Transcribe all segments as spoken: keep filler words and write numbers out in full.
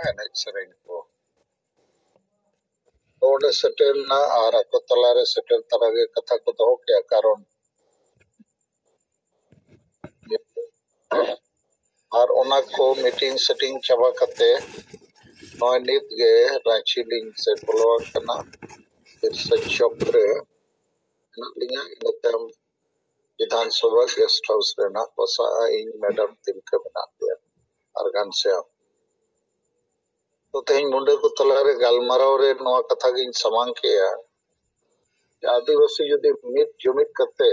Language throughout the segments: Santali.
ᱮᱱᱮᱡ ᱥᱮᱨᱮᱧ ᱠᱚ᱾ ᱛᱚ ᱚᱸᱰᱮ ᱥᱮᱴᱮᱨ ᱮᱱᱟ ᱟᱨ ᱟᱠᱚ ᱛᱟᱞᱟᱨᱮ ᱥᱮᱴᱮᱨ ᱛᱟᱨᱟ ᱜᱮ ᱠᱟᱛᱷᱟ ᱠᱚ ᱫᱚᱦᱚ ᱠᱮᱜᱼᱟ, ᱠᱟᱨᱚᱱ ᱟᱨ ᱚᱱᱟ ᱠᱚ ᱢᱤᱴᱤᱝ ᱥᱮᱴᱤᱝ ᱪᱟᱵᱟ ᱠᱟᱛᱮ ᱱᱚᱜᱼᱚᱭ ᱱᱤᱛ ᱜᱮ ᱨᱟᱺᱪᱤ ᱞᱤᱧ ᱥᱮᱴ ᱵᱚᱞᱚ ᱟᱠᱟᱱᱟ᱾ ᱥᱤᱨᱥᱟ ᱪᱚᱠ ᱨᱮ ᱢᱮᱱᱟᱜ ᱞᱤᱧᱟ᱾ ᱤᱱᱟᱹ ᱛᱟᱭᱚᱢ ᱵᱤᱫᱷᱟᱱ ᱥᱚᱵᱷᱟ ᱜᱮᱥᱴ ᱦᱟᱣᱩᱥ ᱨᱮ ᱱᱟᱜ ᱵᱟᱥᱟᱜᱼᱟ᱾ ᱤᱧ ᱢᱮᱰᱟᱢ ᱛᱤᱞᱠᱟᱹ ᱢᱮᱱᱟᱜ ᱞᱮᱭᱟ ᱟᱨ ᱜᱷᱟᱱᱥᱤᱭᱟᱢ᱾ ᱛᱚ ᱛᱮᱦᱮᱧ ᱢᱩᱰᱟᱹ ᱠᱚ ᱛᱟᱞᱟᱨᱮ ᱜᱟᱞᱢᱟᱨᱟᱣ ᱨᱮ ᱱᱚᱣᱟ ᱠᱟᱛᱷᱟ ᱜᱤᱧ ᱥᱟᱢᱟᱝ ᱠᱮᱜᱼᱟ ᱡᱮ ᱟᱹᱫᱤᱵᱟᱹᱥᱤ ᱡᱩᱫᱤ ᱢᱤᱫ ᱡᱩᱢᱤᱫ ᱠᱟᱛᱮ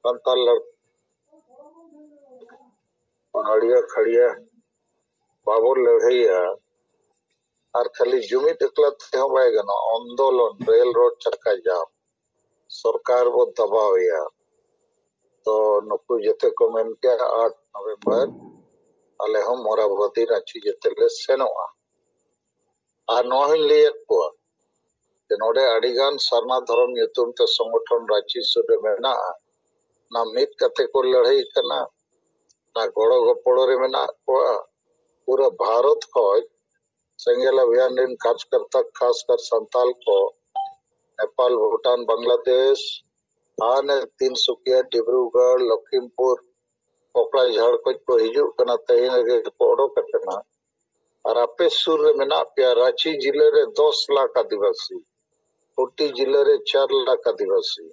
ᱥᱟᱱᱛᱟᱲ ᱞᱟᱹᱲ-, ᱦᱟᱹᱲᱭᱟᱹ ᱠᱷᱟᱹᱲᱭᱟᱹ ᱵᱟᱵᱚᱱ ᱞᱟᱹᱲᱦᱟᱹᱭᱟ ᱟᱨ ᱠᱷᱟᱹᱞᱤ ᱡᱩᱢᱤᱫ ᱮᱠᱞᱟ ᱛᱮᱦᱚᱸ ᱵᱟᱭ ᱜᱟᱱᱚᱜᱼᱟ᱾ ᱟᱱᱫᱳᱞᱚᱱ, ᱨᱮᱞ ᱨᱳᱰ ᱪᱟᱠᱟ ᱡᱟᱢ, ᱥᱚᱨᱠᱟᱨ ᱵᱚ ᱫᱟᱵᱟᱣ ᱮᱭᱟ᱾ ᱛᱚ ᱱᱩᱠᱩ ᱡᱮᱛᱮ ᱠᱚ ᱢᱮᱱ ᱠᱮᱜᱼᱟ ᱟᱴ ᱱᱚᱵᱷᱮᱢᱵᱚᱨ ᱟᱞᱮ ᱦᱚᱸ ᱢᱚᱨᱟᱵᱚᱛᱤ ᱨᱟᱺᱪᱤ ᱡᱮᱛᱮ ᱞᱮ ᱥᱮᱱᱚᱜᱼᱟ᱾ ᱟᱨ ᱱᱚᱣᱟ ᱦᱚᱧ ᱞᱟᱹᱭᱟᱫ ᱠᱚᱣᱟ ᱡᱮ ᱱᱚᱰᱮ ᱟᱹᱰᱤᱜᱟᱱ ᱥᱟᱨᱱᱟ ᱫᱷᱚᱨᱚᱢ ᱧᱩᱛᱩᱢ ᱛᱮ ᱥᱚᱝᱜᱚᱴᱷᱚᱱ ᱨᱟᱺᱪᱤ ᱥᱩᱨ ᱨᱮ ᱢᱮᱱᱟᱜᱼᱟ, ᱚᱱᱟ ᱢᱤᱫ ᱠᱟᱛᱮ ᱠᱚ ᱞᱟᱹᱲᱦᱟᱹᱭ ᱠᱟᱱᱟ, ᱚᱱᱟ ᱜᱚᱲᱚ ᱜᱚᱯᱚᱲᱚ ᱨᱮ ᱢᱮᱱᱟᱜ ᱠᱚᱣᱟ᱾ ᱯᱩᱨᱟᱹ ᱵᱷᱟᱨᱚᱛ ᱠᱷᱚᱡ ᱥᱮᱸᱜᱮᱞ ᱚᱵᱷᱤᱭᱟᱱ ᱨᱮᱱ ᱠᱟᱨᱡᱚᱠᱚᱨᱛᱟ, ᱠᱷᱟᱥᱠᱟᱨ ᱥᱟᱱᱛᱟᱞ ᱠᱚ ᱱᱮᱯᱟᱞ, ᱵᱷᱩᱴᱟᱱ, ᱵᱟᱝᱞᱟᱫᱮᱥ, ᱦᱟᱱᱮ ᱛᱤᱱᱥᱩᱠᱤᱭᱟ, ᱰᱤᱵᱽᱨᱩᱜᱚᱲ, ᱞᱚᱠᱷᱤᱢᱯᱩᱨ, ᱠᱚᱠᱲᱟᱡᱷᱟᱲ ᱠᱷᱚᱡ ᱠᱚ ᱦᱤᱡᱩᱜ ᱠᱟᱱᱟ, ᱛᱮᱦᱮᱧ ᱨᱮᱜᱮ ᱠᱚ ᱚᱰᱚᱠ ᱟᱠᱟᱱᱟ᱾ ᱟᱨ ᱟᱯᱮ ᱥᱩᱨ ᱨᱮ ᱢᱮᱱᱟᱜ ᱯᱮᱭᱟ, ᱨᱟᱺᱪᱤ ᱡᱤᱞᱟᱹ ᱨᱮ ᱫᱚᱥ ᱞᱟᱠᱷ ᱟᱹᱫᱤᱵᱟᱹᱥᱤ, ᱠᱷᱩᱸᱴᱤ ᱡᱤᱞᱟᱹ ᱨᱮ ᱪᱟᱨ ᱞᱟᱠᱷ ᱟᱹᱫᱤᱵᱟᱹᱥᱤ᱾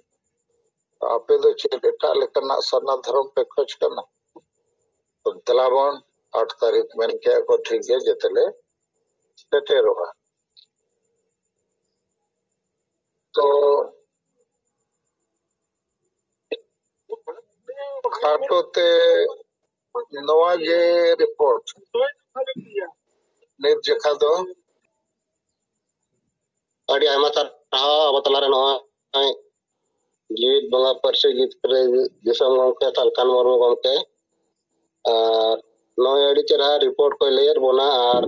ᱟᱯᱮ ᱫᱚ ᱪᱮᱫ ᱮᱴᱟᱜ ᱞᱮᱠᱟᱱᱟᱜ ᱥᱟᱨᱱᱟ ᱫᱷᱚᱨᱚᱢ ᱯᱮ ᱠᱷᱚᱡᱽ ᱠᱟᱱᱟ? ᱛᱚ ᱫᱮᱞᱟ ᱵᱚᱱ, ᱟᱴ ᱛᱟᱹᱨᱤᱠᱷ ᱢᱮᱱ ᱠᱮᱜᱼᱟ ᱠᱚ, ᱴᱷᱤᱠ ᱜᱮ, ᱡᱮᱛᱮ ᱞᱮ ᱥᱮᱴᱮᱨᱚᱜᱼᱟ᱾ ᱛᱚ ᱠᱷᱟᱴᱚ ᱛᱮ ᱱᱚᱣᱟ ᱜᱮ ᱨᱤᱯᱳᱨᱴ ᱱᱤᱛ ᱡᱚᱠᱷᱟ ᱫᱚ᱾ ᱟᱹᱰᱤ ᱟᱭᱢᱟ ᱥᱟᱨᱦᱟᱣ ᱟᱵᱚ ᱛᱟᱞᱟᱨᱮ ᱱᱚᱜᱼᱚᱭ ᱡᱤᱣᱤᱫ ᱵᱚᱸᱜᱟ ᱯᱟᱹᱨᱥᱤ ᱡᱤᱛᱠᱟᱹᱨ ᱫᱤᱥᱚᱢ ᱜᱚᱢᱠᱮ ᱥᱟᱞᱠᱷᱟᱱ ᱢᱩᱨᱢᱩ ᱜᱚᱢᱠᱮ᱾ ᱟᱨ ᱱᱚᱜᱼᱚᱭ ᱟᱹᱰᱤ ᱪᱮᱨᱦᱟ ᱨᱤᱯᱳᱨᱴ ᱠᱚᱭ ᱞᱟᱹᱭᱟᱫ ᱵᱚᱱᱟ᱾ ᱟᱨ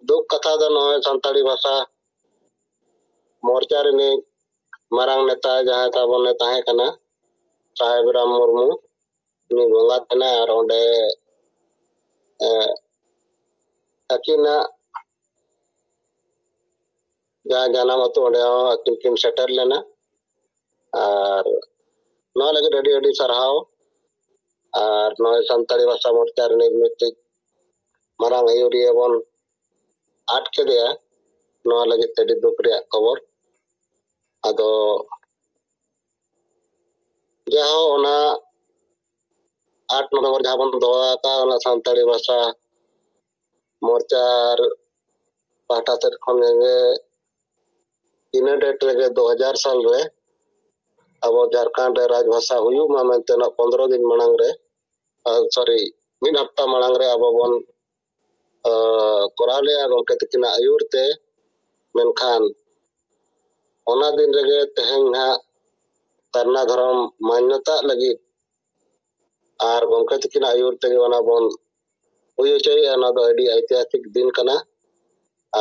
ᱫᱩᱠ ᱠᱟᱛᱷᱟ ᱫᱚ ᱱᱚᱜᱼᱚᱭ ᱥᱟᱱᱛᱟᱲᱤ ᱵᱷᱟᱥᱟ ᱢᱳᱨᱪᱟ ᱨᱤᱱᱤᱡ ᱢᱟᱨᱟᱝ ᱱᱮᱛᱟ ᱡᱟᱦᱟᱸᱭ ᱛᱟᱵᱚᱱᱮ ᱛᱟᱦᱮᱸ ᱠᱟᱱᱟ ᱥᱟᱦᱮᱵ ᱨᱟᱢ ᱢᱩᱨᱢᱩ, ᱩᱱᱤ ᱵᱚᱸᱜᱟ ᱛᱟᱦᱮᱱᱟᱭ ᱟᱨ ᱚᱸᱰᱮ, ᱮ, ᱟᱹᱠᱤᱱᱟᱜ ᱡᱟᱦᱟᱸ ᱡᱟᱱᱟᱢ ᱟᱹᱛᱩ, ᱚᱸᱰᱮ ᱦᱚᱸ ᱟᱹᱠᱤᱱ ᱠᱤᱱ ᱥᱮᱴᱮᱨ ᱞᱮᱱᱟ᱾ ᱟᱨ ᱱᱚᱣᱟ ᱞᱟᱹᱜᱤᱫ ᱟᱹᱰᱤ ᱟᱹᱰᱤ ᱥᱟᱨᱦᱟᱣ᱾ ᱟᱨ ᱱᱚᱜᱼᱚᱭ ᱥᱟᱱᱛᱟᱲᱤ ᱵᱷᱟᱥᱟ ᱢᱳᱨᱪᱟ ᱨᱤᱱᱤᱡ ᱢᱤᱫᱴᱤᱡ ᱢᱟᱨᱟᱝ ᱟᱹᱭᱩᱨᱤᱭᱟᱹ ᱵᱚᱱ ᱟᱫ ᱠᱮᱫᱮᱭᱟ᱾ ᱱᱚᱣᱟ ᱞᱟᱹᱜᱤᱫ ᱛᱮ ᱟᱹᱰᱤ ᱫᱩᱠ ᱨᱮᱭᱟᱜ ᱠᱷᱚᱵᱚᱨ᱾ ᱟᱫᱚ ᱡᱟᱦᱟᱸ ᱚᱱᱟ ᱟᱴ ᱱᱚᱵᱷᱮᱢᱵᱚᱨ ᱡᱟᱦᱟᱸ ᱵᱚᱱ ᱫᱚᱦᱚ ᱟᱠᱟᱫ, ᱚᱱᱟ ᱥᱟᱱᱛᱟᱲᱤ ᱵᱷᱟᱥᱟ ᱢᱳᱨᱪᱟ ᱯᱟᱦᱴᱟ ᱥᱮᱫ ᱠᱷᱚᱱ ᱜᱮ ᱤᱱᱟᱹ ᱰᱮᱴ ᱨᱮᱜᱮ ᱫᱩ ᱦᱟᱡᱟᱨ ᱥᱟᱞ ᱨᱮ ᱟᱵᱚ ᱡᱷᱟᱲᱠᱷᱚᱸᱰ ᱨᱮ ᱨᱟᱡᱽᱵᱷᱟᱥᱟ ᱦᱩᱭᱩᱜ ᱢᱟ ᱢᱮᱱᱛᱮ ᱱᱚᱣᱟ ᱯᱚᱱᱫᱽᱨᱚ ᱫᱤᱱ ᱢᱟᱲᱟᱝ ᱨᱮ, ᱥᱚᱨᱤ, ᱢᱤᱫ ᱦᱟᱯᱛᱟ ᱢᱟᱲᱟᱝ ᱨᱮ ᱟᱵᱚ ᱵᱚᱱ ᱠᱚᱨᱟᱣ ᱞᱮᱜᱼᱟ ᱜᱚᱢᱠᱮ ᱛᱟᱹᱠᱤᱱᱟᱜ ᱟᱹᱭᱩᱨ ᱛᱮ᱾ ᱢᱮᱱᱠᱷᱟᱱ ᱚᱱᱟ ᱫᱤᱱ ᱨᱮᱜᱮ ᱛᱮᱦᱮᱧ ᱦᱟᱸᱜ ᱥᱟᱨᱱᱟ ᱫᱷᱚᱨᱚᱢ ᱢᱟᱱᱭᱚᱛᱟᱜ ᱞᱟᱹᱜᱤᱫ ᱟᱨ ᱜᱚᱢᱠᱮ ᱛᱟᱹᱠᱤᱱᱟᱜ ᱟᱹᱭᱩᱨ ᱛᱮᱜᱮ ᱚᱱᱟ ᱵᱚᱱ ᱦᱩᱭ ᱦᱚᱪᱚᱭᱮᱫᱼᱟ᱾ ᱚᱱᱟ ᱫᱚ ᱟᱹᱰᱤ ᱳᱭᱛᱤᱦᱟᱥᱤᱠ ᱫᱤᱱ ᱠᱟᱱᱟ᱾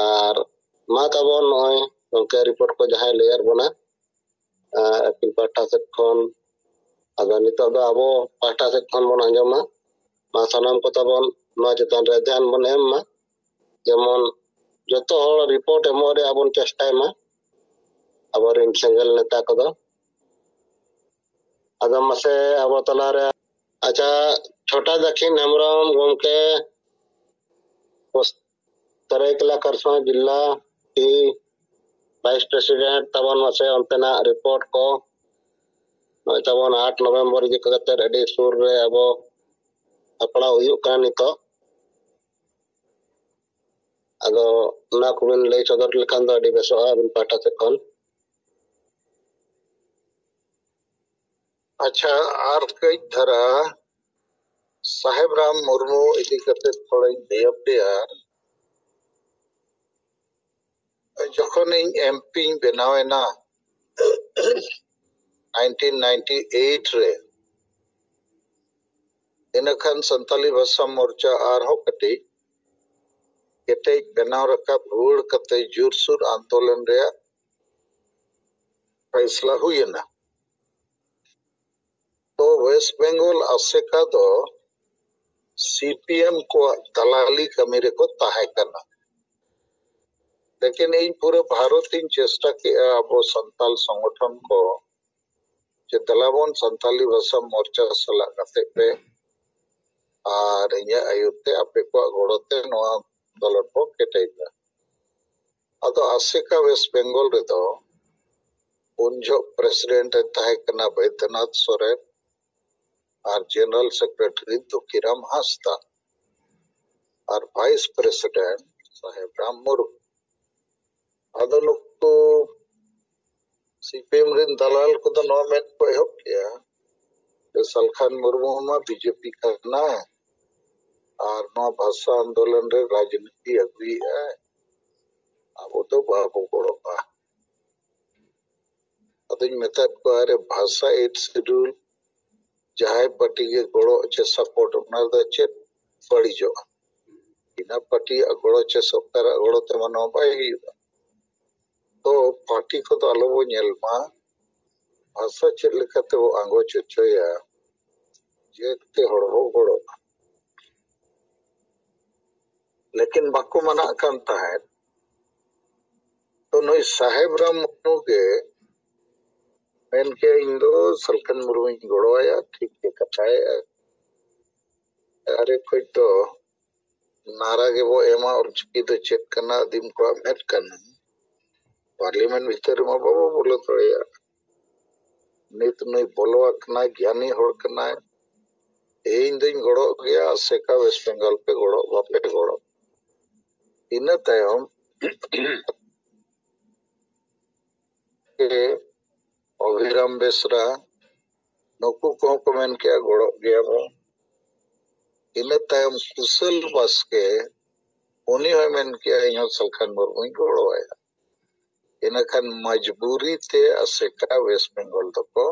ᱟᱨ ᱢᱟ ᱛᱟᱵᱚᱱ ᱱᱚᱜᱼᱚᱭ ᱜᱚᱢᱠᱮ ᱨᱤᱯᱳᱨᱴ ᱠᱚ ᱡᱟᱦᱟᱸᱭ ᱞᱟᱹᱭᱟᱫ ᱵᱚᱱᱟ ᱟᱹᱠᱤᱱ ᱯᱟᱦᱴᱟ ᱥᱮᱫ ᱠᱷᱚᱱ᱾ ᱟᱫᱚ ᱱᱤᱛᱚᱜ ᱫᱚ ᱟᱵᱚ ᱯᱟᱦᱴᱟ ᱥᱮᱫ ᱠᱷᱚᱱ ᱵᱚᱱ ᱟᱸᱡᱚᱢᱟ᱾ ᱢᱟ ᱥᱟᱱᱟᱢ ᱠᱚ ᱛᱟᱵᱚᱱ ᱱᱚᱣᱟ ᱪᱮᱛᱟᱱ ᱨᱮ ᱫᱷᱮᱭᱟᱱ ᱵᱚᱱ ᱮᱢ ᱢᱟ, ᱡᱮᱢᱚᱱ ᱡᱚᱛᱚ ᱦᱚᱲ ᱨᱤᱯᱳᱨᱴ ᱮᱢᱚᱜ ᱨᱮᱭᱟᱜ ᱵᱚᱱ ᱪᱮᱥᱴᱟᱭ ᱢᱟ ᱟᱵᱚᱨᱮᱱ ᱥᱮᱸᱜᱮᱞ ᱱᱮᱛᱟ ᱠᱚᱫᱚ᱾ ᱟᱫᱚ ᱢᱟᱥᱮ ᱟᱵᱚ ᱛᱟᱞᱟᱨᱮ, ᱟᱪᱪᱷᱟ, ᱪᱷᱳᱴᱟ ᱫᱟᱹᱠᱷᱤᱱ ᱦᱮᱢᱵᱨᱚᱢ ᱜᱚᱢᱠᱮ, ᱥᱟᱹᱨᱟᱹᱭᱠᱮᱞᱟ ᱠᱷᱟᱨᱥᱚᱶᱟ ᱡᱤᱞᱟ ᱴᱤ ᱵᱷᱟᱭᱤᱥ ᱯᱨᱮᱥᱤᱰᱮᱱᱴ ᱛᱟᱵᱚᱱ, ᱢᱟᱥᱮ ᱚᱱᱛᱮᱱᱟᱜ ᱨᱤᱯᱳᱨᱴ ᱠᱚ᱾ ᱱᱚᱜᱼᱚᱭ ᱛᱟᱵᱚᱱ ᱟᱴ ᱱᱚᱵᱷᱮᱢᱵᱚᱨ ᱤᱫᱤ ᱠᱟᱛᱮ ᱟᱹᱰᱤ ᱥᱩᱨ ᱨᱮ ᱟᱵᱚ ᱥᱟᱯᱲᱟᱣ ᱦᱩᱭᱩᱜ ᱠᱟᱱᱟ ᱱᱤᱛᱚᱜ᱾ ᱟᱫᱚ ᱚᱱᱟ ᱠᱚᱵᱤᱱ ᱞᱟᱹᱭ ᱥᱚᱫᱚᱨ ᱞᱮᱠᱷᱟᱱ ᱫᱚ ᱟᱹᱰᱤ ᱵᱮᱥᱚᱜᱼᱟ ᱟᱹᱵᱤᱱ ᱯᱟᱦᱴᱟ ᱥᱮᱫ ᱠᱷᱚᱱ᱾ ᱟᱪᱪᱷᱟ, ᱟᱨ ᱠᱟᱹᱡ ᱫᱷᱟᱨᱟ ᱥᱟᱦᱮᱵ ᱨᱟᱢ ᱢᱩᱨᱢᱩ ᱤᱫᱤ ᱠᱟᱛᱮ ᱛᱷᱚᱲᱟᱧ ᱞᱟᱹᱭ ᱟᱯᱮᱭᱟ᱾ ᱡᱚᱠᱷᱚᱱ ᱤᱧ ᱮᱢ ᱯᱤᱧ ᱵᱮᱱᱟᱣ ᱮᱱᱟ nineteen ninety eight ᱨᱮ, ᱤᱱᱟᱹᱠᱷᱟᱱ ᱥᱟᱱᱛᱟᱞᱤ ᱵᱷᱟᱥᱟ ᱢᱳᱨᱪᱟ ᱟᱨᱦᱚᱸ ᱠᱟᱹᱴᱤᱡ ᱠᱮᱴᱮᱡ ᱵᱮᱱᱟᱣ ᱨᱟᱠᱟᱵ ᱨᱩᱣᱟᱹᱲ ᱠᱟᱛᱮ ᱡᱳᱨᱥᱳᱨ ᱟᱱᱫᱳᱞᱚᱱ ᱨᱮᱭᱟᱜ ᱯᱷᱟᱭᱥᱞᱟ ᱦᱩᱭ ᱮᱱᱟ᱾ ᱛᱚ ᱣᱮᱥᱴ ᱵᱮᱝᱜᱚᱞ ᱟᱥᱮᱠᱟ ᱫᱚ ᱥᱤ ᱯᱤ ᱮᱢ ᱠᱚᱣᱟᱜ ᱫᱟᱞᱟᱞᱤ ᱠᱟᱹᱢᱤ ᱨᱮᱠᱚ ᱛᱟᱦᱮᱸ ᱠᱟᱱᱟ᱾ ᱞᱮᱠᱤᱱ ᱤᱧ ᱯᱩᱨᱟᱹ ᱵᱷᱟᱨᱚᱛ ᱤᱧ ᱪᱮᱥᱴᱟ ᱠᱮᱜᱼᱟ ᱟᱵᱚ ᱥᱟᱱᱛᱟᱞ ᱥᱚᱝᱜᱚᱴᱷᱚᱱ ᱠᱚ ᱡᱮ ᱫᱮᱞᱟᱵᱚᱱ ᱥᱟᱱᱛᱟᱞᱤ ᱵᱷᱟᱥᱟ ᱢᱚᱨᱪᱟ ᱥᱟᱞᱟᱜ ᱠᱟᱛᱮ ᱯᱮ ᱟᱨ ᱤᱧᱟᱹᱜ ᱟᱹᱭᱩᱨ ᱛᱮ ᱟᱯᱮ ᱠᱚᱣᱟᱜ ᱜᱚᱲᱚ ᱛᱮ ᱱᱚᱣᱟ ᱟᱱᱫᱳᱞᱚᱱ ᱵᱚ ᱠᱮᱴᱮᱡᱟ᱾ ᱟᱫᱚ ᱟᱥᱮᱠᱟ ᱣᱮᱥᱴ ᱵᱮᱝᱜᱚᱞ ᱨᱮᱫᱚ ᱩᱱ ᱡᱚᱦᱚᱜ ᱯᱨᱮᱥᱤᱰᱮᱱᱴ ᱮ ᱛᱟᱦᱮᱸ ᱠᱟᱱᱟ ᱵᱳᱭᱫᱚᱱᱟᱛᱷ ᱥᱚᱨᱮᱱ ᱟᱨ ᱡᱮᱱᱟᱨᱟᱞ ᱥᱮᱠᱨᱮᱴᱟᱨᱤ ᱫᱩᱠᱷᱤᱨᱟᱢ ᱦᱟᱸᱥᱫᱟ ᱟᱨ ᱵᱷᱟᱭᱤᱥ ᱯᱨᱮᱥᱤᱰᱮᱱᱴ ᱥᱟᱦᱮᱵ ᱨᱟᱢ ᱢᱩᱨᱢᱩ᱾ ᱟᱫᱚ ᱱᱩᱠᱩ ᱥᱤ ᱯᱤ ᱮᱢ ᱨᱮᱱ ᱫᱟᱞᱟᱞ ᱠᱚᱫᱚ ᱱᱚᱣᱟ ᱢᱮᱱ ᱠᱚ ᱮᱦᱚᱵ ᱠᱮᱜᱼᱟ ᱡᱮ ᱥᱟᱞᱠᱷᱟᱱ ᱢᱩᱨᱢᱩ ᱢᱟ ᱵᱤ ᱡᱮ ᱯᱤ ᱠᱟᱱᱟᱭ ᱟᱨ ᱱᱚᱣᱟ ᱵᱷᱟᱥᱟ ᱟᱱᱫᱳᱞᱚᱱ ᱨᱮ ᱨᱟᱡᱽᱱᱤᱛᱤ ᱟᱹᱜᱩᱭᱮᱫᱼᱟᱭ, ᱟᱵᱚ ᱫᱚ ᱵᱟᱵᱚ ᱜᱚᱲᱚᱜᱼᱟ᱾ ᱟᱫᱚᱧ ᱢᱮᱛᱟᱫ ᱠᱚᱣᱟ, ᱟᱨᱮ ᱵᱷᱟᱥᱟ ᱮᱭᱤᱴ ᱥᱤᱰᱩᱞ ᱡᱟᱦᱟᱸᱭ ᱯᱟᱨᱴᱤ ᱜᱮ ᱜᱚᱲᱚ ᱪᱮ ᱥᱟᱯᱳᱨᱴ, ᱚᱱᱟ ᱨᱮᱫᱚ ᱪᱮᱫ ᱵᱟᱹᱲᱤᱡᱚᱜᱼᱟ? ᱤᱱᱟᱹ ᱯᱟᱨᱴᱤᱭᱟᱜ ᱜᱚᱲᱚ ᱪᱮ ᱥᱚᱨᱠᱟᱨᱟᱜ ᱜᱚᱲᱚ ᱛᱮᱢᱟ ᱱᱚᱣᱟ ᱵᱟᱭ ᱦᱩᱭᱩᱜᱼᱟ᱾ ᱛᱚ ᱯᱟᱨᱴᱤ ᱠᱚᱫᱚ ᱟᱞᱚ ᱵᱚ ᱧᱮᱞ ᱢᱟ, ᱵᱷᱟᱥᱟ ᱪᱮᱫ ᱞᱮᱠᱟᱛᱮ ᱵᱚ ᱟᱸᱜᱚᱪ ᱦᱚᱪᱚᱭᱟ, ᱡᱮᱛᱮ ᱦᱚᱲ ᱵᱚ ᱜᱚᱲᱚᱜᱼᱟ᱾ ᱞᱮᱠᱤᱱ ᱵᱟᱠᱚ ᱢᱟᱱᱟᱜ ᱠᱟᱱ ᱛᱟᱦᱮᱸᱫ᱾ ᱛᱚ ᱱᱩᱭ ᱥᱟᱦᱮᱵ ᱨᱟᱢ ᱢᱩᱨᱢᱩ ᱜᱮ ᱢᱮᱱ ᱠᱮᱜᱼᱟ, ᱤᱧ ᱫᱚ ᱥᱟᱞᱠᱷᱟᱱ ᱢᱩᱨᱢᱩᱧ ᱜᱚᱲᱚᱣᱟᱭᱟ, ᱴᱷᱤᱠ ᱜᱮ ᱠᱟᱛᱷᱟᱭᱮᱜᱼᱟ᱾ ᱟᱨᱮ ᱠᱷᱚᱡ ᱫᱚ ᱱᱟᱨᱟ ᱜᱮᱵᱚ ᱮᱢᱟ, ᱚᱞᱪᱤᱠᱤ ᱫᱚ ᱪᱮᱫ ᱠᱟᱱᱟ, ᱟᱹᱫᱤᱢ ᱠᱚᱣᱟᱜ ᱢᱮᱫ ᱠᱟᱱᱟ, ᱯᱟᱨᱞᱤᱢᱮᱱᱴ ᱵᱷᱤᱛᱟᱹᱨ ᱨᱮᱢᱟ ᱵᱟᱵᱚ ᱵᱚᱞᱚ ᱫᱟᱲᱮᱭᱟᱜᱼᱟ᱾ ᱱᱤᱛ ᱱᱩᱭ ᱵᱚᱞᱚ ᱟᱠᱟᱱᱟᱭ, ᱜᱮᱭᱟᱱᱤ ᱦᱚᱲ ᱠᱟᱱᱟᱭ, ᱤᱧ ᱫᱩᱧ ᱜᱚᱲᱚᱜ ᱜᱮᱭᱟ, ᱟᱥᱮᱠᱟ ᱣᱮᱥᱴ ᱵᱮᱝᱜᱚᱞ ᱯᱮ ᱜᱚᱲᱚᱜ, ᱵᱟᱯᱮ ᱜᱚᱲᱚᱜ᱾ ᱤᱱᱟᱹ ᱛᱟᱭᱚᱢ ᱜᱮ ᱚᱵᱷᱤᱨᱟᱢ ᱵᱮᱥᱨᱟ, ᱱᱩᱠᱩ ᱠᱚᱦᱚᱸ ᱠᱚ ᱢᱮᱱ ᱠᱮᱜᱼᱟ, ᱜᱚᱲᱚᱜ ᱜᱮᱭᱟ ᱵᱚ᱾ ᱤᱱᱟᱹ ᱛᱟᱭᱚᱢ ᱠᱩᱥᱟᱹᱞ ᱵᱟᱥᱠᱮ, ᱩᱱᱤ ᱦᱚᱸᱭ ᱢᱮᱱ ᱠᱮᱜᱼᱟ, ᱤᱧ ᱦᱚᱸ ᱥᱟᱞᱠᱷᱟᱱ ᱢᱩᱨᱢᱩᱧ ᱜᱚᱲᱚᱣᱟᱭᱟ᱾ ᱤᱱᱟᱹᱠᱷᱟᱱ ᱢᱚᱡᱽᱵᱩᱨᱤ ᱛᱮ ᱟᱥᱮᱠᱟ ᱣᱮᱥᱴ ᱵᱮᱝᱜᱚᱞ ᱫᱚᱠᱚ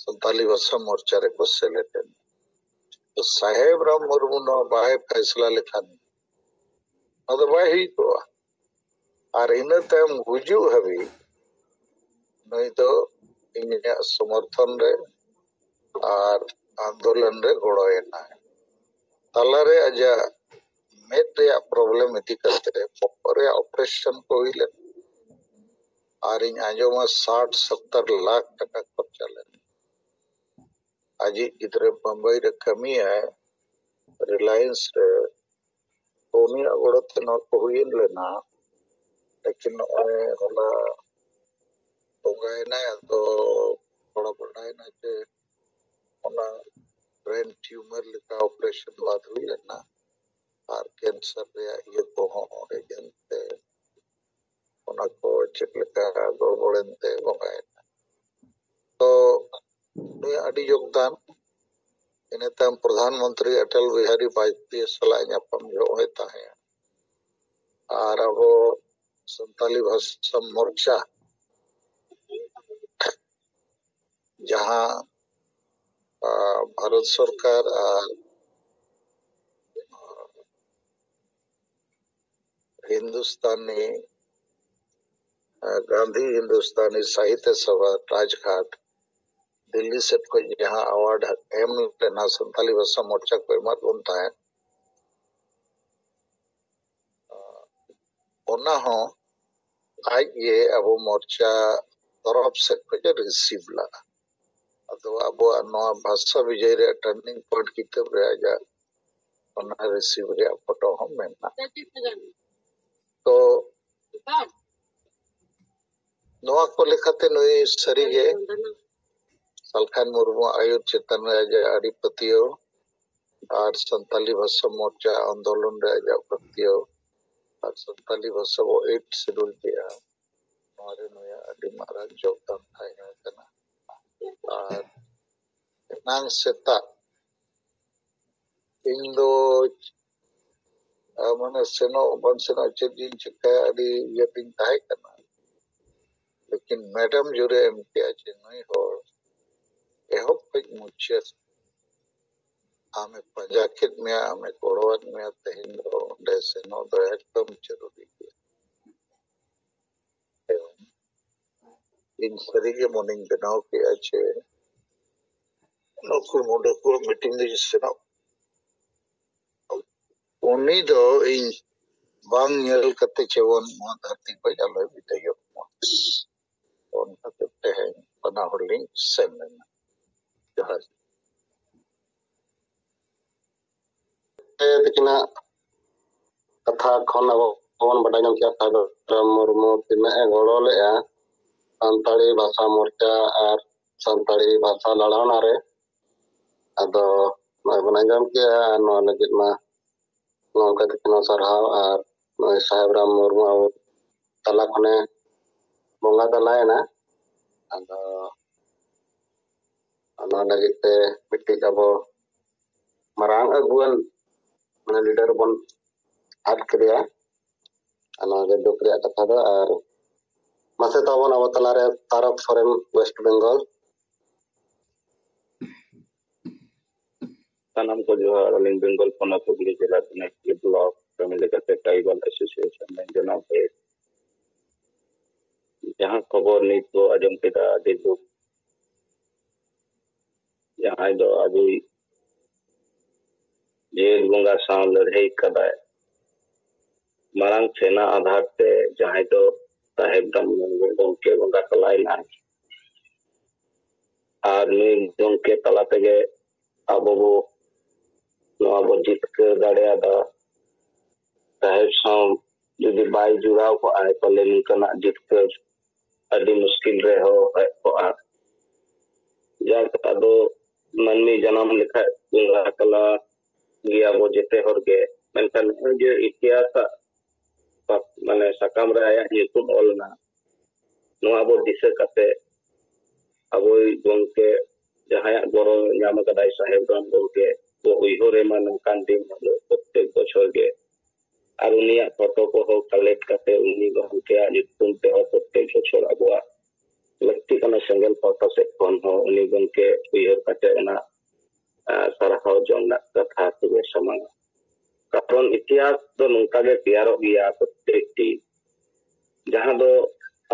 ᱥᱟᱱᱛᱟᱞᱤ ᱵᱷᱟᱥᱟ ᱢᱳᱨᱪᱟ ᱨᱮᱠᱚ ᱥᱮᱞᱮᱫ ᱮᱱᱟ᱾ ᱛᱚ ᱥᱟᱦᱮᱵ ᱨᱟᱢ ᱢᱩᱨᱢᱩ ᱱᱚᱣᱟ ᱵᱟᱭ ᱯᱷᱟᱭᱥᱟᱞᱟ ᱞᱮᱠᱷᱟᱱ ᱱᱚᱣᱟ ᱫᱚ ᱵᱟᱭ ᱦᱩᱭ ᱠᱚᱜᱼᱟ᱾ ᱟᱨ ᱤᱱᱟᱹ ᱛᱟᱭᱚᱢ ᱜᱩᱡᱩᱜ ᱦᱟᱹᱵᱤᱡ ᱱᱩᱭ ᱫᱚ ᱤᱧᱟᱹᱜ ᱥᱚᱢᱚᱨᱛᱷᱚᱱ ᱨᱮ ᱟᱨ ᱟᱱᱫᱳᱞᱚᱱ ᱨᱮ ᱜᱚᱲᱚᱭᱮᱱᱟᱭ᱾ ᱛᱟᱞᱟᱨᱮ ᱟᱡᱟᱜ ᱢᱮᱫ ᱨᱮᱭᱟᱜ ᱯᱨᱚᱵᱞᱮᱢ ᱤᱫᱤ ᱠᱟᱛᱮ ᱵᱚᱦᱚᱜ ᱨᱮᱭᱟᱜ ᱚᱯᱟᱨᱮᱥᱚᱱ ᱠᱚ ᱦᱩᱭ ᱞᱮᱱᱟ᱾ ᱟᱨᱤᱧ ᱟᱸᱡᱚᱢᱟ ᱥᱟᱴ ᱥᱚᱛᱛᱚᱨ ᱞᱟᱠᱷ ᱴᱟᱠᱟ ᱠᱷᱚᱨᱪᱟ ᱞᱮᱱᱟ᱾ ᱟᱡᱤᱡ ᱜᱤᱫᱽᱨᱟᱹ ᱵᱚᱢᱵᱟᱭ ᱨᱮ ᱠᱟᱹᱢᱤᱭᱟᱭ, ᱨᱤᱞᱟᱭᱮᱱᱥ ᱨᱮ᱾ ᱛᱚ ᱩᱱᱤᱭᱟᱜ ᱜᱚᱲᱚ ᱛᱮ ᱱᱚᱣᱟ ᱠᱚ ᱦᱩᱭᱮᱱ ᱞᱮᱱᱟ᱾ ᱞᱮᱠᱤᱱ ᱱᱚᱜᱼᱚᱭ ᱦᱚᱞᱟ ᱵᱚᱸᱜᱟᱭᱮᱱᱟᱭ, ᱟᱫᱚ ᱛᱷᱚᱲᱟ ᱵᱟᱰᱟᱭᱮᱱᱟ ᱡᱮ ᱚᱱᱟ ᱵᱨᱮᱱ ᱴᱤᱭᱩᱢᱟᱨ ᱞᱮᱠᱟ ᱚᱯᱟᱨᱮᱥᱚᱱ ᱵᱟᱫ ᱦᱩᱭ ᱞᱮᱱᱟ᱾ ᱟᱨ ᱠᱮᱱᱥᱟᱨ ᱨᱮᱭᱟᱜ ᱤᱭᱟᱹ ᱠᱚᱦᱚᱸ ᱚᱸᱰᱮ ᱜᱮ ᱮᱱᱛᱮ ᱚᱱᱟ ᱠᱚ ᱪᱮᱫ ᱞᱮᱠᱟ ᱜᱚᱲᱵᱚᱲᱮᱱ ᱛᱮ ᱵᱚᱸᱜᱟᱭᱮᱱᱟ᱾ ᱛᱚ ᱱᱩᱭᱟᱜ ᱟᱹᱰᱤ ᱭᱳᱜᱽᱫᱟᱱ᱾ ᱤᱱᱟᱹ ᱛᱟᱭᱚᱢ ᱯᱨᱚᱫᱷᱟᱱ ᱢᱚᱱᱛᱨᱤ ᱚᱴᱚᱞ ᱵᱤᱦᱟᱨᱤ ᱵᱟᱡᱽᱯᱮᱭᱤ ᱥᱟᱞᱟᱜ ᱧᱟᱯᱟᱢ ᱡᱚᱦᱚᱜ ᱦᱚᱸᱭ ᱛᱟᱦᱮᱸ᱾ ᱟᱨ ᱟᱵᱚ ᱥᱟᱱᱛᱟᱞᱤ ᱵᱷᱟᱥᱟ ᱢᱳᱨᱪᱟ, ᱡᱟᱦᱟᱸ, ᱟ, ᱵᱷᱟᱨᱚᱛ ᱥᱚᱨᱠᱟᱨ ᱟᱨ ᱦᱤᱱᱫᱩᱥᱛᱟᱱᱤ, ᱟ, ᱜᱟᱱᱫᱷᱤ ᱦᱤᱱᱫᱩᱥᱛᱟᱱᱤ ᱥᱟᱦᱤᱛᱭᱚ ᱥᱚᱵᱷᱟ ᱨᱟᱡᱽᱜᱷᱟᱴ ᱫᱤᱞᱞᱤ ᱥᱮᱫ ᱠᱷᱚᱱ ᱡᱟᱦᱟᱸ ᱟᱣᱟᱨᱰ ᱮᱢ ᱞᱮᱱᱟ ᱥᱟᱱᱛᱟᱞᱤ ᱵᱷᱟᱥᱟ ᱢᱳᱨᱪᱟ ᱠᱚ ᱮᱢᱟᱫ ᱵᱚᱱ ᱛᱟᱦᱮᱸᱫ, ᱚᱱᱟ ᱦᱚᱸ ᱟᱡ ᱜᱮ ᱟᱵᱚ ᱢᱳᱨᱪᱟ ᱛᱚᱨᱚᱯ ᱥᱮᱫ ᱠᱷᱚᱱ ᱮ ᱨᱤᱥᱤᱵᱷ ᱞᱟᱜᱼᱟ᱾ ᱟᱫᱚ ᱟᱵᱚᱣᱟᱜ ᱱᱚᱣᱟ ᱵᱷᱟᱥᱟ ᱵᱤᱡᱚᱭ ᱨᱮᱭᱟᱜ ᱴᱟᱨᱱᱤᱝ ᱯᱚᱭᱮᱱᱴ ᱠᱤᱛᱟᱹᱵ ᱨᱮ ᱟᱡᱟᱜ ᱚᱱᱟ ᱨᱤᱥᱤᱵᱷ ᱨᱮᱭᱟᱜ ᱯᱷᱳᱴᱳ ᱦᱚᱸ ᱢᱮᱱᱟᱜᱼᱟ᱾ ᱛᱚ ᱱᱚᱣᱟ ᱠᱚ ᱞᱮᱠᱟᱛᱮ ᱱᱩᱭ ᱥᱟᱹᱨᱤᱜᱮ ᱥᱟᱞᱠᱷᱟᱱ ᱢᱩᱨᱢᱩ ᱟᱹᱭᱩᱨ ᱪᱮᱛᱟᱱ ᱨᱮ ᱟᱡᱟᱜ ᱟᱹᱰᱤ ᱯᱟᱹᱛᱭᱟᱹᱣ ᱟᱨ ᱥᱟᱱᱛᱟᱞᱤ ᱵᱷᱟᱥᱟ ᱢᱳᱨᱪᱟ ᱟᱱᱫᱳᱞᱚᱱ ᱨᱮ ᱟᱡᱟᱜ ᱯᱟᱹᱛᱭᱟᱹᱣ ᱟᱨ ᱥᱟᱱᱛᱟᱞᱤ ᱵᱷᱟᱥᱟ ᱵᱚ ᱮᱭᱤᱴ ᱥᱤᱰᱩᱞ ᱠᱮᱜᱼᱟ, ᱱᱚᱣᱟ ᱨᱮ ᱱᱩᱭᱟᱜ ᱟᱹᱰᱤ ᱢᱟᱨᱟᱝ ᱡᱳᱜᱽᱫᱟᱱ ᱛᱟᱦᱮᱸ ᱠᱟᱱᱟ᱾ ᱟᱨ ᱮᱱᱟᱝ ᱥᱮᱛᱟᱜ ᱤᱧ ᱫᱚ, ᱟ, ᱢᱟᱱᱮ ᱥᱮᱱᱚᱜ ᱵᱟᱝ ᱥᱮᱱᱚᱜ ᱪᱮᱫ ᱤᱧ ᱪᱤᱠᱟᱹᱭᱟ, ᱟᱹᱰᱤ ᱤᱭᱟᱹ ᱛᱤᱧ ᱛᱟᱦᱮᱸ ᱠᱟᱱᱟ᱾ ᱞᱮᱠᱤᱱ ᱢᱮᱰᱟᱢ ᱡᱳᱨᱮ ᱮᱢ ᱠᱮᱜᱼᱟ ᱡᱮ ᱱᱩᱭ ᱦᱚᱲ ᱮᱦᱚᱵ ᱠᱷᱚᱱ ᱢᱩᱪᱟᱹᱫ ᱟᱢᱮ ᱯᱟᱸᱡᱟ ᱠᱮᱫ ᱢᱮᱭᱟ, ᱟᱢᱮ ᱜᱚᱲᱚᱣᱟᱫ ᱢᱮᱭᱟ, ᱛᱮᱦᱮᱧ ᱫᱚ ᱚᱸᱰᱮ ᱥᱮᱱᱚᱜ ᱫᱚ ᱮᱠᱫᱚᱢ ᱡᱟᱹᱨᱩᱨᱤ ᱜᱮᱭᱟ᱾ ᱤᱧ ᱥᱟᱹᱨᱤᱜᱮ ᱢᱚᱱᱮᱧ ᱵᱮᱱᱟᱣ ᱠᱮᱜᱼᱟ ᱡᱮ ᱱᱩᱠᱩ ᱢᱩᱰᱟᱹ ᱠᱚᱣᱟᱜ ᱢᱤᱴᱤᱝ ᱨᱮ ᱥᱮᱱᱚᱜ ᱩᱱᱤ ᱫᱚ ᱤᱧ ᱵᱟᱝ ᱧᱮᱞ ᱠᱟᱛᱮ ᱪᱮᱵᱚᱱ ᱱᱚᱣᱟ ᱫᱷᱟᱹᱨᱛᱤ ᱠᱷᱚᱱ ᱟᱞᱚᱭ ᱵᱤᱫᱟᱹᱭᱚᱜ ᱢᱟ᱾ ᱚᱱᱟ ᱠᱷᱟᱹᱛᱤᱨ ᱛᱮᱦᱮᱧ ᱵᱟᱱᱟ ᱦᱚᱲ ᱞᱤᱧ ᱥᱮᱱ ᱞᱮᱱᱟ᱾ ᱡᱚᱦᱟᱨ᱾ ᱛᱤᱠᱤᱱᱟᱜ ᱠᱟᱛᱷᱟ ᱠᱷᱚᱱ ᱟᱵᱚ ᱵᱚᱱ ᱵᱟᱰᱟᱭ ᱧᱟᱢ ᱠᱮᱫᱟ ᱥᱟᱦᱮᱵ ᱨᱟᱢ ᱢᱩᱨᱢᱩ ᱛᱤᱱᱟᱹᱜ ᱮ ᱜᱚᱲᱚ ᱞᱮᱫᱼᱟ ᱥᱟᱱᱛᱟᱲᱤ ᱵᱷᱟᱥᱟ ᱢᱳᱨᱪᱟ ᱟᱨ ᱥᱟᱱᱛᱟᱲᱤ ᱵᱷᱟᱥᱟ ᱞᱟᱲᱟᱣᱱᱟ ᱨᱮ᱾ ᱟᱫᱚ ᱱᱚᱜᱼᱚᱭ ᱵᱚᱱ ᱟᱸᱡᱚᱢ ᱠᱮᱫᱼᱟ, ᱟᱨ ᱱᱚᱣᱟ ᱞᱟᱹᱜᱤᱫ ᱢᱟ ᱜᱚᱢᱠᱮ ᱛᱟᱹᱠᱤᱱ ᱦᱚᱸ ᱥᱟᱨᱦᱟᱣ᱾ ᱟᱨ ᱱᱚᱜᱼᱚᱭ ᱥᱟᱦᱮᱵ ᱨᱟᱢ ᱢᱩᱨᱢᱩ ᱟᱵᱚ ᱛᱟᱞᱟ ᱠᱷᱚᱱᱮ ᱵᱚᱸᱜᱟ ᱛᱟᱞᱟᱭᱮᱱᱟ᱾ ᱟᱫᱚ ᱚᱱᱟ ᱞᱟᱹᱜᱤᱫ ᱛᱮ ᱢᱤᱫᱴᱤᱡ ᱟᱵᱚ ᱢᱟᱨᱟᱝ ᱟᱹᱜᱩᱣᱟᱱ, ᱢᱟᱱᱮ, ᱞᱤᱰᱟᱨ ᱵᱚᱱ ᱟᱫ ᱠᱮᱫᱮᱭᱟ᱾ ᱟᱨ ᱱᱚᱣᱟ ᱜᱮ ᱫᱩᱠ ᱨᱮᱭᱟᱜ ᱠᱟᱛᱷᱟ ᱫᱚ᱾ ᱟᱨ ᱢᱟᱥᱮ ᱛᱟᱵᱚᱱ ᱟᱵᱚ ᱛᱟᱞᱟᱨᱮ ᱛᱟᱨᱚᱠ ᱥᱚᱨᱮᱱ, ᱳᱭᱮᱥᱴ ᱵᱮᱝᱜᱚᱞ᱾ ᱥᱟᱱᱟᱢ ᱠᱚ ᱡᱚᱦᱟᱨ᱾ ᱟᱹᱞᱤᱧ ᱵᱮᱝᱜᱚᱞ ᱯᱚᱱᱚᱛ ᱦᱩᱜᱽᱞᱤ ᱡᱮᱞᱟ ᱫᱤᱱᱟᱡᱽᱯᱩᱨ ᱵᱞᱚᱠ ᱠᱟᱹᱢᱤ ᱞᱮᱠᱟᱛᱮ ᱴᱨᱟᱭᱵᱟᱞ ᱮᱥᱳᱥᱤᱭᱮᱥᱚᱱ ᱨᱮᱱ ᱡᱚᱱᱚᱢ ᱦᱩᱭ᱾ ᱡᱟᱦᱟᱸ ᱠᱷᱚᱵᱚᱨ ᱱᱤᱛ ᱵᱚ ᱟᱸᱡᱚᱢ ᱠᱮᱫᱟ, ᱟᱹᱰᱤ ᱫᱩᱠ, ᱡᱟᱦᱟᱸᱭ ᱫᱚ ᱟᱵᱚᱭᱤᱡ ᱡᱮᱜᱮᱛ ᱵᱚᱸᱜᱟ ᱥᱟᱶ ᱞᱟᱹᱲᱦᱟᱹᱭ ᱠᱟᱫᱟᱭ᱾ ᱢᱟᱲᱟᱝ ᱥᱮᱱᱟ ᱟᱫᱷᱟᱨ ᱛᱮ ᱡᱟᱦᱟᱸᱭ ᱫᱚ ᱥᱟᱦᱮᱵ ᱨᱟᱢ ᱢᱩᱨᱢᱩ ᱜᱚᱢᱠᱮ ᱵᱚᱸᱜᱟ ᱛᱟᱞᱟᱭᱮᱱᱟᱭ᱾ ᱟᱨ ᱱᱩᱭ ᱜᱚᱢᱠᱮ ᱛᱟᱞᱟ ᱛᱮᱜᱮ ᱟᱵᱚ ᱵᱚ ᱱᱚᱣᱟ ᱵᱚ ᱡᱤᱛᱠᱟᱹᱨ ᱫᱟᱲᱮᱭᱟᱫᱟ᱾ ᱥᱟᱦᱮᱵ ᱥᱟᱶ ᱡᱩᱫᱤ ᱵᱟᱭ ᱡᱩᱲᱟᱣ ᱠᱚᱜᱼᱟᱭ, ᱯᱟᱞᱮ ᱱᱚᱝᱠᱟᱱᱟᱜ ᱡᱤᱛᱠᱟᱹᱨ ᱟᱹᱰᱤ ᱢᱩᱥᱠᱤᱞ ᱨᱮ ᱦᱚᱸ ᱦᱮᱡ ᱠᱚᱜᱼᱟ᱾ ᱡᱟᱠ, ᱟᱫᱚ ᱢᱟᱹᱱᱢᱤ ᱡᱟᱱᱟᱢ ᱞᱮᱠᱷᱟᱡ ᱵᱚᱸᱜᱟ ᱛᱟᱞᱟ ᱜᱮᱭᱟ ᱵᱚ ᱡᱮᱛᱮ ᱦᱚᱲ ᱜᱮ, ᱢᱮᱱᱠᱷᱟᱱ ᱱᱚᱜᱼᱚᱭ ᱡᱮ ᱤᱛᱤᱦᱟᱥᱟᱜ ᱯᱟ-, ᱢᱟᱱᱮ ᱥᱟᱠᱟᱢ ᱨᱮ ᱟᱭᱟᱜ ᱧᱩᱛᱩᱢ ᱚᱞ ᱮᱱᱟ, ᱱᱚᱣᱟ ᱵᱚ ᱫᱤᱥᱟᱹ ᱠᱟᱛᱮ ᱟᱵᱚᱭᱤᱡ ᱜᱚᱢᱠᱮ ᱡᱟᱦᱟᱸᱭᱟᱜ ᱜᱚᱲᱚ ᱧᱟᱢ ᱟᱠᱟᱫᱟᱭ ᱥᱟᱦᱮᱵ ᱨᱟᱢ ᱜᱚᱢᱠᱮ, ᱵᱚ ᱩᱭᱦᱟᱹᱨ ᱮᱢᱟ ᱱᱚᱝᱠᱟᱱ ᱫᱤᱱ ᱦᱤᱞᱳᱜ ᱯᱨᱚᱛᱮᱠ ᱵᱚᱪᱷᱚᱨ ᱜᱮ᱾ ᱟᱨ ᱩᱱᱤᱭᱟᱜ ᱯᱷᱳᱴᱳ ᱠᱚᱦᱚᱸ ᱠᱟᱞᱮᱠᱴ ᱠᱟᱛᱮ ᱩᱱᱤ ᱜᱚᱢᱠᱮᱭᱟᱜ ᱧᱩᱛᱩᱢ ᱛᱮᱦᱚᱸ ᱯᱨᱚᱛᱮᱠ ᱵᱚᱪᱷᱚᱨ ᱟᱵᱚᱣᱟᱜ ᱞᱟᱹᱠᱛᱤ ᱠᱟᱱᱟ ᱥᱮᱸᱜᱮᱞ ᱯᱟᱦᱴᱟ ᱥᱮᱫ ᱠᱷᱚᱱ ᱦᱚᱸ ᱩᱱᱤ ᱜᱚᱢᱠᱮ ᱩᱭᱦᱟᱹᱨ ᱠᱟᱛᱮ ᱚᱱᱟ, ᱟᱸ, ᱥᱟᱨᱦᱟᱣ ᱡᱚᱝ ᱨᱮᱱᱟᱜ ᱠᱟᱛᱷᱟ ᱛᱮᱵᱚ ᱥᱟᱢᱟᱝᱟ᱾ ᱠᱟᱨᱚᱱ ᱤᱛᱤᱦᱟᱥ ᱫᱚ ᱱᱚᱝᱠᱟ ᱜᱮ ᱛᱮᱭᱟᱨᱚᱜ ᱜᱮᱭᱟ ᱯᱨᱚᱛᱮᱠᱴᱤ, ᱡᱟᱦᱟᱸ ᱫᱚ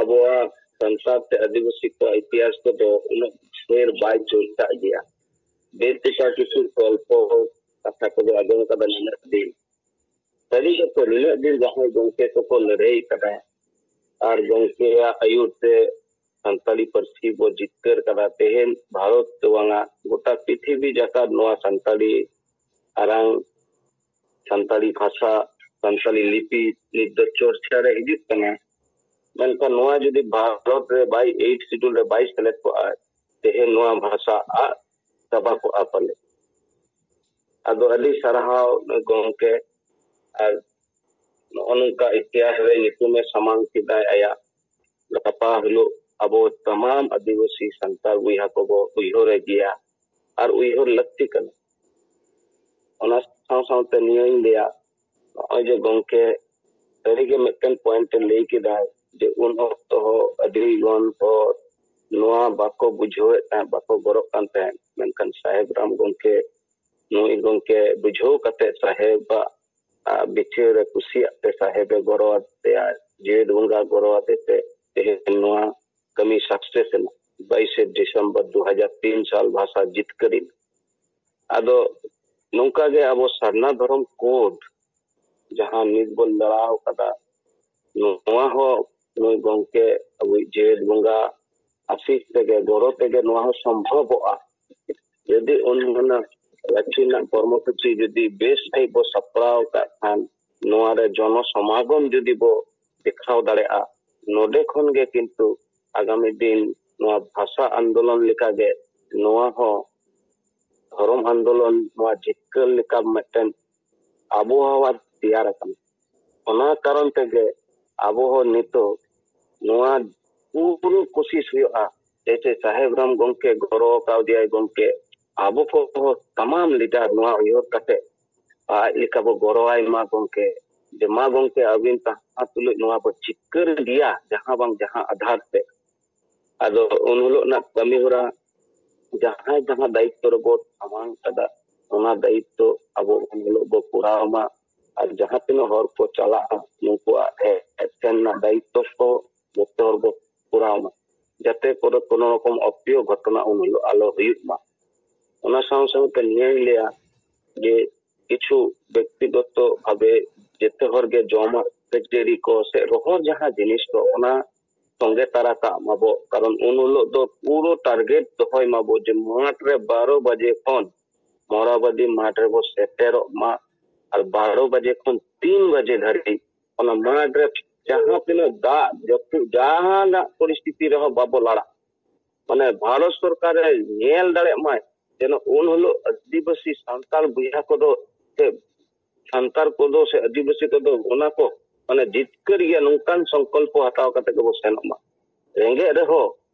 ᱟᱵᱚᱣᱟᱜ ᱥᱟᱱᱛᱟᱲ ᱛᱮ ᱟᱹᱫᱤᱵᱟᱹᱥᱤ ᱠᱚᱣᱟᱜ ᱤᱛᱤᱦᱟᱥ ᱠᱚᱫᱚ ᱩᱱᱟᱹᱜ ᱰᱷᱮᱨ ᱵᱟᱭ ᱪᱚᱨᱪᱟᱜ ᱜᱮᱭᱟ᱾ ᱵᱮᱥ ᱞᱮᱠᱟ ᱠᱤᱪᱷᱩ ᱜᱚᱞᱯᱚ ᱠᱟᱛᱷᱟ ᱠᱚᱫᱚ ᱟᱸᱡᱚᱢ ᱟᱠᱟᱫᱟ ᱱᱤᱱᱟᱹᱜ ᱫᱤᱱ, ᱥᱟᱹᱨᱤ ᱠᱟᱛᱷᱟ, ᱱᱩᱱᱟᱹᱜ ᱫᱤᱱ ᱡᱟᱦᱟᱸᱭ ᱜᱚᱢᱠᱮ ᱠᱚᱠᱚ ᱞᱟᱹᱲᱦᱟᱹᱭ ᱠᱟᱫᱟ ᱟᱨ ᱜᱚᱢᱠᱮᱭᱟᱜ ᱟᱹᱭᱩᱨ ᱛᱮ ᱥᱟᱱᱛᱟᱲᱤ ᱯᱟᱹᱨᱥᱤ ᱵᱚ ᱡᱤᱛᱠᱟᱹᱨ ᱠᱟᱫᱟ, ᱛᱮᱦᱮᱧ ᱵᱷᱟᱨᱚᱛ ᱫᱚ ᱵᱟᱝᱟ, ᱜᱚᱴᱟ ᱯᱨᱤᱛᱷᱤᱵᱤ ᱡᱟᱠᱟᱛ ᱱᱚᱣᱟ ᱥᱟᱱᱛᱟᱲᱤ ᱟᱲᱟᱝ, ᱥᱟᱱᱛᱟᱲᱤ ᱵᱷᱟᱥᱟ, ᱥᱟᱱᱛᱟᱲᱤ ᱞᱤᱯᱤ ᱱᱤᱛ ᱫᱚ ᱪᱚᱨᱪᱟ ᱨᱮ ᱦᱤᱡᱩᱜ ᱠᱟᱱᱟ᱾ ᱢᱮᱱᱠᱷᱟᱱ ᱱᱚᱣᱟ ᱡᱩᱫᱤ ᱵᱷᱟᱨᱚᱛ ᱨᱮ ᱵᱟᱭ, ᱮᱭᱤᱴ ᱥᱤᱰᱩᱞ ᱨᱮ ᱵᱟᱭ ᱥᱮᱞᱮᱫ ᱠᱚᱜᱼᱟ, ᱛᱮᱦᱮᱧ ᱱᱚᱣᱟ ᱵᱷᱟᱥᱟ ᱟᱫ ᱪᱟᱵᱟ ᱠᱚᱜᱼᱟ ᱯᱟᱞᱮ᱾ ᱟᱫᱚ ᱟᱹᱰᱤ ᱥᱟᱨᱦᱟᱣ ᱱᱩᱭ ᱜᱚᱢᱠᱮ, ᱟᱨ ᱱᱚᱜᱼᱚ ᱱᱚᱝᱠᱟ ᱤᱛᱤᱦᱟᱥ ᱨᱮ ᱧᱩᱛᱩᱢᱮ ᱥᱟᱢᱟᱝ ᱠᱮᱫᱟᱭ ᱟᱭᱟᱜ᱾ ᱜᱟᱯᱟ ᱦᱤᱞᱳᱜ ᱟᱵᱚ ᱛᱟᱢᱟᱢ ᱟᱹᱫᱤᱵᱟᱹᱥᱤ ᱥᱟᱱᱛᱟᱲ ᱵᱚᱭᱦᱟ ᱠᱚᱵᱚ ᱩᱭᱦᱟᱹᱨᱮ ᱜᱮᱭᱟ ᱟᱨ ᱩᱭᱦᱟᱹᱨ ᱞᱟᱹᱠᱛᱤ ᱠᱟᱱᱟ᱾ ᱚᱱᱟ ᱥᱟᱶ ᱥᱟᱶᱛᱮ ᱱᱤᱭᱟᱹᱧ ᱞᱟᱹᱭᱟ, ᱱᱚᱜᱼᱚᱭ ᱡᱮ ᱜᱚᱢᱠᱮ ᱥᱟᱹᱨᱤᱜᱮ ᱢᱤᱫᱴᱮᱱ ᱯᱚᱭᱮᱱᱴ ᱮ ᱞᱟᱹᱭ ᱠᱮᱫᱟᱭ ᱡᱮ ᱩᱱ ᱚᱠᱛᱚ ᱦᱚᱸ ᱟᱹᱰᱤ ᱜᱟᱱ ᱦᱚᱲ ᱱᱚᱣᱟ ᱵᱟᱠᱚ ᱵᱩᱡᱷᱟᱹᱣᱮᱫ ᱛᱟᱦᱮᱸᱫ, ᱵᱟᱠᱚ ᱜᱚᱨᱚᱜ ᱠᱟᱱ ᱛᱟᱦᱮᱸᱫ, ᱢᱮᱱᱠᱷᱟᱱ ᱥᱟᱦᱮᱵ ᱨᱟᱢ ᱜᱚᱢᱠᱮ, ᱱᱩᱭ ᱜᱚᱢᱠᱮ ᱵᱩᱡᱷᱟᱹᱣ ᱠᱟᱛᱮ ᱥᱟᱦᱮᱵᱟᱜ ᱟᱜ ᱵᱤᱪᱟᱹᱨ ᱮ ᱠᱩᱥᱤᱭᱟᱜ ᱛᱮ ᱥᱟᱦᱮᱵ ᱮ ᱜᱚᱨᱚ ᱟᱫᱮᱭᱟ, ᱡᱮᱣᱮᱫ ᱵᱚᱸᱜᱟ ᱜᱚᱨᱚ ᱟᱫᱮ ᱛᱮ ᱛᱮᱦᱮᱧ ᱱᱚᱣᱟ ᱠᱟᱹᱢᱤ ᱥᱟᱠᱥᱮᱥ ᱮᱱᱟ᱾ ᱵᱟᱭᱤᱥᱮ ᱰᱤᱥᱮᱢᱵᱚᱨ ᱫᱩ ᱦᱟᱡᱟᱨ ᱛᱤᱱ ᱥᱟᱞ ᱵᱷᱟᱥᱟ ᱡᱤᱛᱠᱟᱹᱨ ᱮᱱᱟ᱾ ᱟᱫᱚ ᱱᱚᱝᱠᱟ ᱜᱮ ᱟᱵᱚ ᱥᱟᱨᱱᱟ ᱫᱷᱚᱨᱚᱢ ᱠᱳᱰ ᱡᱟᱦᱟᱸ ᱱᱤᱛ ᱵᱚᱱ ᱞᱟᱲᱟᱣ ᱠᱟᱫᱟ, ᱱᱚᱣᱟ ᱦᱚᱸ ᱱᱩᱭ ᱜᱚᱢᱠᱮ ᱟᱵᱚᱭᱤᱡ ᱡᱮᱣᱮᱫ ᱵᱚᱸᱜᱟ ᱟᱥᱤᱥ ᱛᱮᱜᱮ, ᱜᱚᱲᱚ ᱛᱮᱜᱮ ᱱᱚᱣᱟ ᱦᱚᱸ ᱥᱚᱢᱵᱷᱚᱵᱚᱜᱼᱟ᱾ ᱡᱩᱫᱤ ᱚᱱᱟ ᱞᱟᱹᱠᱛᱤ ᱨᱮᱱᱟᱜ ᱠᱚᱨᱢᱚᱥᱩᱪᱤ ᱡᱩᱫᱤ ᱵᱮᱥ ᱥᱟᱺᱦᱤᱡ ᱵᱚ ᱥᱟᱯᱲᱟᱣ ᱠᱟᱜ ᱠᱷᱟᱱ, ᱱᱚᱣᱟ ᱨᱮ ᱡᱚᱱᱚ ᱥᱚᱢᱟᱜᱚᱢ ᱡᱩᱫᱤ ᱵᱚ ᱫᱮᱠᱷᱟᱣ ᱫᱟᱲᱮᱭᱟᱜᱼᱟ, ᱱᱚᱰᱮ ᱠᱷᱚᱱ ᱜᱮ ᱠᱤᱱᱛᱩ ᱟᱜᱟᱢᱤ ᱫᱤᱱ ᱱᱚᱣᱟ ᱵᱷᱟᱥᱟ ᱟᱱᱫᱳᱞᱚᱱ ᱞᱮᱠᱟᱜᱮ ᱱᱚᱣᱟ ᱦᱚᱸ ᱫᱷᱚᱨᱚᱢ ᱟᱱᱫᱳᱞᱚᱱ ᱱᱚᱣᱟ ᱡᱤᱛᱠᱟᱹᱨ ᱞᱮᱠᱟ ᱢᱤᱫᱴᱮᱱ ᱟᱵᱚᱦᱟᱣᱟ ᱛᱮᱭᱟᱨ ᱟᱠᱟᱱᱟ᱾ ᱚᱱᱟ ᱠᱟᱨᱚᱱ ᱛᱮᱜᱮ ᱟᱵᱚ ᱦᱚᱸ ᱱᱤᱛᱚᱜ ᱱᱚᱣᱟ ᱯᱩᱨᱟᱹ ᱠᱳᱥᱤᱥ ᱦᱩᱭᱩᱜᱼᱟ, ᱡᱮᱭᱥᱮ ᱥᱟᱦᱮᱵ ᱨᱟᱢ ᱜᱚᱢᱠᱮ ᱜᱚᱲᱚ ᱠᱟᱣᱫᱮᱭᱟᱭ ᱜᱚᱢᱠᱮ, ᱟᱵᱚ ᱠᱚᱦᱚᱸ ᱛᱟᱢᱟᱢ ᱞᱤᱰᱟᱨ ᱱᱚᱣᱟ ᱩᱭᱦᱟᱹᱨ ᱠᱟᱛᱮ ᱟᱡ ᱞᱮᱠᱟ ᱵᱚ ᱜᱚᱲᱚᱣᱟᱭ ᱢᱟ ᱜᱚᱢᱠᱮ, ᱡᱮ ᱢᱟ ᱜᱚᱢᱠᱮ ᱟᱹᱵᱤᱱ ᱛᱟᱦᱮᱸ ᱛᱩᱞᱩᱡ ᱱᱚᱣᱟ ᱵᱚ ᱡᱤᱛᱠᱟᱹᱨ ᱜᱮᱭᱟ ᱡᱟᱦᱟᱸ ᱵᱟᱝ ᱡᱟᱦᱟᱸ ᱟᱫᱷᱟᱨ ᱛᱮ᱾ ᱟᱫᱚ ᱩᱱ ᱦᱤᱞᱳᱜ ᱨᱮᱱᱟᱜ ᱠᱟᱹᱢᱤ ᱦᱚᱨᱟ ᱡᱟᱦᱟᱸᱭ ᱡᱟᱦᱟᱸ ᱫᱟᱭᱤᱛᱛᱚ ᱨᱮᱵᱚ ᱥᱟᱢᱟᱝ ᱠᱟᱫᱟ, ᱚᱱᱟ ᱫᱟᱭᱤᱛᱛᱚ ᱟᱵᱚ ᱩᱱ ᱦᱤᱞᱳᱜ ᱵᱚ ᱯᱩᱨᱟᱣ ᱢᱟ᱾ ᱟᱨ ᱡᱟᱦᱟᱸ ᱛᱤᱱᱟᱹᱜ ᱦᱚᱲ ᱠᱚ ᱪᱟᱞᱟᱜᱼᱟ, ᱩᱱᱠᱩᱣᱟᱜ ᱦᱮᱡ ᱥᱮᱱ ᱨᱮᱱᱟᱜ ᱫᱟᱭᱤᱛᱛᱚ ᱠᱚ ᱡᱚᱛᱚ ᱦᱚᱲ ᱵᱚ ᱯᱩᱨᱟᱣ ᱢᱟ, ᱡᱟᱛᱮ ᱠᱚᱨᱮ ᱠᱳᱱᱳ ᱨᱚᱠᱚᱢ ᱚᱯᱨᱤᱭᱚ ᱜᱷᱚᱴᱚᱱᱟ ᱩᱱ ᱦᱤᱞᱳᱜ ᱟᱞᱚ ᱦᱩᱭᱩᱜ ᱢᱟ᱾ ᱚᱱᱟ ᱥᱟᱶ ᱥᱟᱶᱛᱮ ᱱᱤᱭᱟᱹᱧ ᱞᱟᱹᱭᱟ ᱡᱮ ᱠᱤᱪᱷᱩ ᱵᱮᱠᱛᱤᱜᱚᱛᱚ ᱵᱷᱟᱵᱮ ᱡᱮᱛᱮ ᱦᱚᱲ ᱜᱮ ᱡᱚᱢᱟᱜ ᱠᱷᱟᱹᱡᱟᱹᱲᱤ ᱠᱚ ᱥᱮ ᱨᱚᱦᱚᱲ ᱡᱟᱦᱟᱸ ᱡᱤᱱᱤᱥ ᱠᱚ, ᱚᱱᱟ ᱥᱚᱸᱜᱮ ᱛᱟᱨᱟ ᱠᱟᱜ ᱢᱟᱵᱚ᱾ ᱠᱟᱨᱚᱱ ᱩᱱ ᱦᱤᱞᱳᱜ ᱫᱚ ᱯᱩᱨᱟᱹ ᱴᱟᱨᱜᱮᱴ ᱫᱚᱦᱚᱭ ᱢᱟᱵᱚ ᱡᱮ ᱢᱟᱴᱷ ᱨᱮ ᱵᱟᱨᱚ ᱵᱟᱡᱮ ᱠᱷᱚᱱ ᱢᱚᱨᱟᱵᱟᱫᱤ ᱢᱟᱴᱷ ᱨᱮᱵᱚ ᱥᱮᱴᱮᱨᱚᱜ ᱢᱟ᱾ ᱟᱨ ᱵᱟᱨᱚ ᱵᱟᱡᱮ ᱠᱷᱚᱱ ᱛᱤᱱ ᱵᱟᱡᱮ ᱫᱷᱟᱹᱨᱤᱡ ᱚᱱᱟ ᱢᱟᱴᱷ ᱨᱮ ᱡᱟᱦᱟᱸ ᱛᱤᱱᱟᱹᱜ ᱫᱟᱜ ᱡᱟᱹᱯᱩᱫ ᱡᱟᱦᱟᱱᱟᱜ ᱯᱚᱨᱤᱥᱛᱷᱤᱛᱤ ᱨᱮᱦᱚᱸ ᱵᱟᱵᱚ ᱞᱟᱲᱟᱜ, ᱢᱟᱱᱮ ᱵᱷᱟᱨᱚᱛ ᱥᱚᱨᱠᱟᱨᱮ ᱧᱮᱞ ᱫᱟᱲᱮᱭᱟᱜ ᱢᱟᱭ ᱡᱮᱱᱚ ᱩᱱ ᱦᱤᱞᱳᱜ ᱟᱹᱫᱤᱵᱟᱹᱥᱤ ᱥᱟᱱᱛᱟᱲ ᱵᱚᱭᱦᱟ ᱠᱚᱫᱚ ᱥᱮ ᱥᱟᱱᱛᱟᱲ ᱠᱚᱫᱚ ᱥᱮ ᱟᱹᱫᱤᱵᱟᱹᱥᱤ ᱠᱚᱫᱚ ᱚᱱᱟ ᱠᱚ ᱢᱟᱱᱮ ᱡᱤᱛᱠᱟᱹᱨ ᱜᱮᱭᱟ, ᱱᱚᱝᱠᱟᱱ ᱥᱚᱝᱠᱚᱞᱯᱚ ᱦᱟᱛᱟᱣ ᱠᱟᱛᱮ ᱜᱮᱵᱚ ᱥᱮᱱᱚᱜ ᱢᱟ᱾ ᱨᱮᱸᱜᱮᱡ ᱨᱮᱦᱚᱸ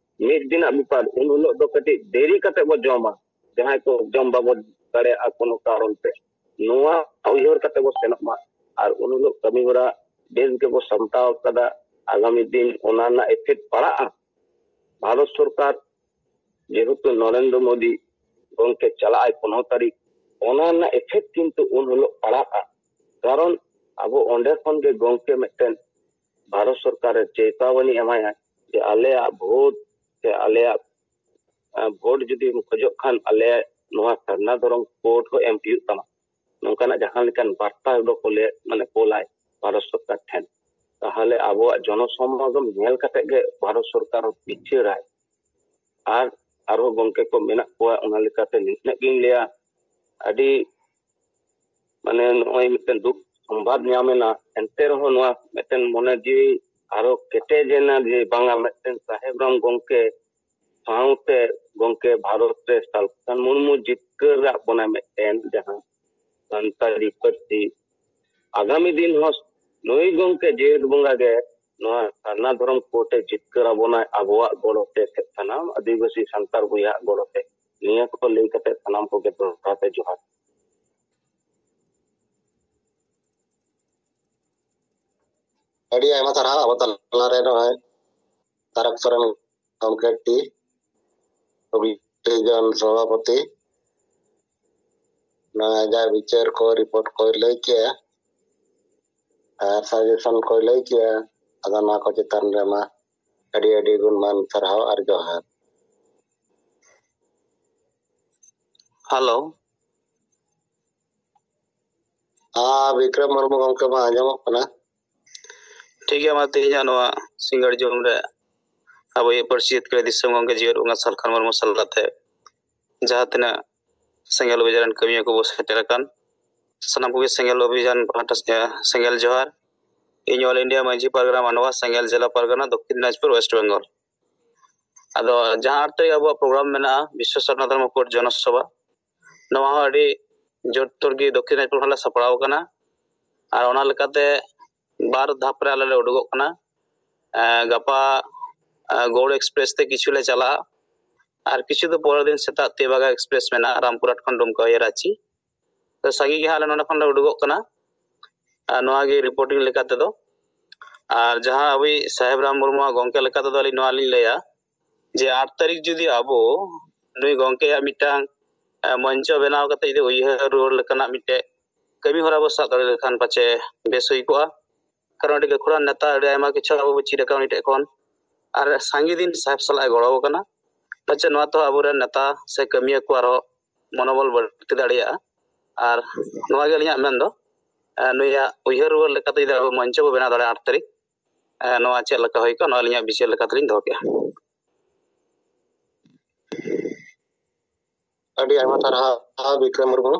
ᱢᱤᱫ ᱫᱤᱱᱟᱜ ᱵᱮᱯᱟᱨ, ᱩᱱ ᱦᱤᱞᱳᱜ ᱫᱚ ᱠᱟᱹᱴᱤᱡ ᱫᱮᱨᱤ ᱠᱟᱛᱮ ᱵᱚ ᱡᱚᱢᱟ, ᱡᱟᱦᱟᱸᱭ ᱠᱚ ᱡᱚᱢ ᱵᱟᱵᱚ ᱫᱟᱲᱮᱭᱟᱜᱼᱟ ᱠᱳᱱᱳ ᱠᱟᱨᱚᱱ ᱛᱮ, ᱱᱚᱣᱟ ᱩᱭᱦᱟᱹᱨ ᱠᱟᱛᱮ ᱵᱚ ᱥᱮᱱᱚᱜ ᱢᱟ᱾ ᱟᱨ ᱩᱱ ᱦᱤᱞᱳᱜ ᱠᱟᱹᱢᱤ ᱦᱚᱨᱟ ᱵᱮᱥ ᱜᱮᱵᱚ ᱥᱟᱢᱴᱟᱣ ᱠᱟᱫᱟ᱾ ᱟᱜᱟᱢᱤ ᱫᱤᱱ ᱚᱱᱟ ᱨᱮᱱᱟᱜ ᱮᱯᱷᱮᱠᱴ ᱯᱟᱲᱟᱜᱼᱟ᱾ ᱵᱷᱟᱨᱚᱛ ᱥᱚᱨᱠᱟᱨ ᱡᱮᱦᱮᱛᱩ ᱱᱚᱨᱮᱱᱫᱨᱚ ᱢᱳᱫᱤ ᱜᱚᱢᱠᱮ ᱪᱟᱞᱟᱜ ᱟᱭ ᱯᱚᱱᱨᱚ ᱛᱟᱹᱨᱤᱠᱷ, ᱚᱱᱟ ᱨᱮᱱᱟᱜ ᱮᱯᱷᱮᱠᱴ ᱠᱤᱱᱛᱩ ᱩᱱ ᱦᱤᱞᱳᱜ ᱯᱟᱲᱟᱜᱼᱟ᱾ ᱠᱟᱨᱚᱱ ᱟᱵᱚ ᱚᱸᱰᱮ ᱠᱷᱚᱱ ᱜᱮ ᱜᱚᱢᱠᱮ ᱢᱤᱫᱴᱮᱱ ᱵᱷᱟᱨᱚᱛ ᱥᱚᱨᱠᱟᱨᱮ ᱪᱮᱛᱟᱣᱟᱱᱤ ᱮᱢᱟᱭᱟ ᱡᱮ ᱟᱞᱮᱭᱟᱜ ᱵᱷᱳᱴ ᱥᱮ ᱟᱞᱮᱭᱟᱜ ᱟᱸ, ᱵᱷᱳᱴ ᱡᱩᱫᱤᱢ ᱠᱷᱚᱡᱚᱜ ᱠᱷᱟᱱ ᱟᱞᱮ ᱱᱚᱣᱟ ᱥᱟᱨᱱᱟ ᱫᱷᱚᱨᱚᱢ ᱠᱳᱰ ᱦᱚᱸ ᱮᱢ ᱦᱩᱭᱩᱜ ᱛᱟᱢᱟ, ᱱᱚᱝᱠᱟᱱᱟᱜ ᱡᱟᱦᱟᱸ ᱞᱮᱠᱟᱱ ᱵᱟᱨᱛᱟ ᱩᱰᱩᱠ ᱠᱚ ᱞᱟᱹᱭ, ᱢᱟᱱᱮ ᱠᱳᱞᱟᱭ ᱵᱷᱟᱨᱚᱛ ᱥᱚᱨᱠᱟᱨ ᱴᱷᱮᱱ, ᱛᱟᱦᱚᱞᱮ ᱟᱵᱚᱣᱟᱜ ᱡᱚᱱᱚᱥᱚᱢᱟᱜᱚᱢ ᱧᱮᱞ ᱠᱟᱛᱮ ᱜᱮ ᱵᱷᱟᱨᱚᱛ ᱥᱚᱨᱠᱟᱨ ᱦᱚᱸ ᱵᱤᱪᱟᱹᱨᱟᱭ᱾ ᱟᱨ ᱟᱨᱦᱚᱸ ᱜᱚᱢᱠᱮ ᱠᱚ ᱢᱮᱱᱟᱜ ᱠᱚᱣᱟ, ᱚᱱᱟ ᱞᱮᱠᱟᱛᱮ ᱱᱤᱱᱟᱹᱜ ᱜᱤᱧ ᱞᱟᱹᱭᱟ, ᱟᱹᱰᱤ ᱢᱟᱱᱮ ᱱᱚᱜᱼᱚᱭ ᱢᱤᱫᱴᱮᱱ ᱫᱩᱠ ᱥᱚᱢᱵᱟᱫ ᱧᱟᱢ ᱮᱱᱟ, ᱮᱱᱛᱮ ᱨᱮᱦᱚᱸ ᱱᱚᱣᱟ ᱢᱤᱫᱴᱮᱱ ᱢᱚᱱᱮ ᱡᱤᱣᱤ ᱟᱨᱚ ᱠᱮᱴᱮᱡ ᱮᱱᱟ ᱡᱮ ᱵᱟᱝᱟ ᱢᱤᱫᱴᱮᱱ ᱥᱟᱦᱮᱵ ᱨᱟᱢ ᱜᱚᱢᱠᱮ ᱥᱟᱶᱛᱮ ᱜᱚᱢᱠᱮ ᱵᱷᱟᱨᱚᱛ ᱨᱮ ᱥᱟᱞᱠᱷᱟᱱ ᱢᱩᱨᱢᱩ ᱡᱤᱛᱠᱟᱹᱨ ᱨᱟᱜ ᱵᱚᱱᱟᱭ ᱢᱤᱫᱴᱮᱱ ᱡᱟᱦᱟᱸ ᱥᱟᱱᱛᱟᱲᱤ ᱯᱟᱹᱨᱥᱤ ᱟᱜᱟᱢᱤ ᱫᱤᱱ ᱦᱚᱸ ᱱᱩᱭ ᱜᱚᱢᱠᱮ ᱡᱮᱦᱮᱛᱩ ᱵᱚᱸᱜᱟ ᱜᱮ ᱱᱚᱣᱟ ᱥᱟᱨᱱᱟ ᱫᱷᱚᱨᱚᱢ ᱠᱳᱰ ᱮ ᱡᱤᱛᱠᱟᱹᱨ ᱟᱵᱚᱱᱟᱭ ᱟᱵᱚᱣᱟᱜ ᱜᱚᱲᱚ ᱛᱮ ᱥᱮ ᱥᱟᱱᱟᱢ ᱟᱹᱫᱤᱵᱟᱹᱥᱤ ᱥᱟᱱᱛᱟᱲ ᱵᱚᱭᱦᱟᱣᱟᱜ ᱜᱚᱲᱚ ᱛᱮ᱾ ᱱᱤᱭᱟᱹ ᱠᱚ ᱞᱟᱹᱭ ᱠᱟᱛᱮ ᱥᱟᱱᱟᱢ ᱠᱚᱜᱮ ᱫᱚᱦᱲᱟ ᱛᱮ ᱡᱚᱦᱟᱨ᱾ ᱟᱹᱰᱤ ᱟᱭᱢᱟ ᱥᱟᱨᱦᱟᱣ ᱟᱵᱚ ᱛᱟᱞᱟᱨᱮ ᱱᱚᱜᱼᱚᱭ ᱛᱟᱨᱚᱠ ᱥᱚᱨᱮᱱ ᱜᱚᱢᱠᱮ ᱴᱤ, ᱦᱩᱜᱽᱞᱤ ᱡᱚᱱ ᱥᱚᱵᱷᱟᱯᱚᱛᱤ, ᱱᱚᱣᱟ ᱡᱟ ᱵᱤᱪᱟᱹᱨ ᱠᱚ ᱨᱤᱯᱳᱨᱴ ᱠᱚᱭ ᱞᱟᱹᱭ ᱠᱮᱜᱼᱟ ᱟᱨ ᱥᱟᱡᱮᱥᱚᱱ ᱠᱚᱭ ᱞᱟᱹᱭ ᱠᱮᱜᱼᱟ, ᱟᱫᱚ ᱱᱚᱣᱟ ᱠᱚ ᱪᱮᱛᱟᱱ ᱨᱮᱢᱟ ᱟᱹᱰᱤ ᱟᱹᱰᱤ ᱜᱩᱱᱢᱟᱱ ᱥᱟᱨᱦᱟᱣ ᱟᱨ ᱡᱚᱦᱟᱨ᱾ ᱦᱮᱞᱳ᱾ ᱟᱨ ᱵᱤᱠᱨᱚᱢ ᱢᱩᱨᱢᱩ ᱜᱚᱢᱠᱮ ᱢᱟ ᱟᱸᱡᱚᱢᱚᱜ ᱠᱟᱱᱟ᱾ ᱴᱷᱤᱠ ᱜᱮᱭᱟ, ᱢᱟ ᱛᱮᱦᱮᱧᱟᱜ ᱱᱚᱣᱟ ᱥᱤᱸᱜᱟᱹᱲ ᱡᱚᱢ ᱨᱮ ᱟᱵᱚᱭᱤᱡ ᱯᱟᱹᱨᱥᱤ ᱡᱤᱛᱠᱟᱹᱨ ᱫᱤᱥᱚᱢ ᱜᱚᱢᱠᱮ ᱡᱤᱭᱟᱹᱲ ᱵᱚᱸᱜᱟ ᱥᱟᱞᱠᱷᱟᱱ ᱢᱩᱨᱢᱩ ᱥᱟᱞᱟᱜ ᱛᱮ ᱡᱟᱦᱟᱸ ᱛᱤᱱᱟᱹᱜ ᱥᱮᱸᱜᱮᱞ ᱚᱵᱷᱤᱡᱟᱱ ᱨᱮᱱ ᱠᱟᱹᱢᱤᱭᱟᱹ ᱠᱚᱵᱚ ᱥᱮᱴᱮᱨ ᱟᱠᱟᱱ, ᱥᱟᱱᱟᱢ ᱠᱚᱜᱮ ᱥᱮᱸᱜᱮᱞ ᱚᱵᱷᱤᱡᱟᱱ ᱯᱟᱦᱴᱟ ᱥᱮ-, ᱥᱮᱸᱜᱮᱞ ᱡᱚᱦᱟᱨ᱾ ᱤᱧ All India ᱢᱟᱹᱡᱷᱤ ᱯᱟᱨᱜᱟᱱᱟ ᱢᱟᱱᱰᱣᱟ ᱥᱮᱸᱜᱮᱞ ᱡᱮᱞᱟ ᱯᱟᱨᱜᱟᱱᱟ ᱫᱚᱠᱠᱷᱤᱱ ᱫᱤᱱᱟᱡᱽᱯᱩᱨ ᱳᱭᱮᱥᱴ ᱵᱮᱝᱜᱚᱞ᱾ ᱟᱫᱚ ᱡᱟᱦᱟᱸ ᱟᱴ ᱛᱟᱹᱨᱤᱠᱷ ᱟᱵᱚᱣᱟᱜ ᱯᱨᱳᱜᱨᱟᱢ ᱢᱮᱱᱟᱜᱼᱟ ᱵᱤᱥᱥᱚ ᱥᱟᱨᱱᱟ ᱫᱷᱚᱨᱢᱚ ᱯᱚᱨᱤᱥᱚᱫ ᱡᱚᱱᱚᱥᱚᱵᱷᱟ, ᱱᱚᱣᱟ ᱦᱚᱸ ᱟᱹᱰᱤ ᱡᱳᱨᱛᱳᱨ ᱜᱮ ᱫᱚᱠᱠᱷᱤᱱ ᱫᱤᱱᱟᱡᱽᱯᱩᱨ ᱠᱷᱚᱱ ᱞᱮ ᱥᱟᱯᱲᱟᱣ ᱟᱠᱟᱱᱟ᱾ ᱟᱨ ᱚᱱᱟ ᱞᱮᱠᱟᱛᱮ ᱵᱟᱨ ᱫᱷᱟᱯ ᱨᱮ ᱟᱞᱮ ᱞᱮ ᱩᱰᱩᱠᱚᱜ ᱠᱟᱱᱟ᱾ ᱮᱸ, ᱜᱟᱯᱟ, ᱮᱸ, ᱜᱳᱣᱲ ᱮᱠᱥᱯᱨᱮᱥ ᱛᱮ ᱠᱤᱪᱷᱩ ᱞᱮ ᱪᱟᱞᱟᱜᱼᱟ, ᱟᱨ ᱠᱤᱪᱷᱩ ᱫᱚ ᱯᱚᱨᱮᱨ ᱫᱤᱱ ᱥᱮᱛᱟᱜ ᱛᱮᱵᱟᱜᱟ ᱮᱠᱥᱯᱨᱮᱥ ᱢᱮᱱᱟᱜᱼᱟ, ᱨᱟᱢᱯᱩᱨᱦᱟᱴ ᱠᱷᱚᱱ ᱰᱩᱢᱠᱟ ᱦᱩᱭ ᱨᱟᱸᱪᱤ᱾ ᱛᱚ ᱥᱟᱸᱜᱮ ᱜᱮ ᱦᱟᱸᱜ ᱟᱞᱮ ᱱᱚᱸᱰᱮ ᱠᱷᱚᱱ ᱞᱮ ᱩᱰᱩᱠᱚᱜ ᱠᱟᱱᱟ᱾ ᱟᱨ ᱱᱚᱣᱟ ᱜᱮ ᱨᱤᱯᱳᱨᱴᱤᱝ ᱞᱮᱠᱟ ᱛᱮᱫᱚ᱾ ᱟᱨ ᱡᱟᱦᱟᱸ ᱟᱵᱚᱭᱤᱡ ᱥᱟᱦᱮᱵ ᱨᱟᱢ ᱢᱩᱨᱢᱩᱣᱟᱜ ᱜᱚᱢᱠᱮ ᱞᱮᱠᱟ ᱛᱮᱫᱚ ᱟᱹᱞᱤᱧ ᱱᱚᱣᱟ ᱞᱤᱧ ᱞᱟᱹᱭᱟ ᱡᱮ ᱟᱴ ᱛᱟᱹᱨᱤᱠᱷ ᱡᱩᱫᱤ ᱟᱵᱚ ᱱᱩᱭ ᱜᱚᱢᱠᱮᱭᱟᱜ ᱢᱤᱫᱴᱟᱝ, ᱮ, ᱢᱚᱧᱪᱚ ᱵᱮᱱᱟᱣ ᱠᱟᱛᱮ ᱡᱩᱫᱤ ᱩᱭᱦᱟᱹᱨ ᱨᱩᱣᱟᱹᱲ ᱞᱮᱠᱟᱱᱟᱜ ᱢᱤᱫᱴᱮᱡ ᱠᱟᱹᱢᱤ ᱦᱚᱨᱟ ᱵᱚ ᱥᱟᱵ ᱫᱟᱲᱮ ᱞᱮᱠᱷᱟᱱ ᱯᱟᱪᱮ ᱵᱮᱥ ᱦᱩᱭ ᱠᱚᱜᱼᱟ᱾ ᱠᱟᱨᱚᱱ ᱟᱹᱰᱤ ᱜᱟᱹᱠᱷᱩᱲᱟᱱ ᱱᱮᱛᱟ, ᱟᱹᱰᱤ ᱟᱭᱢᱟ ᱠᱤᱪᱷᱩ ᱟᱵᱚ ᱵᱚ ᱪᱮᱫ ᱟᱠᱟᱫ ᱩᱱᱤ ᱴᱷᱮᱡ ᱠᱷᱚᱱ, ᱟᱨ ᱥᱟᱸᱜᱮ ᱫᱤᱱ ᱥᱟᱦᱮᱵ ᱥᱟᱞᱟᱜ ᱮ ᱜᱚᱲᱚ ᱟᱠᱟᱱᱟ᱾ ᱯᱟᱪᱮ ᱱᱚᱣᱟ ᱛᱮᱦᱚᱸ ᱟᱵᱚᱨᱮᱱ ᱱᱮᱛᱟ ᱥᱮ ᱠᱟᱹᱢᱤᱭᱟᱹ ᱠᱚ ᱟᱨᱦᱚᱸ ᱢᱚᱱᱳᱵᱚᱞ ᱵᱟᱹᱲᱛᱤ ᱫᱟᱲᱮᱭᱟᱜᱼᱟ᱾ ᱟᱨ ᱱᱚᱣᱟ ᱜᱮ ᱟᱹᱞᱤᱧᱟᱜ ᱢᱮᱱ ᱫᱚ, ᱮ, ᱱᱩᱭᱟᱜ ᱩᱭᱦᱟᱹᱨ ᱨᱩᱣᱟᱹᱲ ᱞᱮᱠᱟᱛᱮ ᱡᱩᱫᱤ ᱟᱵᱚ ᱢᱚᱧᱪᱚ ᱵᱚ ᱵᱮᱱᱟᱣ ᱫᱟᱲᱮᱭᱟᱜᱼᱟ ᱟᱴ ᱛᱟᱹᱨᱤᱠᱷ, ᱮ, ᱱᱚᱣᱟ ᱪᱮᱫ ᱞᱮᱠᱟ ᱦᱩᱭ ᱠᱚᱜᱼᱟ, ᱱᱚᱣᱟ ᱟᱹᱞᱤᱧᱟᱜ ᱵᱤᱪᱟᱹᱨ ᱞᱮᱠᱟ ᱛᱮᱞᱤᱧ ᱫᱚᱦᱚ ᱠᱮᱜᱼᱟ᱾ ᱟᱹᱰᱤ ᱟᱭᱢᱟ ᱥᱟᱨᱦᱟᱣ ᱵᱤᱠᱨᱚᱢ ᱢᱩᱨᱢᱩ᱾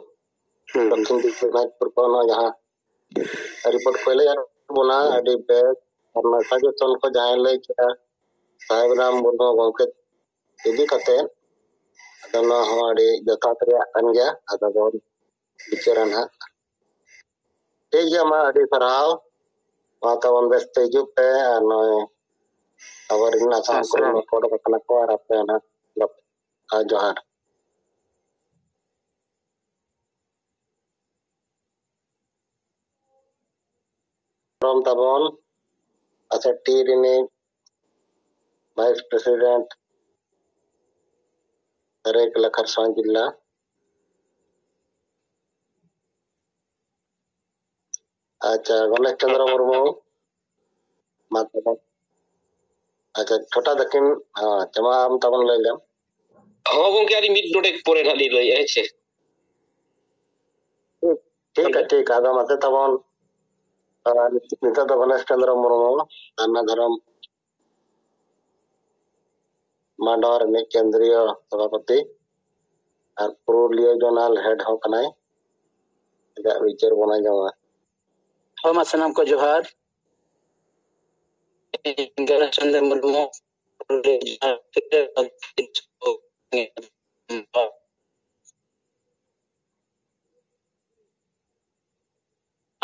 ᱦᱩᱸ᱾ ᱫᱚᱠᱠᱷᱤᱱ ᱫᱤᱱᱟᱡᱽᱯᱩᱨ ᱠᱷᱚᱱ ᱱᱚᱣᱟ ᱡᱟᱦᱟᱸ ᱨᱤᱯᱳᱨᱴ ᱠᱚ ᱞᱟᱹᱭ ᱟᱫ ᱵᱚᱱᱟ, ᱟᱹᱰᱤ ᱵᱮᱥ᱾ ᱟᱨ ᱱᱚᱣᱟ ᱥᱟᱡᱮᱥᱚᱱ ᱠᱚ ᱡᱟᱦᱟᱸᱭ ᱞᱟᱹᱭ ᱠᱮᱫᱟ ᱥᱟᱦᱮᱵ ᱨᱟᱢ ᱢᱩᱨᱢᱩ ᱜᱚᱢᱠᱮ ᱤᱫᱤ ᱠᱟᱛᱮ, ᱟᱫᱚ ᱱᱚᱣᱟ ᱦᱚᱸ ᱟᱹᱰᱤ ᱡᱚᱛᱷᱟᱛ ᱨᱮᱭᱟᱜ ᱠᱟᱱ ᱜᱮᱭᱟ᱾ ᱟᱫᱚ ᱵᱚᱱ ᱵᱤᱪᱟᱹᱨᱟ ᱱᱟᱦᱟᱜ᱾ ᱴᱷᱤᱠ ᱜᱮᱭᱟ, ᱢᱟ ᱟᱹᱰᱤ ᱥᱟᱨᱦᱟᱣ᱾ ᱢᱟ ᱛᱟᱵᱚᱱ ᱵᱮᱥ ᱛᱮ ᱦᱤᱡᱩᱜ ᱯᱮ᱾ ᱟᱨ ᱱᱚᱜᱼᱚᱭ ᱟᱵᱚᱨᱮᱱ ᱟᱥᱟᱢ ᱦᱮᱸ, ᱠᱚᱨᱮᱱ ᱥᱟᱨᱦᱟᱣ᱾ ᱦᱚᱲ ᱠᱚ ᱠᱟᱱᱟ ᱠᱚ, ᱟᱨ ᱟᱯᱮ ᱱᱟᱦᱟᱜ ᱜᱟᱯ-, ᱟᱨ ᱡᱚᱦᱟᱨ᱾ ᱯᱟᱨᱚᱢ ᱛᱟᱵᱚᱱ ᱟᱥᱮᱴᱴᱤ ᱨᱤᱱᱤᱡ ᱵᱷᱟᱭᱤᱥ ᱯᱨᱮᱥᱤᱰᱮᱱᱴ ᱥᱟᱹᱨᱟᱹᱭᱠᱮᱞᱟ ᱠᱷᱟᱨᱥᱚᱶᱟ ᱡᱤᱞᱟ᱾ ᱟᱪᱪᱷᱟ, ᱜᱚᱱᱮᱥ ᱪᱚᱸᱫᱽᱨᱚ ᱢᱩᱨᱢᱩ, ᱢᱟ ᱛᱚᱵᱮ᱾ ᱟᱪᱪᱷᱟ, ᱪᱷᱳᱴᱟ ᱫᱟᱹᱠᱤᱱ, ᱦᱮᱸ, ᱟᱪᱪᱷᱟ, ᱢᱟ ᱟᱢ ᱛᱟᱵᱚᱱ ᱞᱟᱹᱭ ᱞᱮᱢ᱾ ᱦᱚᱸ ᱜᱚᱝᱠᱮ, ᱟᱹᱞᱤᱧ ᱢᱤᱫ ᱰᱚᱸᱰᱮᱠ ᱯᱚᱨᱮ ᱱᱟᱦᱟᱜ ᱞᱤᱧ ᱞᱟᱹᱭᱮᱫᱼᱟ, ᱦᱮᱸ ᱪᱮ? ᱴᱷᱤᱠ, ᱴᱷᱤᱠ ᱜᱮᱭᱟ, ᱴᱷᱤᱠ᱾ ᱟᱫᱚ ᱢᱟᱥᱮ ᱛᱟᱵᱚᱱ, ᱟᱨ ᱱᱤᱛᱚᱜ ᱫᱚ ᱜᱚᱱᱮᱥ ᱪᱚᱸᱫᱽᱨᱚ ᱢᱩᱨᱢᱩ, ᱥᱟᱨᱱᱟ ᱫᱷᱚᱨᱚᱢ ᱢᱟᱰᱣᱟ ᱨᱤᱱᱤᱡ ᱠᱮᱱᱫᱨᱤᱭᱚ ᱥᱚᱵᱷᱟᱯᱚᱛᱤ ᱟᱨ ᱯᱩᱨᱩᱞᱤᱭᱟᱹ ᱡᱚᱱᱟᱞ ᱦᱮᱰ ᱦᱚᱸ ᱠᱟᱱᱟᱭ᱾ ᱟᱡᱟᱜ ᱵᱤᱪᱟᱹᱨ ᱵᱚᱱ ᱟᱸᱡᱚᱢᱟ᱾ ᱦᱳᱭ, ᱢᱟ ᱥᱟᱱᱟᱢ ᱠᱚ ᱡᱚᱦᱟᱨ᱾ ᱤᱧ ᱜᱚᱱᱮᱥ ᱪᱚᱸᱫᱽᱨᱚ ᱢᱩᱨᱢᱩ, ᱯᱩᱨᱩᱞᱤᱭᱟᱹ ᱡᱚᱱᱟᱞ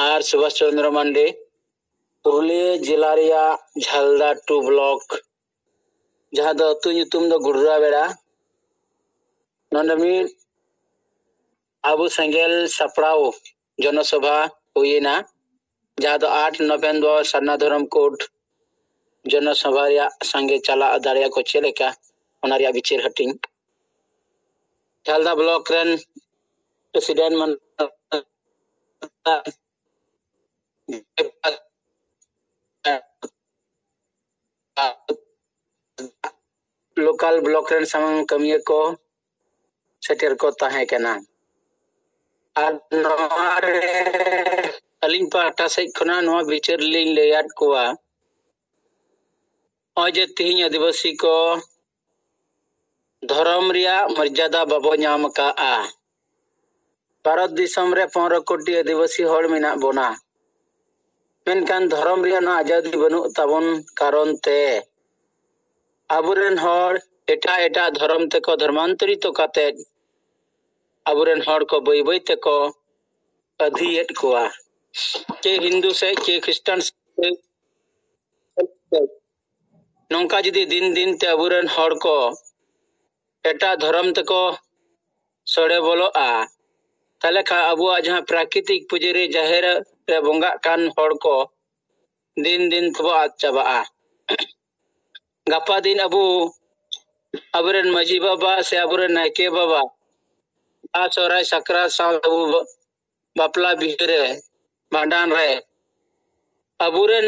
ᱟᱨ ᱥᱩᱵᱷᱟᱥ ᱪᱚᱸᱫᱽᱨᱚ ᱢᱟᱱᱰᱤ, ᱯᱩᱨᱩᱞᱤᱭᱟᱹ ᱡᱮᱞᱟ ᱨᱮᱭᱟᱜ ᱡᱷᱟᱞᱫᱟ ᱴᱩ ᱵᱞᱚᱠ, ᱡᱟᱦᱟᱸ ᱫᱚ ᱟᱹᱛᱩ ᱧᱩᱛᱩᱢ ᱫᱚ ᱜᱩᱰᱨᱟ ᱵᱮᱲᱟ᱾ ᱱᱚᱰᱮ ᱢᱤᱫ ᱟᱵᱚ ᱥᱮᱸᱜᱮᱞ ᱥᱟᱯᱲᱟᱣ ᱡᱚᱱᱚᱥᱚᱵᱷᱟ ᱦᱩᱭᱮᱱᱟ, ᱡᱟᱦᱟᱸ ᱫᱚ ᱟᱴ ᱱᱚᱵᱷᱮᱢᱵᱚᱨ ᱥᱟᱨᱱᱟ ᱫᱷᱚᱨᱚᱢ ᱠᱳᱰ ᱡᱚᱱᱚᱥᱚᱵᱷᱟ ᱨᱮᱭᱟᱜ ᱥᱟᱸᱜᱮ ᱪᱟᱞᱟᱜ ᱫᱟᱲᱮᱭᱟᱜ ᱠᱚ ᱪᱮᱫ ᱞᱮᱠᱟ, ᱚᱱᱟ ᱨᱮᱭᱟᱜ ᱵᱤᱪᱟᱹᱨ ᱦᱟᱹᱴᱤᱧ᱾ ᱡᱷᱟᱞᱫᱟ ᱵᱞᱚᱠ ᱨᱮᱱ ᱯᱨᱮᱥᱤᱰᱮᱱᱴ ᱢᱟᱱ-, ᱞᱳᱠᱟᱞ ᱵᱞᱚᱠ ᱨᱮᱱ ᱥᱟᱢᱟᱝ ᱠᱟᱹᱢᱤᱭᱟᱹ ᱠᱚ ᱥᱮᱴᱮᱨ ᱠᱚ ᱛᱟᱦᱮᱸ ᱠᱟᱱᱟ᱾ ᱟᱨ ᱱᱚᱣᱟ ᱨᱮ ᱟᱹᱞᱤᱧ ᱯᱟᱦᱴᱟ ᱥᱮᱫ ᱠᱷᱚᱱᱟᱜ ᱱᱚᱣᱟ ᱵᱤᱪᱟᱹᱨ ᱞᱤᱧ ᱞᱟᱹᱭᱟᱫ ᱠᱚᱣᱟ, ᱱᱚᱜᱼᱚᱭ ᱡᱮ ᱛᱤᱦᱤᱧ ᱟᱹᱫᱤᱵᱟᱹᱥᱤ ᱠᱚ ᱫᱷᱚᱨᱚᱢ ᱨᱮᱭᱟᱜ ᱢᱚᱨᱡᱟᱫᱟ ᱵᱟᱵᱚ ᱧᱟᱢ ᱟᱠᱟᱫᱼᱟ᱾ ᱵᱷᱟᱨᱚᱛ ᱫᱤᱥᱚᱢ ᱨᱮ ᱯᱚᱱᱨᱚ ᱠᱳᱴᱤ ᱟᱹᱫᱤᱵᱟᱹᱥᱤ ᱦᱚᱲ ᱢᱮᱱᱟᱜ ᱵᱚᱱᱟ, ᱢᱮᱱᱠᱷᱟᱱ ᱫᱷᱚᱨᱚᱢ ᱨᱮᱭᱟᱜ ᱱᱚᱣᱟ ᱟᱡᱟᱫᱤ ᱵᱟᱹᱱᱩᱜ ᱛᱟᱵᱚᱱ ᱠᱟᱨᱚᱱ ᱛᱮ ᱟᱵᱚᱨᱮᱱ ᱦᱚᱲ ᱮᱴᱟᱜ ᱮᱴᱟᱜ ᱫᱷᱚᱨᱚᱢ ᱛᱮᱠᱚ ᱫᱷᱚᱨᱢᱟᱱᱛᱚᱨᱤᱛᱚ ᱠᱟᱛᱮᱫ ᱟᱵᱚᱨᱮᱱ ᱦᱚᱲ ᱠᱚ ᱵᱟᱹᱭ ᱵᱟᱹᱭ ᱛᱮᱠᱚ ᱟᱹᱫᱷᱤᱭᱮᱫ ᱠᱚᱣᱟ, ᱪᱮ ᱦᱤᱱᱫᱩ ᱥᱮᱫ ᱪᱮ ᱠᱷᱨᱤᱥᱴᱟᱱ ᱥᱮᱫ᱾ ᱱᱚᱝᱠᱟ ᱡᱩᱫᱤ ᱫᱤᱱ ᱫᱤᱱ ᱛᱮ ᱟᱵᱚᱨᱮᱱ ᱦᱚᱲ ᱠᱚ ᱮᱴᱟᱜ ᱫᱷᱚᱨᱚᱢ ᱛᱮᱠᱚ ᱥᱚᱲᱮ ᱵᱚᱞᱚᱜᱼᱟ, ᱛᱟᱦᱚᱞᱮ ᱠᱷᱟᱱ ᱟᱵᱚᱣᱟᱜ ᱡᱟᱦᱟᱸ ᱯᱨᱟᱠᱨᱤᱛᱤᱠ ᱯᱩᱡᱟᱹᱨᱤ ᱡᱟᱦᱮᱨ ᱨᱮ ᱵᱚᱸᱜᱟᱜ ᱠᱟᱱ ᱦᱚᱲ ᱠᱚ ᱫᱤᱱ ᱫᱤᱱ ᱛᱮᱵᱚ ᱟᱫ ᱪᱟᱵᱟᱜᱼᱟ᱾ ᱜᱟᱯᱟ ᱫᱤᱱ ᱟᱵᱚ ᱟᱵᱚᱨᱮᱱ ᱢᱟᱹᱡᱷᱤ ᱵᱟᱵᱟ ᱥᱮ ᱟᱵᱚᱨᱮᱱ ᱱᱟᱭᱠᱮ ᱵᱟᱵᱟ ᱵᱟᱦᱟ, ᱥᱚᱦᱨᱟᱭ, ᱥᱟᱠᱨᱟᱛ ᱥᱟᱶ ᱟᱵᱚ ᱵᱟᱯᱞᱟ ᱵᱤᱦᱟᱹ ᱨᱮ, ᱵᱷᱟᱸᱰᱟᱱ ᱨᱮ ᱟᱵᱚᱨᱮᱱ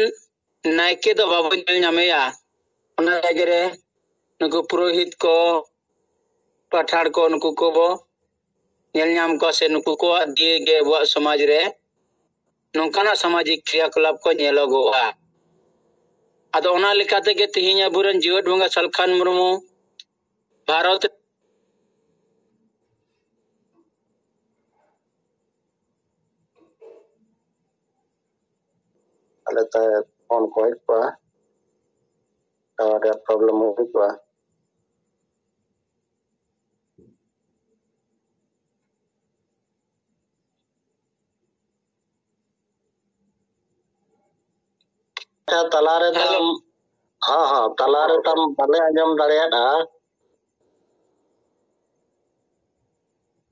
ᱱᱟᱭᱠᱮ ᱫᱚ ᱵᱟᱵᱚ ᱧᱮᱞ ᱧᱟᱢᱮᱭᱟ᱾ ᱚᱱᱟ ᱡᱟᱭᱜᱟ ᱨᱮ ᱱᱩᱠᱩ ᱯᱩᱨᱳᱦᱤᱛ ᱠᱚ, ᱯᱟᱴᱷᱟᱲ ᱠᱚ, ᱱᱩᱠᱩ ᱠᱚᱵᱚ ᱧᱮᱞ ᱧᱟᱢ ᱠᱚᱣᱟ, ᱥᱮ ᱱᱩᱠᱩ ᱠᱚᱣᱟᱜ ᱫᱤᱭᱮ ᱜᱮ ᱟᱵᱚᱣᱟᱜ ᱥᱚᱢᱟᱡᱽ ᱨᱮ ᱱᱚᱝᱠᱟᱱᱟᱜ ᱥᱟᱢᱟᱡᱤᱠ ᱠᱨᱤᱭᱟᱠᱚᱞᱟᱯ ᱠᱚ ᱧᱮᱞᱚᱜᱚᱜᱼᱟ᱾ ᱟᱫᱚ ᱚᱱᱟ ᱞᱮᱠᱟ ᱛᱮᱜᱮ ᱛᱮᱦᱮᱧ ᱟᱵᱚᱨᱮᱱ ᱡᱤᱣᱮᱫ ᱵᱚᱸᱜᱟ ᱥᱟᱞᱠᱷᱟᱱ ᱢᱩᱨᱢᱩ ᱵᱷᱟᱨᱚᱛ ᱟᱞᱮ ᱛᱟᱦᱮᱸ ᱯᱷᱳᱱ ᱠᱚ ᱦᱮᱡ ᱠᱚᱜᱼᱟ, ᱴᱟᱣᱟᱨ ᱨᱮᱭᱟᱜ ᱯᱨᱚᱵᱞᱮᱢ ᱦᱩᱭ ᱠᱚᱜᱼᱟ᱾ ᱟᱪᱪᱷᱟ, ᱛᱟᱞᱟ ᱨᱮ ᱦᱮᱞᱳ᱾ ᱛᱟᱢ, ᱦᱚᱸ, ᱦᱚᱸ, ᱛᱟᱞᱟ ᱨᱮ ᱛᱟᱢ ᱵᱟᱞᱮ ᱟᱸᱡᱚᱢ ᱫᱟᱲᱮᱭᱟᱫᱼᱟ᱾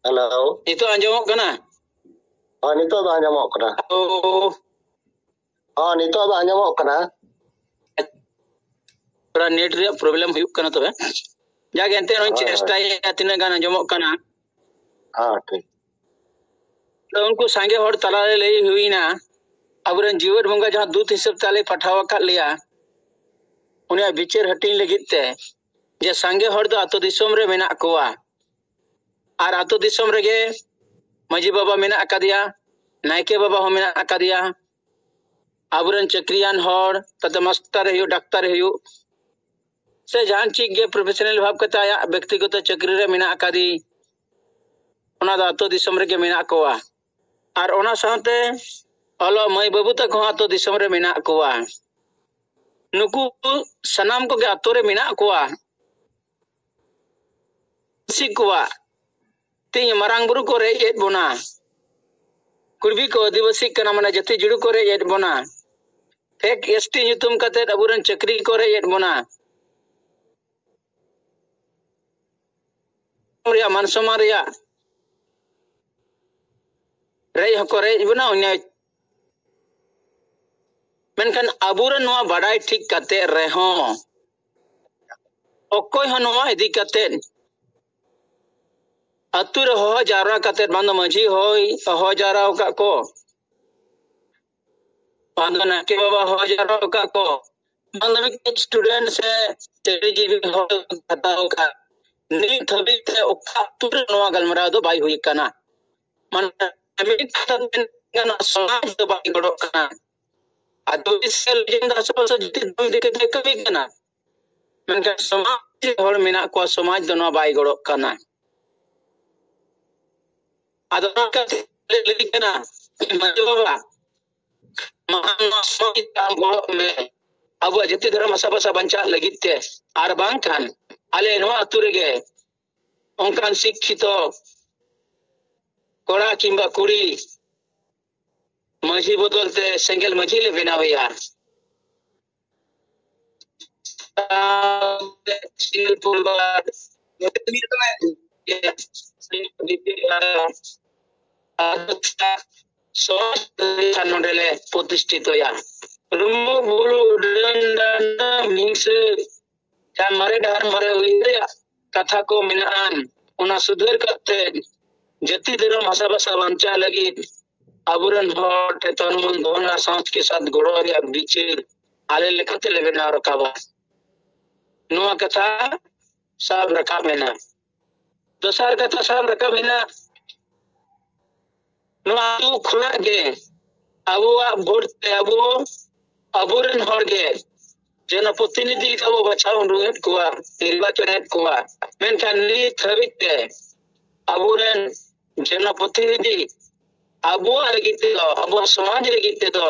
ᱦᱮᱞᱳ᱾ ᱱᱤᱛᱚᱜ ᱟᱸᱡᱚᱢᱚᱜ ᱠᱟᱱᱟ? ᱦᱳᱭ, ᱱᱤᱛᱚᱜ ᱫᱚ ᱟᱸᱡᱚᱢᱚᱜ ᱠᱟᱱᱟ᱾ ᱦᱮᱞᱳ᱾ ᱦᱚᱸ, ᱱᱤᱛᱚᱜ ᱫᱚ ᱟᱸᱡᱚᱢᱚᱜ ᱠᱟᱱᱟ᱾ ᱛᱷᱚᱲᱟ ᱱᱮᱴ ᱨᱮᱭᱟᱜ ᱯᱨᱚᱵᱞᱮᱢ ᱦᱩᱭᱩᱜ ᱠᱟᱱᱟ ᱛᱚᱵᱮ᱾ ᱡᱟᱜᱮ ᱮᱱᱛᱮ ᱦᱚᱸᱧ ᱦᱳᱭ, ᱦᱳᱭ᱾ ᱪᱮᱥᱴᱟᱭᱟ ᱛᱤᱱᱟᱹᱜ ᱜᱟᱱ ᱟᱸᱡᱚᱢᱚᱜ ᱠᱟᱱᱟ᱾ ᱦᱚᱸ, ᱴᱷᱤᱠ᱾ ᱛᱚ ᱩᱱᱠᱩ ᱥᱟᱸᱜᱮ ᱦᱚᱲ ᱛᱟᱞᱟᱨᱮ ᱞᱟᱹᱭ ᱦᱩᱭᱱᱟ, ᱟᱵᱚᱨᱮᱱ ᱡᱤᱣᱮᱫ ᱵᱚᱸᱜᱟ ᱡᱟᱦᱟᱸ ᱫᱩᱛ ᱦᱤᱥᱟᱹᱵ ᱛᱮ ᱟᱞᱮ ᱯᱟᱴᱷᱟᱣ ᱟᱠᱟᱫ ᱞᱮᱭᱟ, ᱩᱱᱤᱭᱟᱜ ᱵᱤᱪᱟᱹᱨ ᱦᱟᱹᱴᱤᱧ ᱞᱟᱹᱜᱤᱫ ᱛᱮ, ᱡᱮ ᱥᱟᱸᱜᱮ ᱦᱚᱲ ᱫᱚ ᱟᱛᱳ ᱫᱤᱥᱚᱢ ᱨᱮ ᱢᱮᱱᱟᱜ ᱠᱚᱣᱟ, ᱟᱨ ᱟᱛᱳ ᱫᱤᱥᱚᱢ ᱨᱮᱜᱮ ᱢᱟᱹᱡᱷᱤ ᱵᱟᱵᱟ ᱢᱮᱱᱟᱜ ᱟᱠᱟᱫᱮᱭᱟ, ᱱᱟᱭᱠᱮ ᱵᱟᱵᱟ ᱦᱚᱸ ᱢᱮᱱᱟᱜ ᱟᱠᱟᱫᱮᱭᱟ, ᱟᱵᱚᱨᱮᱱ ᱪᱟᱹᱠᱨᱤᱭᱟᱱ ᱦᱚᱲ, ᱛᱟᱛᱮ ᱢᱟᱥᱴᱟᱨ ᱮ ᱦᱩᱭᱩᱜ, ᱰᱟᱠᱛᱟᱨ ᱮ ᱦᱩᱭᱩᱜ, ᱥᱮ ᱡᱟᱦᱟᱱ ᱪᱮᱫ ᱜᱮ ᱯᱨᱚᱯᱷᱮᱥᱚᱱᱟᱞ ᱵᱷᱟᱵ ᱠᱟᱛᱮ ᱟᱭᱟᱜ ᱵᱮᱠᱛᱤᱜᱚᱛᱚ ᱪᱟᱹᱠᱨᱤ ᱨᱮ ᱢᱮᱱᱟᱜ ᱟᱠᱟᱫᱮ, ᱚᱱᱟ ᱫᱚ ᱟᱛᱳ ᱫᱤᱥᱚᱢ ᱨᱮᱜᱮ ᱢᱮᱱᱟᱜ ᱠᱚᱣᱟ᱾ ᱟᱨ ᱚᱱᱟ ᱥᱟᱶᱛᱮ ᱚᱞᱚᱜ ᱢᱟᱹᱭ ᱵᱟᱹᱵᱩ ᱛᱟᱠᱚ ᱦᱚᱸ ᱟᱛᱳ ᱫᱤᱥᱚᱢ ᱨᱮ ᱢᱮᱱᱟᱜ ᱠᱚᱣᱟ᱾ ᱱᱩᱠᱩ ᱥᱟᱱᱟᱢ ᱠᱚᱜᱮ ᱟᱛᱳ ᱨᱮ ᱢᱮᱱᱟᱜ ᱠᱚᱣᱟ᱾ ᱟᱹᱫᱤᱵᱟᱹᱥᱤ ᱠᱚᱣᱟᱜ ᱛᱮᱦᱮᱧ ᱢᱟᱨᱟᱝ ᱵᱩᱨᱩ ᱠᱚ ᱨᱮᱡ ᱮᱫ ᱵᱚᱱᱟ᱾ ᱠᱩᱲᱵᱤ ᱠᱚ ᱟᱹᱫᱤᱵᱟᱹᱥᱤᱜ ᱠᱟᱱᱟ, ᱢᱟᱱᱮ ᱡᱟᱹᱛᱤ ᱡᱩᱲᱩ ᱠᱚ ᱨᱮᱡ ᱮᱫ ᱵᱚᱱᱟ᱾ ᱯᱷᱮᱠ ᱮᱥ ᱴᱤ ᱧᱩᱛᱩᱢ ᱠᱟᱛᱮ ᱟᱵᱚᱨᱮᱱ ᱪᱟᱹᱠᱨᱤ ᱠᱚ ᱨᱮᱡ ᱮᱫ ᱵᱚᱱᱟ᱾ ᱨᱮᱭᱟᱜ ᱢᱟᱱ ᱥᱚᱢᱢᱟᱱ ᱨᱮᱭᱟᱜ ᱨᱮᱡ ᱦᱚᱸᱠᱚ ᱨᱮᱡ ᱵᱚᱱᱟ, ᱚᱱᱟ᱾ ᱢᱮᱱᱠᱷᱟᱱ ᱟᱵᱚᱨᱮᱱ ᱱᱚᱣᱟ ᱵᱟᱰᱟᱭ ᱴᱷᱤᱠ ᱠᱟᱛᱮ ᱨᱮᱦᱚᱸ, ᱚᱠᱚᱭ ᱦᱚᱸ ᱱᱚᱣᱟ ᱤᱫᱤ ᱠᱟᱛᱮ ᱟᱹᱛᱩ ᱨᱮ ᱦᱚᱦᱚ ᱡᱟᱣᱨᱟ ᱠᱟᱛᱮ, ᱵᱟᱝ ᱫᱚ ᱢᱟᱹᱡᱷᱤ ᱦᱚᱭ ᱦᱚᱦᱚ ᱡᱟᱣᱨᱟ ᱟᱠᱟᱫ ᱠᱚ, ᱵᱟᱝ ᱫᱚ ᱱᱟᱭᱠᱮ ᱵᱟᱵᱟ ᱦᱚᱦᱚ ᱡᱟᱣᱨᱟ ᱟᱠᱟᱫ ᱠᱚ, ᱵᱟᱝ ᱫᱚ ᱢᱤᱫᱴᱮᱡ ᱥᱴᱩᱰᱮᱱᱴ ᱥᱮ ᱪᱟᱹᱠᱨᱤᱡᱤᱵᱤ ᱦᱚᱲ ᱦᱟᱛᱟᱣ ᱟᱠᱟᱫ, ᱱᱤᱛ ᱦᱟᱹᱵᱤᱡ ᱛᱮ ᱚᱠᱟ ᱟᱹᱛᱩ ᱨᱮ ᱱᱚᱣᱟ ᱜᱟᱞᱢᱟᱨᱟᱣ ᱫᱚ ᱵᱟᱭ ᱦᱩᱭ ᱟᱠᱟᱱᱟ᱾ ᱢᱟᱱᱮ ᱢᱤᱫ ᱠᱟᱛᱷᱟ ᱛᱮ ᱢᱮᱱ ᱜᱟᱱᱚᱜᱼᱟ, ᱥᱚᱢᱟᱡᱽ ᱫᱚ ᱵᱟᱭ ᱜᱚᱲᱚᱜ ᱠᱟᱱᱟ᱾ ᱟᱫᱚ ᱤᱥᱨᱟᱭᱮᱞ ᱨᱮᱱ ᱫᱚ ᱟᱥᱮ ᱯᱟᱥᱮ ᱡᱟᱹᱛᱤ ᱫᱷᱚᱨᱚᱢ ᱤᱫᱤ ᱠᱟᱛᱮ ᱠᱟᱹᱢᱤ ᱠᱟᱱᱟ, ᱢᱮᱱᱠᱷᱟᱱ ᱥᱚᱢᱟᱡᱽ ᱨᱮ ᱦᱚᱲ ᱢᱮᱱᱟᱜ ᱠᱚᱣᱟ, ᱥᱚᱢᱟᱡᱽ ᱫᱚ ᱱᱚᱣᱟ ᱵᱟᱭ ᱜᱚᱲᱚᱜ ᱠᱟᱱᱟ᱾ ᱟᱫᱚ ᱚᱱᱟ ᱠᱷᱟᱹᱛᱤᱨ ᱞᱟᱹᱭ ᱠᱟᱱᱟ, ᱢᱟᱹᱡᱷᱤ ᱵᱟᱵᱟ, ᱢᱟ ᱱᱚᱣᱟ ᱥᱚᱢᱟᱡᱽ ᱟᱢ ᱜᱚᱲᱚᱜ ᱢᱮ, ᱟᱵᱚᱣᱟᱜ ᱡᱟᱹᱛᱤ ᱫᱷᱚᱨᱚᱢ ᱵᱷᱟᱥᱟ ᱵᱷᱟᱥᱟ ᱵᱟᱧᱪᱟᱜ ᱞᱟᱹᱜᱤᱫ ᱛᱮ, ᱟᱨ ᱵᱟᱝᱠᱷᱟᱱ ᱟᱞᱮ ᱱᱚᱣᱟ ᱟᱹᱛᱩ ᱨᱮᱜᱮ ᱚᱱᱠᱟᱱ ᱥᱤᱠᱠᱷᱤᱛᱚ ᱠᱚᱲᱟ ᱠᱤᱝᱵᱟ ᱠᱩᱲᱤ ᱢᱟᱹᱡᱷᱤ ᱵᱚᱫᱚᱞ ᱛᱮ ᱥᱮᱸᱜᱮᱞ ᱢᱟᱹᱡᱷᱤ ᱞᱮ ᱵᱮᱱᱟᱣᱮᱭᱟ᱾ ᱥᱚᱢᱟᱡᱽ ᱱᱚᱰᱮ ᱞᱮ ᱯᱨᱚᱛᱤᱥᱴᱷᱤᱛᱚᱭᱟ᱾ ᱨᱩᱢᱩ ᱵᱩᱨᱩ ᱰᱟᱹᱱ ᱰᱟᱹᱱ ᱢᱤᱥᱟᱹ ᱡᱟᱦᱟᱸ ᱢᱟᱨᱮ ᱰᱟᱦᱟᱨ ᱢᱟᱨᱮ ᱩᱭᱦᱟᱹᱨ ᱨᱮᱭᱟᱜ ᱠᱟᱛᱷᱟ ᱠᱚ ᱢᱮᱱᱟᱜᱼᱟ, ᱚᱱᱟ ᱥᱩᱫᱷᱟᱹᱨ ᱠᱟᱛᱮ ᱡᱟᱹᱛᱤ ᱫᱷᱚᱨᱚᱢ ᱵᱷᱟᱥᱟ ᱵᱷᱟᱥᱟ ᱵᱟᱧᱪᱟᱣ ᱞᱟᱹᱜᱤᱫ ᱟᱵᱚᱨᱮᱱ ᱦᱚᱲ ᱴᱷᱮᱱ ᱛᱚᱱ ᱢᱚᱱ ᱫᱷᱚᱱ ᱟᱨ ᱥᱟᱶᱛ ᱠᱮ ᱥᱟᱛ ᱜᱚᱲᱚ ᱨᱮᱭᱟᱜ ᱵᱤᱪᱟᱹᱨ ᱟᱞᱮ ᱞᱮᱠᱟᱛᱮ ᱞᱮ ᱵᱮᱱᱟᱣ ᱨᱟᱠᱟᱵᱟ᱾ ᱱᱚᱣᱟ ᱠᱟᱛᱷᱟ ᱥᱟᱵ ᱨᱟᱠᱟᱵ ᱮᱱᱟ᱾ ᱫᱚᱥᱟᱨ ᱠᱟᱛᱷᱟ ᱥᱟᱵ ᱨᱟᱠᱟᱵ ᱮᱱᱟ, ᱱᱚᱣᱟ ᱟᱹᱛᱩ ᱠᱷᱚᱱᱟᱜ ᱜᱮ ᱟᱵᱚᱣᱟᱜ ᱵᱷᱳᱴ ᱛᱮ ᱟᱵᱚ, ᱟᱵᱚᱨᱮᱱ ᱦᱚᱲ ᱜᱮ ᱡᱚᱱᱚᱯᱨᱚᱛᱤᱱᱤᱫᱷᱤ ᱞᱮᱠᱟ ᱵᱚ ᱵᱟᱪᱷᱟᱣ ᱩᱰᱩᱠᱮᱫ ᱠᱚᱣᱟ, ᱱᱤᱨᱵᱟᱪᱚᱱᱮᱫ ᱠᱚᱣᱟ᱾ ᱢᱮᱱᱠᱷᱟᱱ ᱱᱤᱛ ᱦᱟᱹᱵᱤᱡ ᱛᱮ ᱟᱵᱚᱨᱮᱱ ᱡᱚᱱᱚᱯᱨᱚᱛᱤᱱᱤᱫᱷᱤ ᱟᱵᱚᱣᱟᱜ ᱞᱟᱹᱜᱤᱫ ᱛᱮᱫᱚ, ᱟᱵᱚᱣᱟᱜ ᱥᱚᱢᱟᱡᱽ ᱞᱟᱹᱜᱤᱫ ᱛᱮᱫᱚ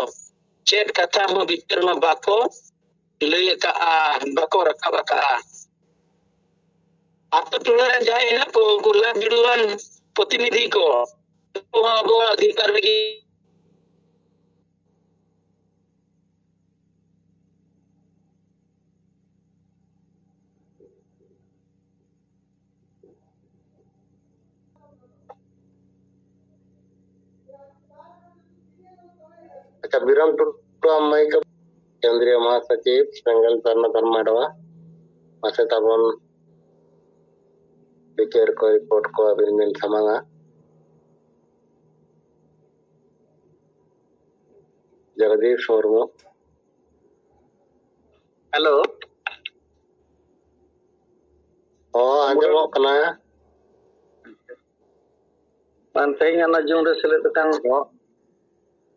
ᱪᱮᱫ ᱠᱟᱛᱷᱟ ᱦᱚᱸ ᱵᱤᱪᱟᱹᱨ ᱢᱟ ᱵᱟᱠᱚ ᱞᱟᱹᱭ ᱟᱠᱟᱫᱼᱟ, ᱵᱟᱠᱚ ᱨᱟᱠᱟᱵ ᱟᱠᱟᱫᱼᱟ᱾ ᱟᱛᱳ ᱴᱚᱞᱟ ᱨᱮ ᱡᱟᱦᱟᱸᱭ ᱦᱮᱱᱟᱜ ᱠᱚ, ᱩᱱᱠᱩ ᱞᱟᱠ ᱡᱩᱲᱩᱣᱟᱱ ᱯᱨᱚᱛᱤᱱᱤᱫᱷᱤ ᱠᱚ, ᱩᱱᱠᱩ ᱦᱚᱸ ᱟᱵᱚᱣᱟᱜ ᱚᱫᱷᱤᱠᱟᱨ ᱞᱟᱹᱜᱤᱫ ᱟᱪᱪᱷᱟ, ᱵᱤᱨᱟᱢ ᱴᱩᱰᱩ, ᱟᱢ ᱢᱟᱭᱤᱠ, ᱠᱮᱱᱫᱨᱤᱭᱚ ᱢᱟᱦᱟᱥᱚᱪᱤᱵᱽ ᱥᱮᱸᱜᱮᱞ ᱥᱟᱨᱱᱟ ᱫᱷᱚᱨᱢᱟ ᱰᱚᱵᱟ, ᱢᱟᱥᱮ ᱛᱟᱵᱚᱱ ᱵᱤᱪᱟᱹᱨ ᱠᱚ, ᱨᱤᱯᱳᱨᱴ ᱠᱚ ᱟᱹᱵᱤᱱ ᱵᱤᱱ ᱥᱟᱢᱟᱝᱟ᱾ ᱡᱚᱜᱚᱫᱤᱥ ᱢᱩᱨᱢᱩ᱾ ᱦᱮᱞᱳ᱾ ᱦᱚᱸ, ᱟᱸᱡᱚᱢᱚᱜ ᱠᱟᱱᱟ᱾ ᱟᱨ ᱛᱮᱦᱮᱧ ᱚᱱᱟ ᱡᱩᱢ ᱨᱮ ᱥᱮᱞᱮᱫ ᱟᱠᱟᱱ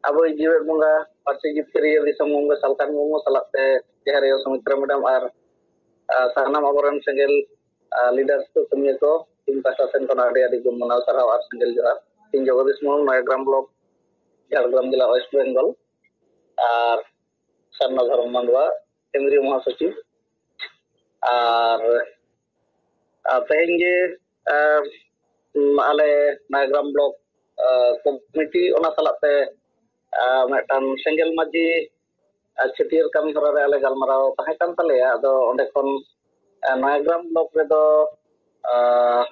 ᱟᱵᱚᱭᱤᱡ ᱡᱤᱣᱮᱫ ᱵᱚᱸᱜᱟ ᱯᱟᱹᱨᱥᱤ ᱡᱤᱛᱠᱟᱹᱨᱤᱭᱟᱹ ᱫᱤᱥᱚᱢ ᱜᱚᱢᱠᱮ ᱥᱟᱞᱠᱷᱟᱱ ᱢᱩᱨᱢᱩ ᱥᱟᱞᱟᱜ ᱛᱮ ᱡᱟᱦᱮᱨ ᱟᱭᱳ ᱥᱩᱢᱤᱛᱨᱟ ᱢᱮᱰᱟᱢ ᱟᱨ, ᱟᱨ ᱥᱟᱱᱟᱢ ᱟᱵᱚᱨᱮᱱ ᱥᱮᱸᱜᱮᱞ, ᱟᱨ leaders ᱠᱚ, ᱠᱟᱹᱢᱤᱭᱟᱹ ᱠᱚ, ᱤᱧ ᱯᱟᱦᱴᱟ ᱥᱮᱱ ᱠᱷᱚᱱ ᱟᱹᱰᱤ ᱟᱹᱰᱤ ᱜᱩᱱ ᱢᱟᱱᱟᱣ ᱥᱟᱨᱦᱟᱣ ᱟᱨ ᱥᱮᱸᱜᱮᱞ ᱡᱚᱦᱟᱨ᱾ ᱤᱧ ᱡᱚᱜᱚᱫᱤᱥ ᱢᱩᱨᱢᱩ, ᱱᱚᱭᱟᱜᱨᱟᱢ block, ᱡᱷᱟᱲᱜᱨᱟᱢ ᱡᱮᱞᱟ, West Bengal, ᱟᱨ ᱥᱟᱨᱱᱟ ᱫᱷᱚᱨᱚᱢ ᱢᱟᱰᱣᱟ ᱠᱮᱱᱫᱨᱤᱭᱚ ᱢᱚᱦᱟᱥᱚᱪᱤᱵᱽ᱾ ᱟᱨ, ᱟᱨ ᱛᱮᱦᱮᱧ ᱜᱮ, ᱟᱨ, ᱩᱢ, ᱟᱞᱮ ᱱᱚᱭᱟᱜᱨᱟᱢ block, ᱟᱨ, committee ᱚᱱᱟ ᱥᱟᱞᱟᱜ ᱛᱮ, ᱟᱨ, ᱢᱤᱫᱴᱟᱝ ᱥᱮᱸᱜᱮᱞ ᱢᱟᱹᱡᱷᱤ, ᱟᱨ, ᱪᱷᱟᱹᱴᱭᱟᱹᱨ ᱠᱟᱹᱢᱤ ᱦᱚᱨᱟ ᱨᱮ ᱟᱞᱮ ᱜᱟᱞᱢᱟᱨᱟᱣ ᱛᱟᱦᱮᱸ ᱠᱟᱱ ᱛᱟᱞᱮᱭᱟ᱾ ᱟᱫᱚ ᱚᱸᱰᱮ ᱠᱷᱚᱱ, ᱟᱨ, ᱱᱚᱭᱟᱜᱨᱟᱢ block ᱨᱮᱫᱚ, ᱟᱨ,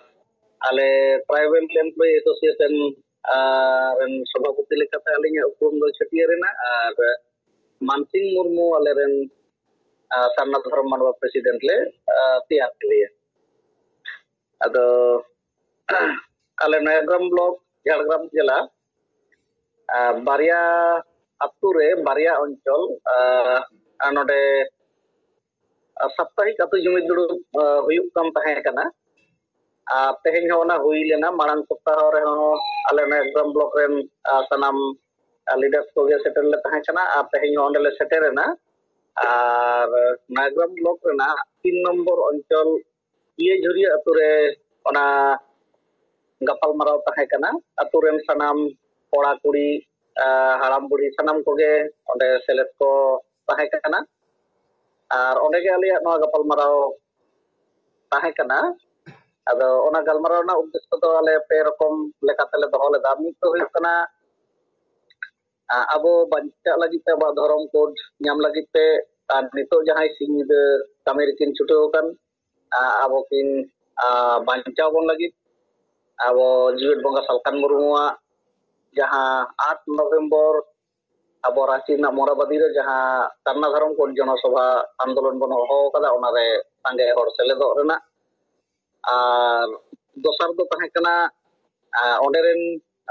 ᱟᱞᱮ Tribal Employee Association, ᱟᱨ, ᱨᱮᱱ ᱥᱚᱵᱷᱟᱯᱚᱛᱤ ᱞᱮᱠᱟᱛᱮ ᱟᱹᱞᱤᱧᱟᱜ ᱩᱯᱨᱩᱢ ᱫᱚ ᱪᱷᱟᱹᱴᱭᱟᱹᱨ ᱮᱱᱟ, ᱟᱨ ᱢᱟᱱᱥᱤᱝ ᱢᱩᱨᱢᱩ ᱟᱞᱮᱨᱮᱱ, ᱟᱨ, ᱥᱟᱨᱱᱟ ᱫᱷᱚᱨᱚᱢ ᱢᱟᱰᱣᱟ president ᱞᱮ, ᱟᱨ, ᱛᱮᱭᱟᱨ ᱠᱮᱫᱮᱭᱟ᱾ ᱟᱫᱚ ᱟᱞᱮ ᱱᱚᱭᱟᱜᱨᱟᱢ block, ᱡᱷᱟᱲᱜᱨᱟᱢ ᱡᱮᱞᱟ, ᱟᱨ, ᱵᱟᱨᱭᱟ ᱟᱹᱛᱩ ᱨᱮ, ᱵᱟᱨᱭᱟ ᱚᱧᱪᱚᱞ, ᱟᱨ, ᱟᱨ ᱱᱚᱰᱮ, ᱟᱨ, ᱥᱟᱯᱛᱟᱦᱤᱠ ᱟᱹᱛᱩ ᱡᱩᱢᱤᱫ ᱫᱩᱲᱩᱵ, ᱟᱨ, ᱦᱩᱭᱩᱜ ᱠᱟᱱ ᱛᱟᱦᱮᱸ ᱠᱟᱱᱟ᱾ ᱟᱨ ᱛᱮᱦᱮᱧ ᱦᱚᱸ ᱚᱱᱟ ᱦᱩᱭ ᱞᱮᱱᱟ᱾ ᱢᱟᱲᱟᱝ ᱥᱚᱯᱛᱟᱦᱚ ᱨᱮᱦᱚᱸ ᱟᱞᱮ ᱱᱚᱭᱟᱜᱨᱟᱢ block ᱨᱮᱱ, ᱟᱨ, ᱥᱟᱱᱟᱢ, ᱟᱨ, leaders ᱠᱚᱜᱮ ᱥᱮᱴᱮᱨ ᱞᱮ ᱛᱟᱦᱮᱸ ᱠᱟᱱᱟ᱾ ᱟᱨ ᱛᱮᱦᱮᱧ ᱦᱚᱸ ᱚᱸᱰᱮ ᱞᱮ ᱥᱮᱴᱮᱨ ᱮᱱᱟ᱾ ᱟᱨ ᱱᱚᱭᱟᱜᱨᱟᱢ block ᱨᱮᱱᱟᱜ ᱛᱤᱱ ᱱᱚᱢᱵᱚᱨ ᱚᱧᱪᱚᱞ ᱤᱭᱟᱹ ᱡᱷᱩᱨᱤᱭᱟᱹ ᱟᱹᱛᱩ ᱨᱮ ᱚᱱᱟ ᱜᱟᱯᱟᱞ ᱢᱟᱨᱟᱣ ᱛᱟᱦᱮᱸ ᱠᱟᱱᱟ᱾ ᱟᱹᱛᱩ ᱨᱮᱱ ᱥᱟᱱᱟᱢ ᱠᱚᱲᱟ ᱠᱩᱲᱤ, ᱟᱨ, ᱦᱟᱲᱟᱢ ᱵᱩᱲᱦᱤ ᱥᱟᱱᱟᱢ ᱠᱚᱜᱮ ᱚᱸᱰᱮ ᱥᱮᱞᱮᱫ ᱠᱚ ᱛᱟᱦᱮᱸ ᱠᱟᱱᱟ᱾ ᱟᱨ ᱚᱸᱰᱮ ᱜᱮ ᱟᱞᱮᱭᱟᱜ ᱱᱚᱣᱟ ᱜᱟᱯᱟᱞ ᱢᱟᱨᱟᱣ ᱛᱟᱦᱮᱸ ᱠᱟᱱᱟ᱾ ᱟᱫᱚ ᱚᱱᱟ ᱜᱟᱞᱢᱟᱨᱟᱣ ᱨᱮᱱᱟᱜ ᱩᱫᱽᱫᱮᱥᱥᱚ ᱫᱚ ᱟᱞᱮ ᱯᱮ ᱨᱚᱠᱚᱢ ᱞᱮᱠᱟᱛᱮᱞᱮ ᱫᱚᱦᱚ ᱞᱮᱫᱟ᱾ ᱢᱤᱫ ᱫᱚ ᱦᱩᱭᱩᱜ ᱠᱟᱱᱟ, ᱟ, ᱟᱵᱚ ᱵᱟᱧᱪᱟᱜ ᱞᱟᱹᱜᱤᱫ ᱛᱮ, ᱟᱵᱚᱣᱟᱜ ᱫᱷᱚᱨᱚᱢ code ᱧᱟᱢ ᱞᱟᱹᱜᱤᱫ ᱛᱮ, ᱟᱨ ᱱᱤᱛᱚᱜ ᱡᱟᱦᱟᱸᱭ ᱥᱤᱧ ᱧᱤᱫᱟᱹ ᱠᱟᱹᱢᱤ ᱨᱮᱠᱤᱱ ᱪᱷᱩᱴᱟᱹᱣ ᱟᱠᱟᱱ, ᱟ, ᱟᱵᱚ ᱠᱤᱱ, ᱟ, ᱵᱟᱧᱪᱟᱣ ᱵᱚᱱ ᱞᱟᱹᱜᱤᱫ, ᱟᱵᱚ ᱡᱤᱣᱮᱫ ᱵᱚᱸᱜᱟ ᱥᱟᱞᱠᱷᱟᱱ ᱢᱩᱨᱢᱩᱣᱟᱜ ᱡᱟᱦᱟᱸ ᱟᱴ ᱱᱚᱵᱷᱮᱢᱵᱚᱨ ᱟᱵᱚ ᱨᱟᱸᱪᱤ ᱨᱮᱱᱟᱜ ᱢᱚᱨᱟᱵᱟᱫᱤ ᱨᱮ ᱡᱟᱦᱟᱸ ᱥᱟᱨᱱᱟ ᱫᱷᱚᱨᱚᱢ code ᱡᱚᱱᱚᱥᱚᱵᱷᱟ ᱟᱱᱫᱳᱞᱚᱱ ᱵᱚᱱ ᱦᱚᱦᱚ ᱟᱠᱟᱫᱟ, ᱚᱱᱟᱨᱮ ᱥᱟᱸᱜᱮ ᱦᱚᱲ ᱥᱮᱞᱮᱫᱚᱜ ᱨᱮᱱᱟᱜ᱾ ᱟᱨ ᱫᱚᱥᱟᱨ ᱫᱚ ᱛᱟᱦᱮᱸ ᱠᱟᱱᱟ, ᱟ, ᱚᱸᱰᱮ ᱨᱮᱱ,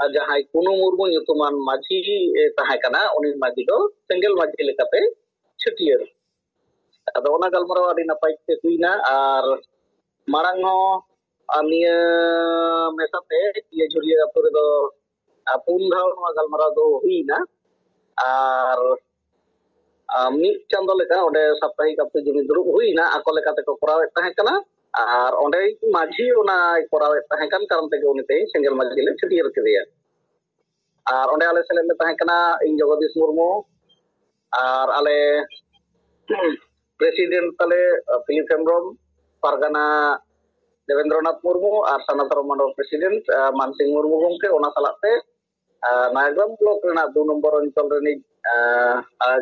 ᱟ, ᱡᱟᱦᱟᱸᱭ ᱠᱩᱱᱩ ᱢᱩᱨᱢᱩ ᱧᱩᱛᱩᱢᱟᱱ ᱢᱟᱹᱡᱷᱤ ᱮ ᱛᱟᱦᱮᱸ ᱠᱟᱱᱟ, ᱩᱱᱤ ᱢᱟᱹᱡᱷᱤ ᱫᱚ ᱥᱮᱸᱜᱮᱞ ᱢᱟᱹᱡᱷᱤ ᱞᱮᱠᱟᱛᱮ ᱪᱷᱟᱹᱴᱭᱟᱹᱨ᱾ ᱟᱫᱚ ᱚᱱᱟ ᱜᱟᱞᱢᱟᱨᱟᱣ ᱟᱹᱰᱤ ᱱᱟᱯᱟᱭ ᱛᱮ ᱦᱩᱭᱱᱟ᱾ ᱟᱨ ᱢᱟᱲᱟᱝ ᱦᱚᱸ ᱟᱨ ᱱᱤᱭᱟᱹ ᱢᱮᱥᱟᱛᱮ ᱤᱭᱟᱹ ᱡᱷᱩᱨᱤᱭᱟᱹ ᱟᱹᱛᱩ ᱨᱮᱫᱚ ᱟᱨ ᱯᱩᱱ ᱫᱷᱟᱣ ᱱᱚᱣᱟ ᱜᱟᱞᱢᱟᱨᱟᱣ ᱫᱚ ᱦᱩᱭᱱᱟ᱾ ᱟᱨ ᱟᱨ ᱢᱤᱫ ᱪᱟᱸᱫᱚ ᱞᱮᱠᱟ ᱚᱸᱰᱮ ᱥᱟᱯᱛᱟᱦᱤᱠ ᱟᱹᱛᱩ ᱡᱩᱢᱤᱫ ᱫᱩᱲᱩᱵ ᱦᱩᱭᱱᱟ, ᱟᱠᱚ ᱞᱮᱠᱟ ᱛᱮᱠᱚ ᱠᱚᱨᱟᱣᱮᱫ ᱛᱟᱦᱮᱸ ᱠᱟᱱᱟ᱾ ᱟᱨ ᱚᱸᱰᱮ ᱢᱟᱹᱡᱷᱤ ᱚᱱᱟᱭ ᱠᱚᱨᱟᱣᱮᱫ ᱛᱟᱦᱮᱸ ᱠᱟᱱ ᱠᱟᱨᱚᱱ ᱛᱮᱜᱮ ᱩᱱᱤ ᱛᱮᱦᱮᱧ ᱥᱮᱸᱜᱮᱞ ᱢᱟᱹᱡᱷᱤ ᱞᱮ ᱪᱷᱟᱹᱴᱭᱟᱹᱨ ᱠᱮᱫᱮᱭᱟ᱾ ᱟᱨ ᱚᱸᱰᱮ ᱟᱞᱮ ᱥᱮᱞᱮᱫ ᱞᱮ ᱛᱟᱦᱮᱸ ᱠᱟᱱᱟ ᱤᱧ ᱡᱚᱜᱚᱫᱤᱥ ᱢᱩᱨᱢᱩ, ᱟᱨ ᱟᱞᱮ ᱯᱨᱮᱥᱤᱰᱮᱱᱴ ᱛᱟᱞᱮ ᱯᱷᱤᱞᱤᱯ ᱦᱮᱢᱵᱨᱚᱢ, ᱯᱟᱨᱜᱟᱱᱟ ᱫᱮᱵᱮᱱᱫᱨᱚᱱᱟᱛᱷ ᱢᱩᱨᱢᱩ, ᱟᱨ ᱥᱟᱱᱟᱛᱚᱨᱚ ᱢᱚᱱᱰᱚᱞ ᱯᱨᱮᱥᱤᱰᱮᱱᱴ ᱢᱟᱱᱥᱤᱝ ᱢᱩᱨᱢᱩ ᱜᱚᱢᱠᱮ, ᱚᱱᱟ ᱥᱟᱞᱟᱜ ᱛᱮ ᱱᱟᱭᱟᱜᱨᱟᱢ ᱵᱞᱚᱠ ᱨᱮᱱᱟᱜ ᱫᱩ ᱱᱚᱢᱵᱚᱨ ᱚᱧᱪᱚᱞ ᱨᱤᱱᱤᱡ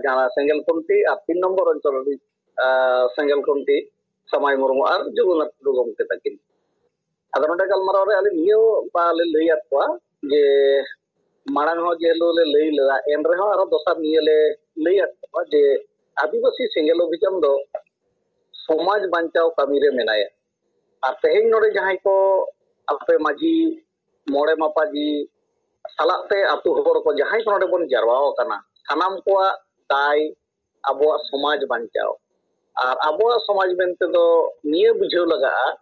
ᱡᱟᱦᱟᱸ ᱥᱮᱸᱜᱮᱞ ᱠᱷᱩᱱᱴᱤ ᱟᱨ ᱛᱤᱱ ᱱᱚᱢᱵᱚᱨ ᱚᱧᱪᱚᱞ ᱨᱤᱱᱤᱡ ᱥᱮᱸᱜᱮᱞ ᱠᱷᱩᱱᱴᱤ ᱥᱟᱢᱟᱭ ᱢᱩᱨᱢᱩ ᱟᱨ ᱡᱚᱜᱚᱱᱱᱟᱛᱷ ᱴᱩᱰᱩ ᱜᱚᱢᱠᱮ ᱛᱟᱹᱠᱤᱱ᱾ ᱟᱫᱚ ᱱᱚᱰᱮ ᱜᱟᱞᱢᱟᱨᱟᱣ ᱨᱮ ᱟᱹᱞᱤᱧ ᱱᱤᱭᱟᱹ ᱵᱟᱞᱮ ᱞᱟᱹᱭᱟᱫ ᱠᱚᱣᱟ ᱡᱮ ᱢᱟᱲᱟᱝ ᱦᱚᱸ ᱡᱮ ᱦᱤᱞᱳᱜ ᱞᱮ ᱞᱟᱹᱭ ᱞᱮᱫᱟ, ᱮᱱ ᱨᱮᱦᱚᱸ ᱟᱨᱦᱚᱸ ᱫᱚᱥᱟᱨ ᱱᱤᱭᱟᱹ ᱞᱮ ᱞᱟᱹᱭᱟᱫ ᱠᱚᱣᱟ ᱡᱮ ᱟᱹᱫᱤᱵᱟᱹᱥᱤ ᱥᱮᱸᱜᱮᱞ ᱚᱵᱷᱤᱡᱟᱱ ᱫᱚ ᱥᱚᱢᱟᱡᱽ ᱵᱟᱧᱪᱟᱣ ᱠᱟᱹᱢᱤ ᱨᱮ ᱢᱮᱱᱟᱭᱟ᱾ ᱟᱨ ᱛᱮᱦᱮᱧ ᱱᱚᱰᱮ ᱡᱟᱦᱟᱸᱭ ᱠᱚ ᱟᱯᱮ ᱢᱟᱹᱡᱷᱤ, ᱢᱚᱬᱮ ᱢᱟᱯᱟᱡᱤ ᱥᱟᱞᱟᱜ ᱛᱮ ᱟᱹᱛᱩ ᱦᱚᱲ ᱠᱚ ᱡᱟᱦᱟᱸᱭ ᱠᱚ ᱱᱚᱰᱮ ᱵᱚᱱ ᱡᱟᱨᱣᱟ ᱟᱠᱟᱱᱟ, ᱥᱟᱱᱟᱢ ᱠᱚᱣᱟᱜ ᱫᱟᱭ ᱟᱵᱚᱣᱟᱜ ᱥᱚᱢᱟᱡᱽ ᱵᱟᱧᱪᱟᱣ᱾ ᱟᱨ ᱟᱵᱚᱣᱟᱜ ᱥᱚᱢᱟᱡᱽ ᱢᱮᱱᱛᱮ ᱫᱚ ᱱᱤᱭᱟᱹ ᱵᱩᱡᱷᱟᱹᱣ ᱞᱟᱜᱟᱜᱼᱟ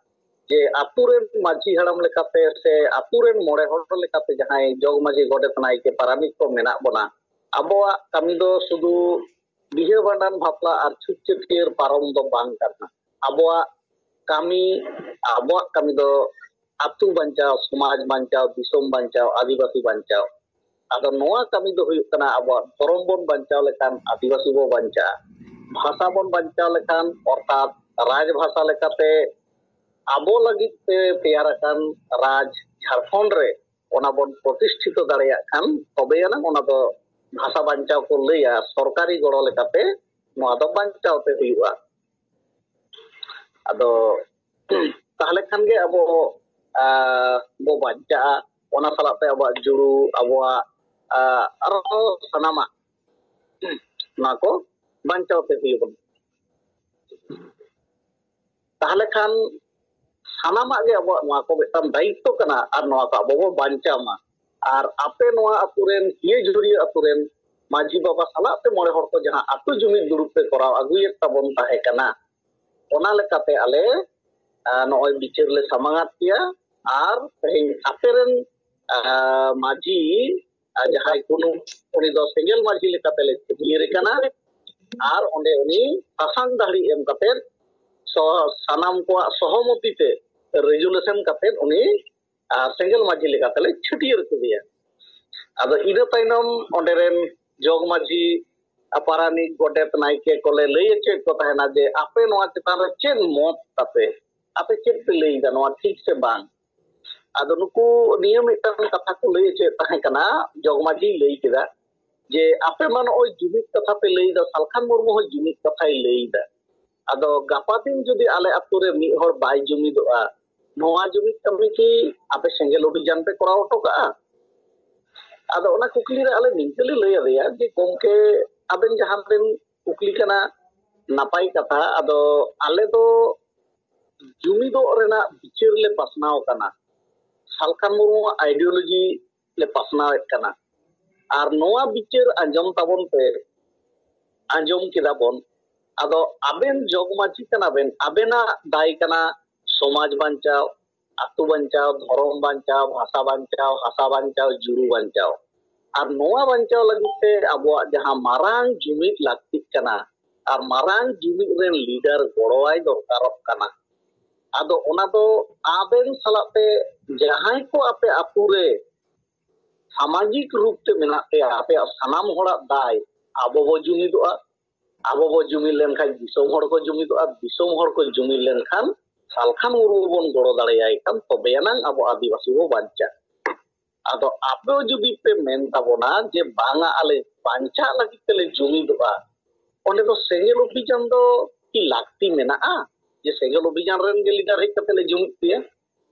ᱡᱮ ᱟᱹᱛᱩ ᱨᱮᱱ ᱢᱟᱹᱡᱷᱤ ᱦᱟᱲᱟᱢ ᱞᱮᱠᱟᱛᱮ ᱥᱮ ᱟᱹᱛᱩ ᱨᱮᱱ ᱢᱚᱬᱮ ᱦᱚᱲ ᱞᱮᱠᱟᱛᱮ ᱡᱟᱦᱟᱸᱭ ᱡᱚᱜᱽ ᱢᱟᱹᱡᱷᱤ, ᱜᱚᱰᱮᱛ, ᱱᱟᱭᱠᱮ, ᱯᱟᱨᱟᱱᱤᱠ ᱠᱚ ᱢᱮᱱᱟᱜ ᱵᱚᱱᱟ, ᱟᱵᱚᱣᱟᱜ ᱠᱟᱹᱢᱤ ᱫᱚ ᱥᱩᱫᱷᱩ ᱵᱤᱦᱟᱹ ᱵᱷᱟᱸᱰᱟᱱ, ᱵᱟᱯᱞᱟ ᱟᱨ ᱪᱷᱩᱛ ᱪᱷᱟᱹᱴᱭᱟᱹᱨ ᱯᱟᱨᱚᱢ ᱫᱚ ᱵᱟᱝ ᱠᱟᱱᱟ᱾ ᱟᱵᱚᱣᱟᱜ ᱠᱟᱹᱢᱤ, ᱟᱵᱚᱣᱟᱜ ᱠᱟᱹᱢᱤ ᱫᱚ ᱟᱹᱛᱩ ᱵᱟᱧᱪᱟᱣ, ᱥᱚᱢᱟᱡᱽ ᱵᱟᱧᱪᱟᱣ, ᱫᱤᱥᱚᱢ ᱵᱟᱧᱪᱟᱣ, ᱟᱹᱫᱤᱵᱟᱹᱥᱤ ᱵᱟᱧᱪᱟᱣ᱾ ᱟᱫᱚ ᱱᱚᱣᱟ ᱠᱟᱹᱢᱤ ᱫᱚ ᱦᱩᱭᱩᱜ ᱠᱟᱱᱟ ᱟᱵᱚᱣᱟᱜ ᱫᱷᱚᱨᱚᱢ ᱵᱚᱱ ᱵᱟᱧᱪᱟᱣ ᱞᱮᱠᱷᱟᱱ ᱟᱹᱫᱤᱵᱟᱹᱥᱤ ᱵᱚ ᱵᱟᱧᱪᱟᱜᱼᱟ, ᱵᱷᱟᱥᱟ ᱵᱚᱱ ᱵᱟᱧᱪᱟᱣ ᱞᱮᱠᱷᱟᱱ, ᱚᱨᱛᱷᱟᱛ ᱨᱟᱡᱽ ᱵᱷᱟᱥᱟ ᱞᱮᱠᱟᱛᱮ ᱟᱵᱚ ᱞᱟᱹᱜᱤᱫ ᱛᱮ ᱛᱮᱭᱟᱨ ᱟᱠᱟᱱ ᱨᱟᱡᱽ ᱡᱷᱟᱲᱠᱷᱚᱸᱰ ᱨᱮ ᱚᱱᱟ ᱵᱚᱱ ᱯᱨᱚᱛᱤᱥᱴᱷᱤᱛᱚ ᱫᱟᱲᱮᱭᱟᱜ ᱠᱷᱟᱱ ᱛᱚᱵᱮ ᱟᱱᱟᱝ ᱚᱱᱟ ᱫᱚ ᱵᱷᱟᱥᱟ ᱵᱟᱧᱪᱟᱣ ᱠᱚ ᱞᱟᱹᱭᱟ, ᱥᱚᱨᱠᱟᱨᱤ ᱜᱚᱲᱚ ᱞᱮᱠᱟᱛᱮ ᱱᱚᱣᱟ ᱫᱚ ᱵᱟᱧᱪᱟᱣ ᱛᱮ ᱦᱩᱭᱩᱜᱼᱟ᱾ ᱟᱫᱚ ᱛᱟᱦᱞᱮ ᱠᱷᱟᱱ ᱜᱮ ᱟᱵᱚ ᱟᱸ, ᱵᱚ ᱵᱟᱧᱪᱟᱜᱼᱟ᱾ ᱚᱱᱟ ᱥᱟᱞᱟᱜ ᱛᱮ ᱟᱵᱚᱣᱟᱜ ᱡᱩᱲᱩ, ᱟᱵᱚᱣᱟᱜ ᱟᱸ, ᱟᱨᱦᱚᱸ ᱥᱟᱱᱟᱢᱟᱜ ᱱᱚᱣᱟ ᱠᱚ ᱵᱟᱧᱪᱟᱣ ᱛᱮ ᱦᱩᱭᱩᱜ ᱛᱟᱵᱚᱱᱟ᱾ ᱛᱟᱦᱞᱮ ᱠᱷᱟᱱ ᱥᱟᱱᱟᱢᱟᱜ ᱜᱮ ᱟᱵᱚᱣᱟᱜ ᱱᱚᱣᱟ ᱠᱚ ᱢᱤᱫᱴᱟᱝ ᱫᱟᱭᱤᱛᱛᱚ ᱠᱟᱱᱟ, ᱟᱨ ᱱᱚᱣᱟ ᱠᱚ ᱟᱵᱚ ᱵᱚ ᱵᱟᱧᱪᱟᱣ ᱢᱟ᱾ ᱟᱨ ᱟᱯᱮ ᱱᱚᱣᱟ ᱟᱹᱛᱩ ᱨᱮᱱ, ᱠᱤᱭᱟᱹ ᱡᱷᱩᱨᱤᱭᱟᱹ ᱟᱹᱛᱩ ᱨᱮᱱ ᱢᱟᱹᱡᱷᱤ ᱵᱟᱵᱟ ᱥᱟᱞᱟᱜ ᱛᱮ ᱢᱚᱬᱮ ᱦᱚᱲ ᱠᱚ ᱡᱟᱦᱟᱸ ᱟᱹᱛᱩ ᱡᱩᱢᱤᱫ ᱫᱩᱲᱩᱵ ᱯᱮ ᱠᱚᱨᱟᱣ ᱟᱹᱜᱩᱭᱮᱫ ᱛᱟᱵᱚᱱ ᱛᱟᱦᱮᱸ ᱠᱟᱱᱟ, ᱚᱱᱟ ᱞᱮᱠᱟᱛᱮ ᱟᱞᱮ ᱟᱨ ᱱᱚᱜᱼᱚᱭ ᱵᱤᱪᱟᱹᱨ ᱞᱮ ᱥᱟᱢᱟᱝ ᱟᱫ ᱯᱮᱭᱟ᱾ ᱟᱨ ᱛᱮᱦᱮᱧ ᱟᱯᱮ ᱨᱮᱱ, ᱟᱨ, ᱢᱟᱹᱡᱷᱤ, ᱟᱨ ᱡᱟᱦᱟᱸᱭ ᱠᱩᱱᱩ, ᱩᱱᱤ ᱫᱚ ᱥᱮᱸᱜᱮᱞ ᱢᱟᱹᱡᱷᱤ ᱞᱮᱠᱟᱛᱮ ᱞᱮ ᱪᱷᱟᱹᱴᱭᱟᱹᱨᱮ ᱠᱟᱱᱟ᱾ ᱟᱨ ᱚᱸᱰᱮ ᱩᱱᱤ ᱥᱟᱥᱟᱝ ᱫᱟᱹᱦᱲᱤ ᱮᱢ ᱠᱟᱛᱮ, ᱥᱚ-, ᱥᱟᱱᱟᱢ ᱠᱚᱣᱟᱜ ᱥᱚᱦᱚᱢᱚᱛᱤ ᱛᱮ ᱨᱮᱡᱩᱞᱮᱥᱚᱱ ᱠᱟᱛᱮ ᱩᱱᱤ, ᱟᱨ, ᱥᱮᱸᱜᱮᱞ ᱢᱟᱹᱡᱷᱤ ᱞᱮᱠᱟᱛᱮ ᱞᱮ ᱪᱷᱟᱹᱴᱭᱟᱹᱨ ᱠᱮᱫᱮᱭᱟ᱾ ᱟᱫᱚ ᱤᱱᱟᱹ ᱛᱟᱭᱱᱚᱢ ᱚᱸᱰᱮ ᱨᱮᱱ ᱡᱚᱜᱽ ᱢᱟᱹᱡᱷᱤ, ᱯᱟᱨᱟᱱᱤᱠ, ᱜᱚᱰᱮᱛ, ᱱᱟᱭᱠᱮ ᱠᱚᱞᱮ ᱞᱟᱹᱭ ᱦᱚᱪᱚᱭᱮᱫ ᱠᱚ ᱛᱟᱦᱮᱱᱟ ᱡᱮ ᱟᱯᱮ ᱱᱚᱣᱟ ᱪᱮᱛᱟᱱ ᱨᱮ ᱪᱮᱫ ᱢᱚᱛ ᱛᱟᱯᱮ, ᱟᱯᱮ ᱪᱮᱫ ᱯᱮ ᱞᱟᱹᱭ ᱮᱫᱟ, ᱱᱚᱣᱟ ᱴᱷᱤᱠ ᱥᱮ ᱵᱟᱝ? ᱟᱫᱚ ᱱᱩᱠᱩ ᱱᱤᱭᱟᱹ ᱢᱤᱫᱴᱟᱝ ᱠᱟᱛᱷᱟ ᱠᱚ ᱞᱟᱹᱭ ᱦᱚᱪᱚᱭᱮᱫ ᱛᱟᱦᱮᱸ ᱠᱟᱱᱟ, ᱡᱚᱜᱽ ᱢᱟᱹᱡᱷᱤᱭ ᱞᱟᱹᱭ ᱠᱮᱫᱟ ᱡᱮ ᱟᱯᱮ ᱢᱟ ᱱᱚᱜᱼᱚᱭ ᱡᱩᱢᱤᱫ ᱠᱟᱛᱷᱟ ᱯᱮ ᱞᱟᱹᱭ ᱮᱫᱟ, ᱥᱟᱞᱠᱷᱟᱱ ᱢᱩᱨᱢᱩ ᱦᱚᱸ ᱡᱩᱢᱤᱫ ᱠᱟᱛᱷᱟᱭ ᱞᱟᱹᱭ ᱮᱫᱟ᱾ ᱟᱫᱚ ᱜᱟᱯᱟ ᱫᱤᱱ ᱡᱩᱫᱤ ᱟᱞᱮ ᱟᱛᱳ ᱨᱮ ᱢᱤᱫ ᱦᱚᱲ ᱵᱟᱭ ᱡᱩᱢᱤᱫᱚᱜᱼᱟ, ᱱᱚᱣᱟ ᱡᱩᱢᱤᱫ ᱠᱟᱹᱢᱤ ᱠᱤ ᱟᱯᱮ ᱥᱮᱸᱜᱮᱞ ᱚᱵᱷᱤᱡᱟᱱ ᱯᱮ ᱠᱚᱨᱟᱣ ᱦᱚᱴᱚ ᱠᱟᱜᱼᱟ? ᱟᱫᱚ ᱚᱱᱟ ᱠᱩᱠᱞᱤ ᱨᱮ ᱟᱞᱮ ᱱᱤᱝᱠᱟᱹ ᱞᱮ ᱞᱟᱹᱭ ᱟᱫᱮᱭᱟ ᱡᱮ, ᱜᱚᱢᱠᱮ, ᱟᱵᱮᱱ ᱡᱟᱦᱟᱸ ᱵᱮᱱ ᱠᱩᱠᱞᱤ ᱠᱟᱱᱟ, ᱱᱟᱯᱟᱭ ᱠᱟᱛᱷᱟ᱾ ᱟᱫᱚ ᱟᱞᱮ ᱫᱚ ᱡᱩᱢᱤᱫᱚᱜ ᱨᱮᱱᱟᱜ ᱵᱤᱪᱟᱹᱨ ᱞᱮ ᱯᱟᱥᱱᱟᱣ ᱠᱟᱱᱟ, ᱥᱟᱞᱠᱷᱟᱱ ᱢᱩᱨᱢᱩᱣᱟᱜ ᱟᱭᱰᱤᱭᱳᱞᱚᱡᱤ ᱞᱮ ᱯᱟᱥᱱᱟᱣᱮᱫ ᱠᱟᱱᱟ᱾ ᱟᱨ ᱱᱚᱣᱟ ᱵᱤᱪᱟᱹᱨ ᱟᱸᱡᱚᱢ ᱛᱟᱵᱚᱱ ᱯᱮ, ᱟᱸᱡᱚᱢ ᱠᱮᱫᱟ ᱵᱚᱱ᱾ ᱟᱫᱚ ᱟᱵᱮᱱ ᱡᱚᱜᱽ ᱢᱟᱹᱡᱷᱤ ᱠᱟᱱᱟ ᱵᱮᱱ, ᱟᱵᱮᱱᱟᱜ ᱫᱟᱭ ᱠᱟᱱᱟ ᱥᱚᱢᱟᱡᱽ ᱵᱟᱧᱪᱟᱣ, ᱟᱹᱛᱩ ᱵᱟᱧᱪᱟᱣ, ᱫᱷᱚᱨᱚᱢ ᱵᱟᱧᱪᱟᱣ, ᱵᱷᱟᱥᱟ ᱵᱟᱧᱪᱟᱣ, ᱦᱟᱥᱟ ᱵᱟᱧᱪᱟᱣ, ᱡᱩᱲᱩ ᱵᱟᱧᱪᱟᱣ᱾ ᱟᱨ ᱱᱚᱣᱟ ᱵᱟᱧᱪᱟᱣ ᱞᱟᱹᱜᱤᱫ ᱛᱮ ᱟᱵᱚᱣᱟᱜ ᱡᱟᱦᱟᱸ ᱢᱟᱨᱟᱝ ᱡᱩᱢᱤᱫ ᱞᱟᱹᱠᱛᱤᱜ ᱠᱟᱱᱟ, ᱟᱨ ᱢᱟᱨᱟᱝ ᱡᱩᱢᱤᱫ ᱨᱮᱱ ᱞᱤᱰᱟᱨ ᱜᱚᱲᱚᱣᱟᱭ ᱫᱚᱨᱠᱟᱨᱚᱜ ᱠᱟᱱᱟ᱾ ᱟᱫᱚ ᱚᱱᱟ ᱫᱚ ᱟᱵᱮᱱ ᱥᱟᱞᱟᱜ ᱛᱮ ᱡᱟᱦᱟᱸᱭ ᱠᱚ ᱟᱯᱮ ᱟᱹᱛᱩ ᱨᱮ ᱥᱟᱢᱟᱡᱤᱠ ᱨᱩᱯ ᱛᱮ ᱢᱮᱱᱟᱜ ᱯᱮᱭᱟ, ᱟᱯᱮᱭᱟᱜ ᱥᱟᱱᱟᱢ ᱦᱚᱲᱟᱜ ᱫᱟᱭ, ᱟᱵᱚ ᱵᱚ ᱡᱩᱢᱤᱫᱚᱜᱼᱟ, ᱟᱵᱚ ᱵᱚ ᱡᱩᱢᱤᱫ ᱞᱮᱱᱠᱷᱟᱱ ᱫᱤᱥᱚᱢ ᱦᱚᱲ ᱠᱚ ᱡᱩᱢᱤᱫᱚᱜᱼᱟ, ᱫᱤᱥᱚᱢ ᱦᱚᱲ ᱠᱚ ᱡᱩᱢᱤᱫ ᱞᱮᱱᱠᱷᱟᱱ ᱥᱟᱞᱠᱷᱟᱱ ᱢᱩᱨᱢᱩ ᱵᱚᱱ ᱜᱚᱲᱚ ᱫᱟᱲᱮᱭᱟᱭ ᱠᱷᱟᱱ ᱛᱚᱵᱮᱭᱟᱱᱟᱝ ᱟᱵᱚ ᱟᱹᱫᱤᱵᱟᱹᱥᱤ ᱵᱚ ᱵᱟᱧᱪᱟᱜᱼᱟ᱾ ᱟᱫᱚ ᱟᱯᱮ ᱡᱩᱫᱤ ᱯᱮ ᱢᱮᱱ ᱛᱟᱵᱚᱱᱟ ᱡᱮ ᱵᱟᱝᱟ ᱟᱞᱮ ᱵᱟᱧᱪᱟᱜ ᱞᱟᱹᱜᱤᱫ ᱛᱮᱞᱮ ᱡᱩᱢᱤᱫᱚᱜᱼᱟ, ᱚᱸᱰᱮ ᱫᱚ ᱥᱮᱸᱜᱮᱞ ᱚᱵᱷᱤᱡᱟᱱ ᱫᱚ ᱠᱤ ᱞᱟᱹᱠᱛᱤ ᱢᱮᱱᱟᱜᱼᱟ? ᱡᱮ ᱥᱮᱸᱜᱮᱞ ᱚᱵᱷᱤᱡᱟᱱ ᱨᱮᱱ ᱜᱮ ᱞᱤᱰᱟᱨ ᱦᱮᱡ ᱠᱟᱛᱮ ᱞᱮ ᱡᱩᱢᱤᱫ ᱯᱮᱭᱟ?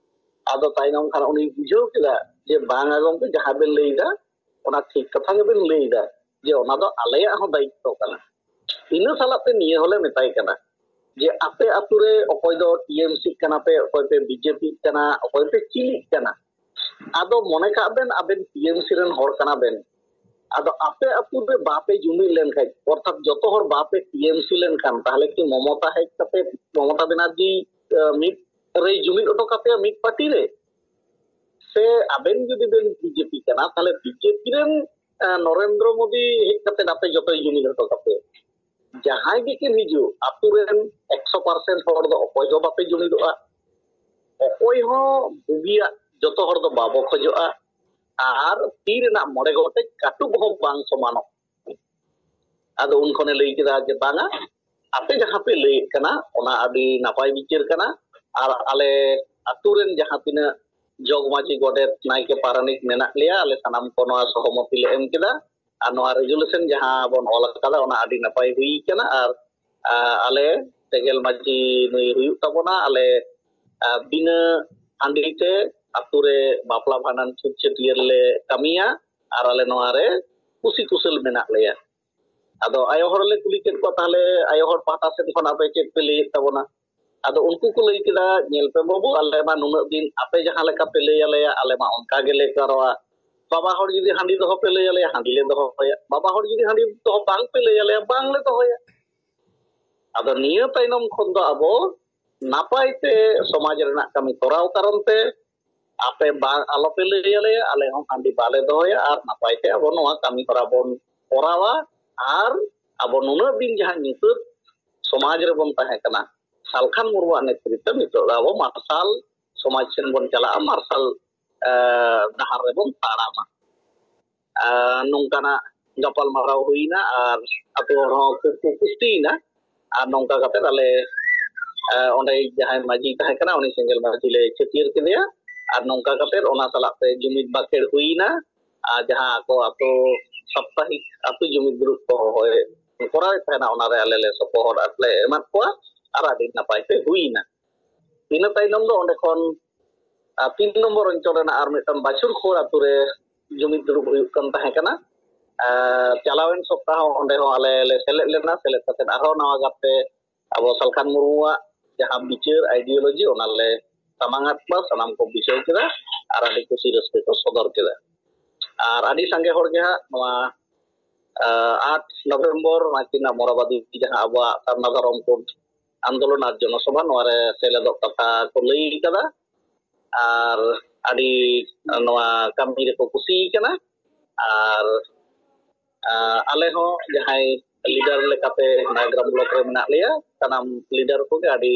ᱟᱫᱚ ᱛᱟᱭᱱᱚᱢ ᱠᱷᱟᱱ ᱩᱱᱤ ᱵᱩᱡᱷᱟᱹᱣ ᱠᱮᱫᱟ ᱡᱮ ᱵᱟᱝᱟ ᱜᱚᱢᱠᱮ, ᱡᱟᱦᱟᱸ ᱵᱮᱱ ᱞᱟᱹᱭ ᱮᱫᱟ ᱚᱱᱟ ᱴᱷᱤᱠ ᱠᱟᱛᱷᱟ ᱜᱮᱵᱮᱱ ᱞᱟᱹᱭ ᱮᱫᱟ, ᱡᱮ ᱚᱱᱟ ᱫᱚ ᱟᱞᱮᱭᱟᱜ ᱦᱚᱸ ᱫᱟᱭᱤᱛᱛᱚ ᱠᱟᱱᱟ᱾ ᱤᱱᱟᱹ ᱥᱟᱞᱟᱜ ᱛᱮ ᱱᱤᱭᱟᱹ ᱦᱚᱸᱞᱮ ᱢᱮᱛᱟᱭ ᱠᱟᱱᱟ ᱡᱮ ᱟᱯᱮ ᱟᱛᱳ ᱨᱮ ᱚᱠᱚᱭ ᱫᱚ ᱴᱤ ᱮᱢ ᱥᱤ ᱠᱟᱱᱟ ᱯᱮ, ᱚᱠᱚᱭ ᱯᱮ ᱵᱤ ᱡᱮ ᱯᱤ ᱠᱟᱱᱟ, ᱚᱠᱚᱭ ᱯᱮ ᱪᱤᱞᱤᱜ ᱠᱟᱱᱟ, ᱟᱫᱚ ᱢᱚᱱᱮ ᱠᱟᱜ ᱵᱮᱱ ᱟᱵᱮᱱ ᱴᱤ ᱮᱢ ᱥᱤ ᱨᱮᱱ ᱦᱚᱲ ᱠᱟᱱᱟ ᱵᱮᱱ, ᱟᱫᱚ ᱟᱯᱮ ᱟᱛᱳ ᱨᱮ ᱵᱟᱯᱮ ᱡᱩᱢᱤᱫ ᱞᱮᱱᱠᱷᱟᱱ, ᱚᱨᱛᱷᱟᱛ ᱡᱚᱛᱚ ᱦᱚᱲ ᱵᱟᱯᱮ ᱴᱤ ᱮᱢ ᱥᱤ ᱞᱮᱱᱠᱷᱟᱱ, ᱛᱟᱦᱞᱮ ᱠᱤ ᱢᱚᱢᱚᱛᱟ ᱦᱮᱡ ᱠᱟᱛᱮ ᱢᱚᱢᱚᱛᱟ ᱵᱮᱱᱟᱨᱡᱤ, ᱟᱸ, ᱢᱤᱫ ᱨᱮ ᱡᱩᱢᱤᱫ ᱦᱚᱴᱚ ᱠᱟᱯᱮᱭᱟ ᱢᱤᱫ ᱯᱟᱨᱴᱤ ᱨᱮ? ᱥᱮ ᱟᱵᱮᱱ ᱡᱩᱫᱤ ᱵᱮᱱ ᱵᱤᱡᱮᱯᱤ ᱠᱟᱱᱟ, ᱛᱟᱦᱚᱞᱮ ᱵᱤᱡᱮᱯᱤ ᱨᱮᱱ ᱱᱚᱨᱮᱱᱫᱨᱚ ᱢᱳᱫᱤ ᱦᱮᱡ ᱠᱟᱛᱮ ᱟᱯᱮ ᱡᱚᱛᱚᱭ ᱡᱩᱢᱤᱫ ᱦᱚᱴᱚ ᱠᱟᱯᱮ? ᱡᱟᱦᱟᱸᱭ ᱜᱮᱠᱤᱱ ᱦᱤᱡᱩᱜ, ᱟᱛᱳ ᱨᱮᱱ ᱮᱠᱥᱚ ᱯᱟᱨᱥᱮᱱᱴ ᱦᱚᱲ ᱫᱚ ᱚᱠᱚᱭ ᱦᱚᱸ ᱵᱟᱯᱮ ᱡᱩᱢᱤᱫᱚᱜᱼᱟ᱾ ᱚᱠᱚᱭ ᱦᱚᱸ ᱵᱩᱜᱤᱭᱟᱜ ᱡᱚᱛᱚ ᱦᱚᱲ ᱫᱚ ᱵᱟᱵᱚ ᱠᱷᱚᱡᱚᱜᱼᱟ᱾ ᱟᱨ ᱛᱤ ᱨᱮᱱᱟᱜ ᱢᱚᱬᱮ ᱜᱚᱴᱮᱡ ᱠᱟᱹᱴᱩᱵ ᱦᱚᱸ ᱵᱟᱝ ᱥᱚᱢᱟᱱᱚᱜ᱾ ᱟᱫᱚ ᱩᱱ ᱠᱷᱚᱱᱮ ᱞᱟᱹᱭ ᱠᱮᱫᱟ ᱡᱮ, "ᱵᱟᱝᱟ, ᱟᱯᱮ ᱡᱟᱦᱟᱸ ᱯᱮ ᱞᱟᱹᱭᱮᱫ ᱠᱟᱱᱟ, ᱚᱱᱟ ᱟᱹᱰᱤ ᱱᱟᱯᱟᱭ ᱵᱤᱪᱟᱹᱨ ᱠᱟᱱᱟ᱾ ᱟᱨ ᱟᱞᱮ ᱟᱹᱛᱩ ᱨᱮᱱ ᱡᱟᱦᱟᱸ ᱛᱤᱱᱟᱹᱜ ᱡᱚᱜᱽ ᱢᱟᱹᱡᱷᱤ, ᱜᱚᱰᱮᱛ, ᱱᱟᱭᱠᱮ, ᱯᱟᱨᱟᱱᱤᱠ ᱢᱮᱱᱟᱜ ᱞᱮᱭᱟ, ᱟᱞᱮ ᱥᱟᱱᱟᱢ ᱠᱚ ᱱᱚᱣᱟ ᱥᱚᱦᱚᱢᱚᱛᱤ ᱞᱮ ᱮᱢ ᱠᱮᱫᱟ᱾ ᱟᱨ ᱱᱚᱣᱟ ᱨᱮᱡᱩᱞᱮᱥᱚᱱ ᱡᱟᱦᱟᱸ ᱵᱚᱱ ᱚᱞ ᱟᱠᱟᱫᱟ, ᱚᱱᱟ ᱟᱹᱰᱤ ᱱᱟᱯᱟᱭ ᱦᱩᱭ ᱠᱟᱱᱟ᱾ ᱟᱨ ᱟᱞᱮ ᱥᱮᱸᱜᱮᱞ ᱢᱟᱹᱡᱷᱤ ᱱᱩᱭ ᱦᱩᱭᱩᱜ ᱛᱟᱵᱚᱱᱟ᱾ ᱟᱞᱮ ᱵᱤᱱᱟᱹ ᱦᱟᱺᱰᱤ ᱛᱮ ᱟᱹᱛᱩ ᱨᱮ ᱵᱟᱯᱞᱟ ᱵᱷᱟᱸᱰᱟᱱ ᱪᱷᱩᱛ ᱪᱷᱟᱹᱴᱭᱟᱹᱨ ᱞᱮ ᱠᱟᱹᱢᱤᱭᱟ᱾ ᱟᱨ ᱟᱞᱮ ᱱᱚᱣᱟ ᱨᱮ ᱠᱩᱥᱤ ᱠᱩᱥᱟᱹᱞ ᱢᱮᱱᱟᱜ ᱞᱮᱭᱟ᱾" ᱟᱫᱚ ᱟᱭᱳ ᱦᱚᱲ ᱞᱮ ᱠᱩᱞᱤ ᱠᱮᱫ ᱠᱚᱣᱟ, "ᱛᱟᱦᱚᱞᱮ ᱟᱭᱳ ᱦᱚᱲ ᱯᱟᱦᱴᱟ ᱥᱮᱫ ᱠᱷᱚᱱ ᱟᱯᱮ ᱪᱮᱫ ᱯᱮ ᱞᱟᱹᱭᱮᱫ ᱛᱟᱵᱚᱱᱟ?" ᱟᱫᱚ ᱩᱱᱠᱩ ᱠᱚ ᱞᱟᱹᱭ ᱠᱮᱫᱟ, "ᱧᱮᱞ ᱯᱮ ᱵᱟᱹᱵᱩ, ᱟᱞᱮ ᱢᱟ ᱱᱩᱱᱟᱹᱜ ᱫᱤᱱ ᱟᱯᱮ ᱡᱟᱦᱟᱸ ᱞᱮᱠᱟ ᱯᱮ ᱞᱟᱹᱭ ᱟᱞᱮᱭᱟ, ᱟᱞᱮ ᱢᱟ ᱚᱱᱠᱟ ᱜᱮᱞᱮ ᱠᱚᱨᱟᱣᱟ᱾ ᱵᱟᱵᱟ ᱦᱚᱲ ᱡᱩᱫᱤ ᱦᱟᱺᱰᱤ ᱫᱚᱦᱚ ᱯᱮ ᱞᱟᱹᱭ ᱟᱞᱮᱭᱟ, ᱦᱟᱺᱰᱤ ᱞᱮ ᱫᱚᱦᱚᱭᱟ᱾ ᱵᱟᱵᱟ ᱦᱚᱲ ᱡᱩᱫᱤ ᱦᱟᱺᱰᱤ ᱫᱚᱦᱚ ᱵᱟᱝ ᱯᱮ ᱞᱟᱹᱭ ᱟᱞᱮᱭᱟ, ᱵᱟᱝ ᱞᱮ ᱫᱚᱦᱚᱭᱟ᱾" ᱟᱫᱚ ᱱᱤᱭᱟᱹ ᱛᱟᱭᱱᱚᱢ ᱠᱷᱚᱱ ᱫᱚ ᱟᱵᱚ ᱱᱟᱯᱟᱭ ᱛᱮ ᱥᱚᱢᱟᱡᱽ ᱨᱮᱱᱟᱜ ᱠᱟᱹᱢᱤ ᱛᱚᱨᱟᱣ ᱠᱟᱨᱚᱱ ᱛᱮ ᱟᱯᱮ ᱵᱟᱝ, ᱟᱞᱚᱯᱮ ᱞᱟᱹᱭ ᱟᱞᱮᱭᱟ, ᱟᱞᱮ ᱦᱚᱸ ᱦᱟᱺᱰᱤ ᱵᱟᱞᱮ ᱫᱚᱦᱚᱭᱟ ᱟᱨ ᱱᱟᱯᱟᱭ ᱛᱮ ᱟᱵᱚ ᱱᱚᱣᱟ ᱠᱟᱹᱢᱤ ᱦᱚᱨᱟ ᱵᱚᱱ ᱠᱚᱨᱟᱣᱟ᱾ ᱟᱨ ᱟᱵᱚ ᱱᱩᱱᱟᱹᱜ ᱫᱤᱱ ᱡᱟᱦᱟᱸ ᱧᱩᱛᱟᱹᱛ ᱥᱚᱢᱟᱡᱽ ᱨᱮᱵᱚᱱ ᱛᱟᱦᱮᱸ ᱠᱟᱱᱟ, ᱥᱟᱞᱠᱷᱟᱱ ᱢᱩᱨᱢᱩᱣᱟᱜ ᱱᱮᱛᱨᱤᱛᱵ ᱛᱮ ᱱᱤᱛᱚᱜ ᱫᱚ ᱟᱵᱚ ᱢᱟᱨᱥᱟᱞ ᱥᱚᱢᱟᱡᱽ ᱥᱮᱱ ᱵᱚᱱ ᱪᱟᱞᱟᱜᱼᱟ, ᱢᱟᱨᱥᱟᱞ, ᱮ, ᱰᱟᱦᱟᱨ ᱨᱮᱵᱚᱱ ᱛᱟᱲᱟᱢᱟ᱾ ᱟᱨ ᱱᱚᱝᱠᱟᱱᱟᱜ ᱜᱟᱯᱟᱞ ᱢᱟᱨᱟᱣ ᱦᱩᱭᱱᱟ ᱟᱨ ᱟᱛᱳ ᱦᱚᱲ ᱦᱚᱸ ᱠᱷᱩᱵ ᱠᱚ ᱠᱩᱥᱤᱭᱮᱱᱟ᱾ ᱟᱨ ᱱᱚᱝᱠᱟ ᱠᱟᱛᱮ ᱟᱞᱮ, ᱮ, ᱚᱸᱰᱮ ᱡᱟᱦᱟᱸᱭ ᱢᱟᱹᱡᱷᱤ ᱛᱟᱦᱮᱸ ᱠᱟᱱᱟ, ᱩᱱᱤ ᱥᱮᱸᱜᱮᱞ ᱢᱟᱹᱡᱷᱤ ᱞᱮ ᱪᱷᱟᱹᱴᱭᱟᱹᱨ ᱠᱮᱫᱮᱭᱟ᱾ ᱟᱨ ᱱᱚᱝᱠᱟ ᱠᱟᱛᱮ ᱚᱱᱟ ᱥᱟᱞᱟᱜ ᱛᱮ ᱡᱩᱢᱤᱫ ᱵᱟᱠᱷᱮᱲ ᱦᱩᱭᱱᱟ᱾ ᱟᱨ ᱡᱟᱦᱟᱸ ᱟᱠᱚ ᱟᱛᱳ ᱥᱟᱯᱛᱟᱦᱤᱠ ᱟᱛᱳ ᱡᱩᱢᱤᱫ ᱫᱩᱲᱩᱵ ᱠᱚ ᱦᱚᱦᱚᱭ ᱠᱚᱨᱟᱣᱮᱫ ᱛᱟᱦᱮᱱᱟ, ᱚᱱᱟᱨᱮ ᱟᱞᱮ ᱞᱮ ᱥᱚᱯᱚᱦᱚᱫ ᱟᱨ ᱞᱮ ᱮᱢᱟᱫ ᱠᱚᱣᱟ᱾ ᱟᱨ ᱟᱹᱰᱤ ᱱᱟᱯᱟᱭ ᱛᱮ ᱦᱩᱭᱱᱟ᱾ ᱤᱱᱟᱹ ᱛᱟᱭᱱᱚᱢ ᱫᱚ ᱚᱸᱰᱮ ᱠᱷᱚᱱ, ᱟᱨ, ᱛᱤᱱ ᱱᱚᱢᱵᱚᱨ ᱚᱧᱪᱚᱞ ᱨᱮᱱᱟᱜ ᱟᱨ ᱢᱤᱫᱴᱟᱝ ᱵᱟᱪᱷᱩᱨ ᱠᱷᱳᱲ ᱟᱛᱳ ᱨᱮ ᱡᱩᱢᱤᱫ ᱫᱩᱲᱩᱵ ᱦᱩᱭᱩᱜ ᱠᱟᱱ ᱛᱟᱦᱮᱸ ᱠᱟᱱᱟ᱾ ᱟᱨ ᱪᱟᱞᱟᱣᱮᱱ ᱥᱚᱯᱛᱟᱦᱚ ᱚᱸᱰᱮ ᱦᱚᱸ ᱟᱞᱮ ᱞᱮ ᱥᱮᱞᱮᱫ ᱞᱮᱱᱟ᱾ ᱥᱮᱞᱮᱫ ᱠᱟᱛᱮ ᱟᱨᱦᱚᱸ ᱱᱟᱣᱟ ᱜᱟᱨᱛᱮ ᱟᱵᱚ ᱥᱟᱞᱠᱷᱟᱱ ᱢᱩᱨᱢᱩᱣᱟᱜ ᱡᱟᱦᱟᱸ ᱵᱤᱪᱟᱹᱨ, ideology, ᱚᱱᱟ ᱞᱮ ᱥᱟᱢᱟᱝ ᱟᱫ ᱠᱚᱣᱟ᱾ ᱥᱟᱱᱟᱢ ᱠᱚ ᱵᱩᱡᱷᱟᱹᱣ ᱠᱮᱫᱟ ᱟᱨ ᱟᱹᱰᱤ ᱠᱩᱥᱤ ᱨᱟᱹᱥᱠᱟᱹ ᱠᱚ ᱥᱚᱫᱚᱨ ᱠᱮᱫᱟ᱾ ᱟᱨ ᱟᱹᱰᱤ ᱥᱟᱸᱜᱮ ᱦᱚᱲ ᱜᱮ ᱦᱟᱸᱜ ᱱᱚᱣᱟ, ᱟᱸ, ᱟᱴ ᱱᱚᱵᱷᱮᱢᱵᱚᱨ ᱨᱟᱺᱪᱤ ᱨᱮᱱᱟᱜ ᱢᱚᱨᱟᱵᱟᱫᱤ ᱡᱟᱦᱟᱸ ᱟᱵᱚᱣᱟᱜ ᱥᱟᱨᱱᱟ ᱫᱷᱚᱨᱚᱢ ᱠᱳᱰ ᱟᱱᱫᱳᱞᱚᱱ ᱟᱨ ᱡᱚᱱᱚᱥᱚᱵᱷᱟ ᱱᱚᱣᱟ ᱨᱮ ᱥᱮᱞᱮᱫᱚᱜ ᱠᱟᱛᱷᱟ ᱠᱚ ᱞᱟᱹᱭ ᱠᱟᱫᱟ᱾ ᱟᱨ ᱟᱹᱰᱤ ᱱᱚᱣᱟ ᱠᱟᱹᱢᱤ ᱨᱮᱠᱚ ᱠᱩᱥᱤ ᱠᱟᱱᱟ᱾ ᱟᱨ ᱟᱞᱮ ᱦᱚᱸ ᱡᱟᱦᱟᱸᱭ ᱞᱤᱰᱟᱨ ᱞᱮᱠᱟᱛᱮ ᱱᱟᱭᱟᱜᱨᱟᱢ ᱵᱞᱚᱠ ᱨᱮ ᱢᱮᱱᱟᱜ ᱞᱮᱭᱟ, ᱥᱟᱱᱟᱢ ᱞᱤᱰᱟᱨ ᱠᱚᱜᱮ ᱟᱹᱰᱤ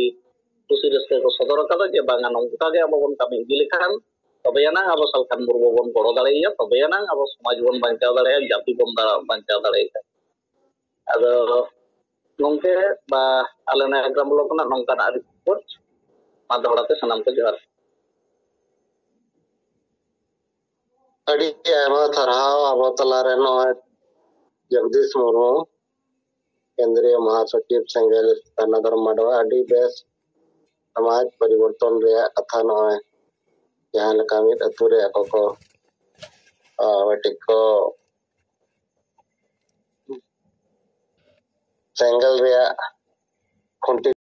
ᱠᱩᱥᱤ ᱨᱟᱹᱥᱠᱟᱹ ᱠᱚ ᱥᱚᱫᱚᱨ ᱟᱠᱟᱫᱟ ᱡᱮ ᱵᱟᱝᱟ, ᱱᱚᱝᱠᱟ ᱜᱮ ᱟᱵᱚ ᱵᱚᱱ ᱠᱟᱹᱢᱤ ᱤᱫᱤ ᱞᱮᱠᱷᱟᱱ ᱛᱚᱵᱮᱭᱟᱱᱟᱝ ᱟᱵᱚ ᱥᱟᱞᱠᱷᱟᱱ ᱢᱩᱨᱢᱩ ᱵᱚᱱ ᱜᱚᱲᱚ ᱫᱟᱲᱮᱭᱟᱭᱟ, ᱛᱚᱵᱮᱭᱟᱱᱟᱝ ᱟᱵᱚ ᱥᱚᱢᱟᱡᱽ ᱵᱚᱱ ᱵᱟᱧᱪᱟᱣ ᱫᱟᱲᱮᱭᱟᱜᱼᱟ, ᱡᱟᱹᱛᱤ ᱵᱚᱱ ᱫᱟ- ᱵᱟᱧᱪᱟᱣ ᱫᱟᱲᱮᱭᱟᱜᱼᱟ᱾ ᱟᱫᱚ ᱜᱚᱢᱠᱮ, ᱵᱟ, ᱟᱞᱮ ᱱᱟᱭᱟᱜᱨᱟᱢ ᱵᱞᱚᱠ ᱨᱮᱱᱟᱜ ᱱᱚᱝᱠᱟᱱᱟᱜ ᱨᱤᱯᱳᱨᱴ᱾ ᱢᱟ ᱫᱚᱦᱲᱟ ᱛᱮ ᱥᱟᱱᱟᱢ ᱠᱚ ᱡᱚᱦᱟᱨ᱾ ᱟᱹᱰᱤ ᱟᱭᱢᱟ ᱥᱟᱨᱦᱟᱣ ᱟᱵᱚ ᱛᱟᱞᱟᱨᱮ ᱱᱚᱜᱼᱚᱭ ᱡᱚᱜᱽᱫᱤᱥ ᱢᱩᱨᱢᱩ, ᱠᱮᱱᱫᱨᱤᱭᱚ ᱢᱚᱦᱟᱥᱚᱪᱤᱵᱽ ᱥᱮᱸᱜᱮᱞ ᱫᱷᱟᱨᱱᱟ ᱫᱷᱚᱨᱚᱢ ᱢᱟᱰᱣᱟ, ᱟᱹᱰᱤ ᱵᱮᱥ ᱥᱚᱢᱟᱡᱽ ᱯᱚᱨᱤᱵᱚᱨᱛᱚᱱ ᱨᱮᱭᱟᱜ ᱠᱟᱛᱷᱟ ᱱᱚᱜᱼᱚᱭ ᱡᱟᱦᱟᱸ ᱞᱮᱠᱟ ᱢᱤᱫ ᱟᱹᱛᱩ ᱨᱮ ᱟᱠᱚ ᱠᱚ, ᱟ, ᱢᱤᱫᱴᱤᱡ ᱠᱚ ᱥᱮᱸᱜᱮᱞ ᱨᱮᱭᱟᱜ ᱠᱷᱩᱱᱴᱤ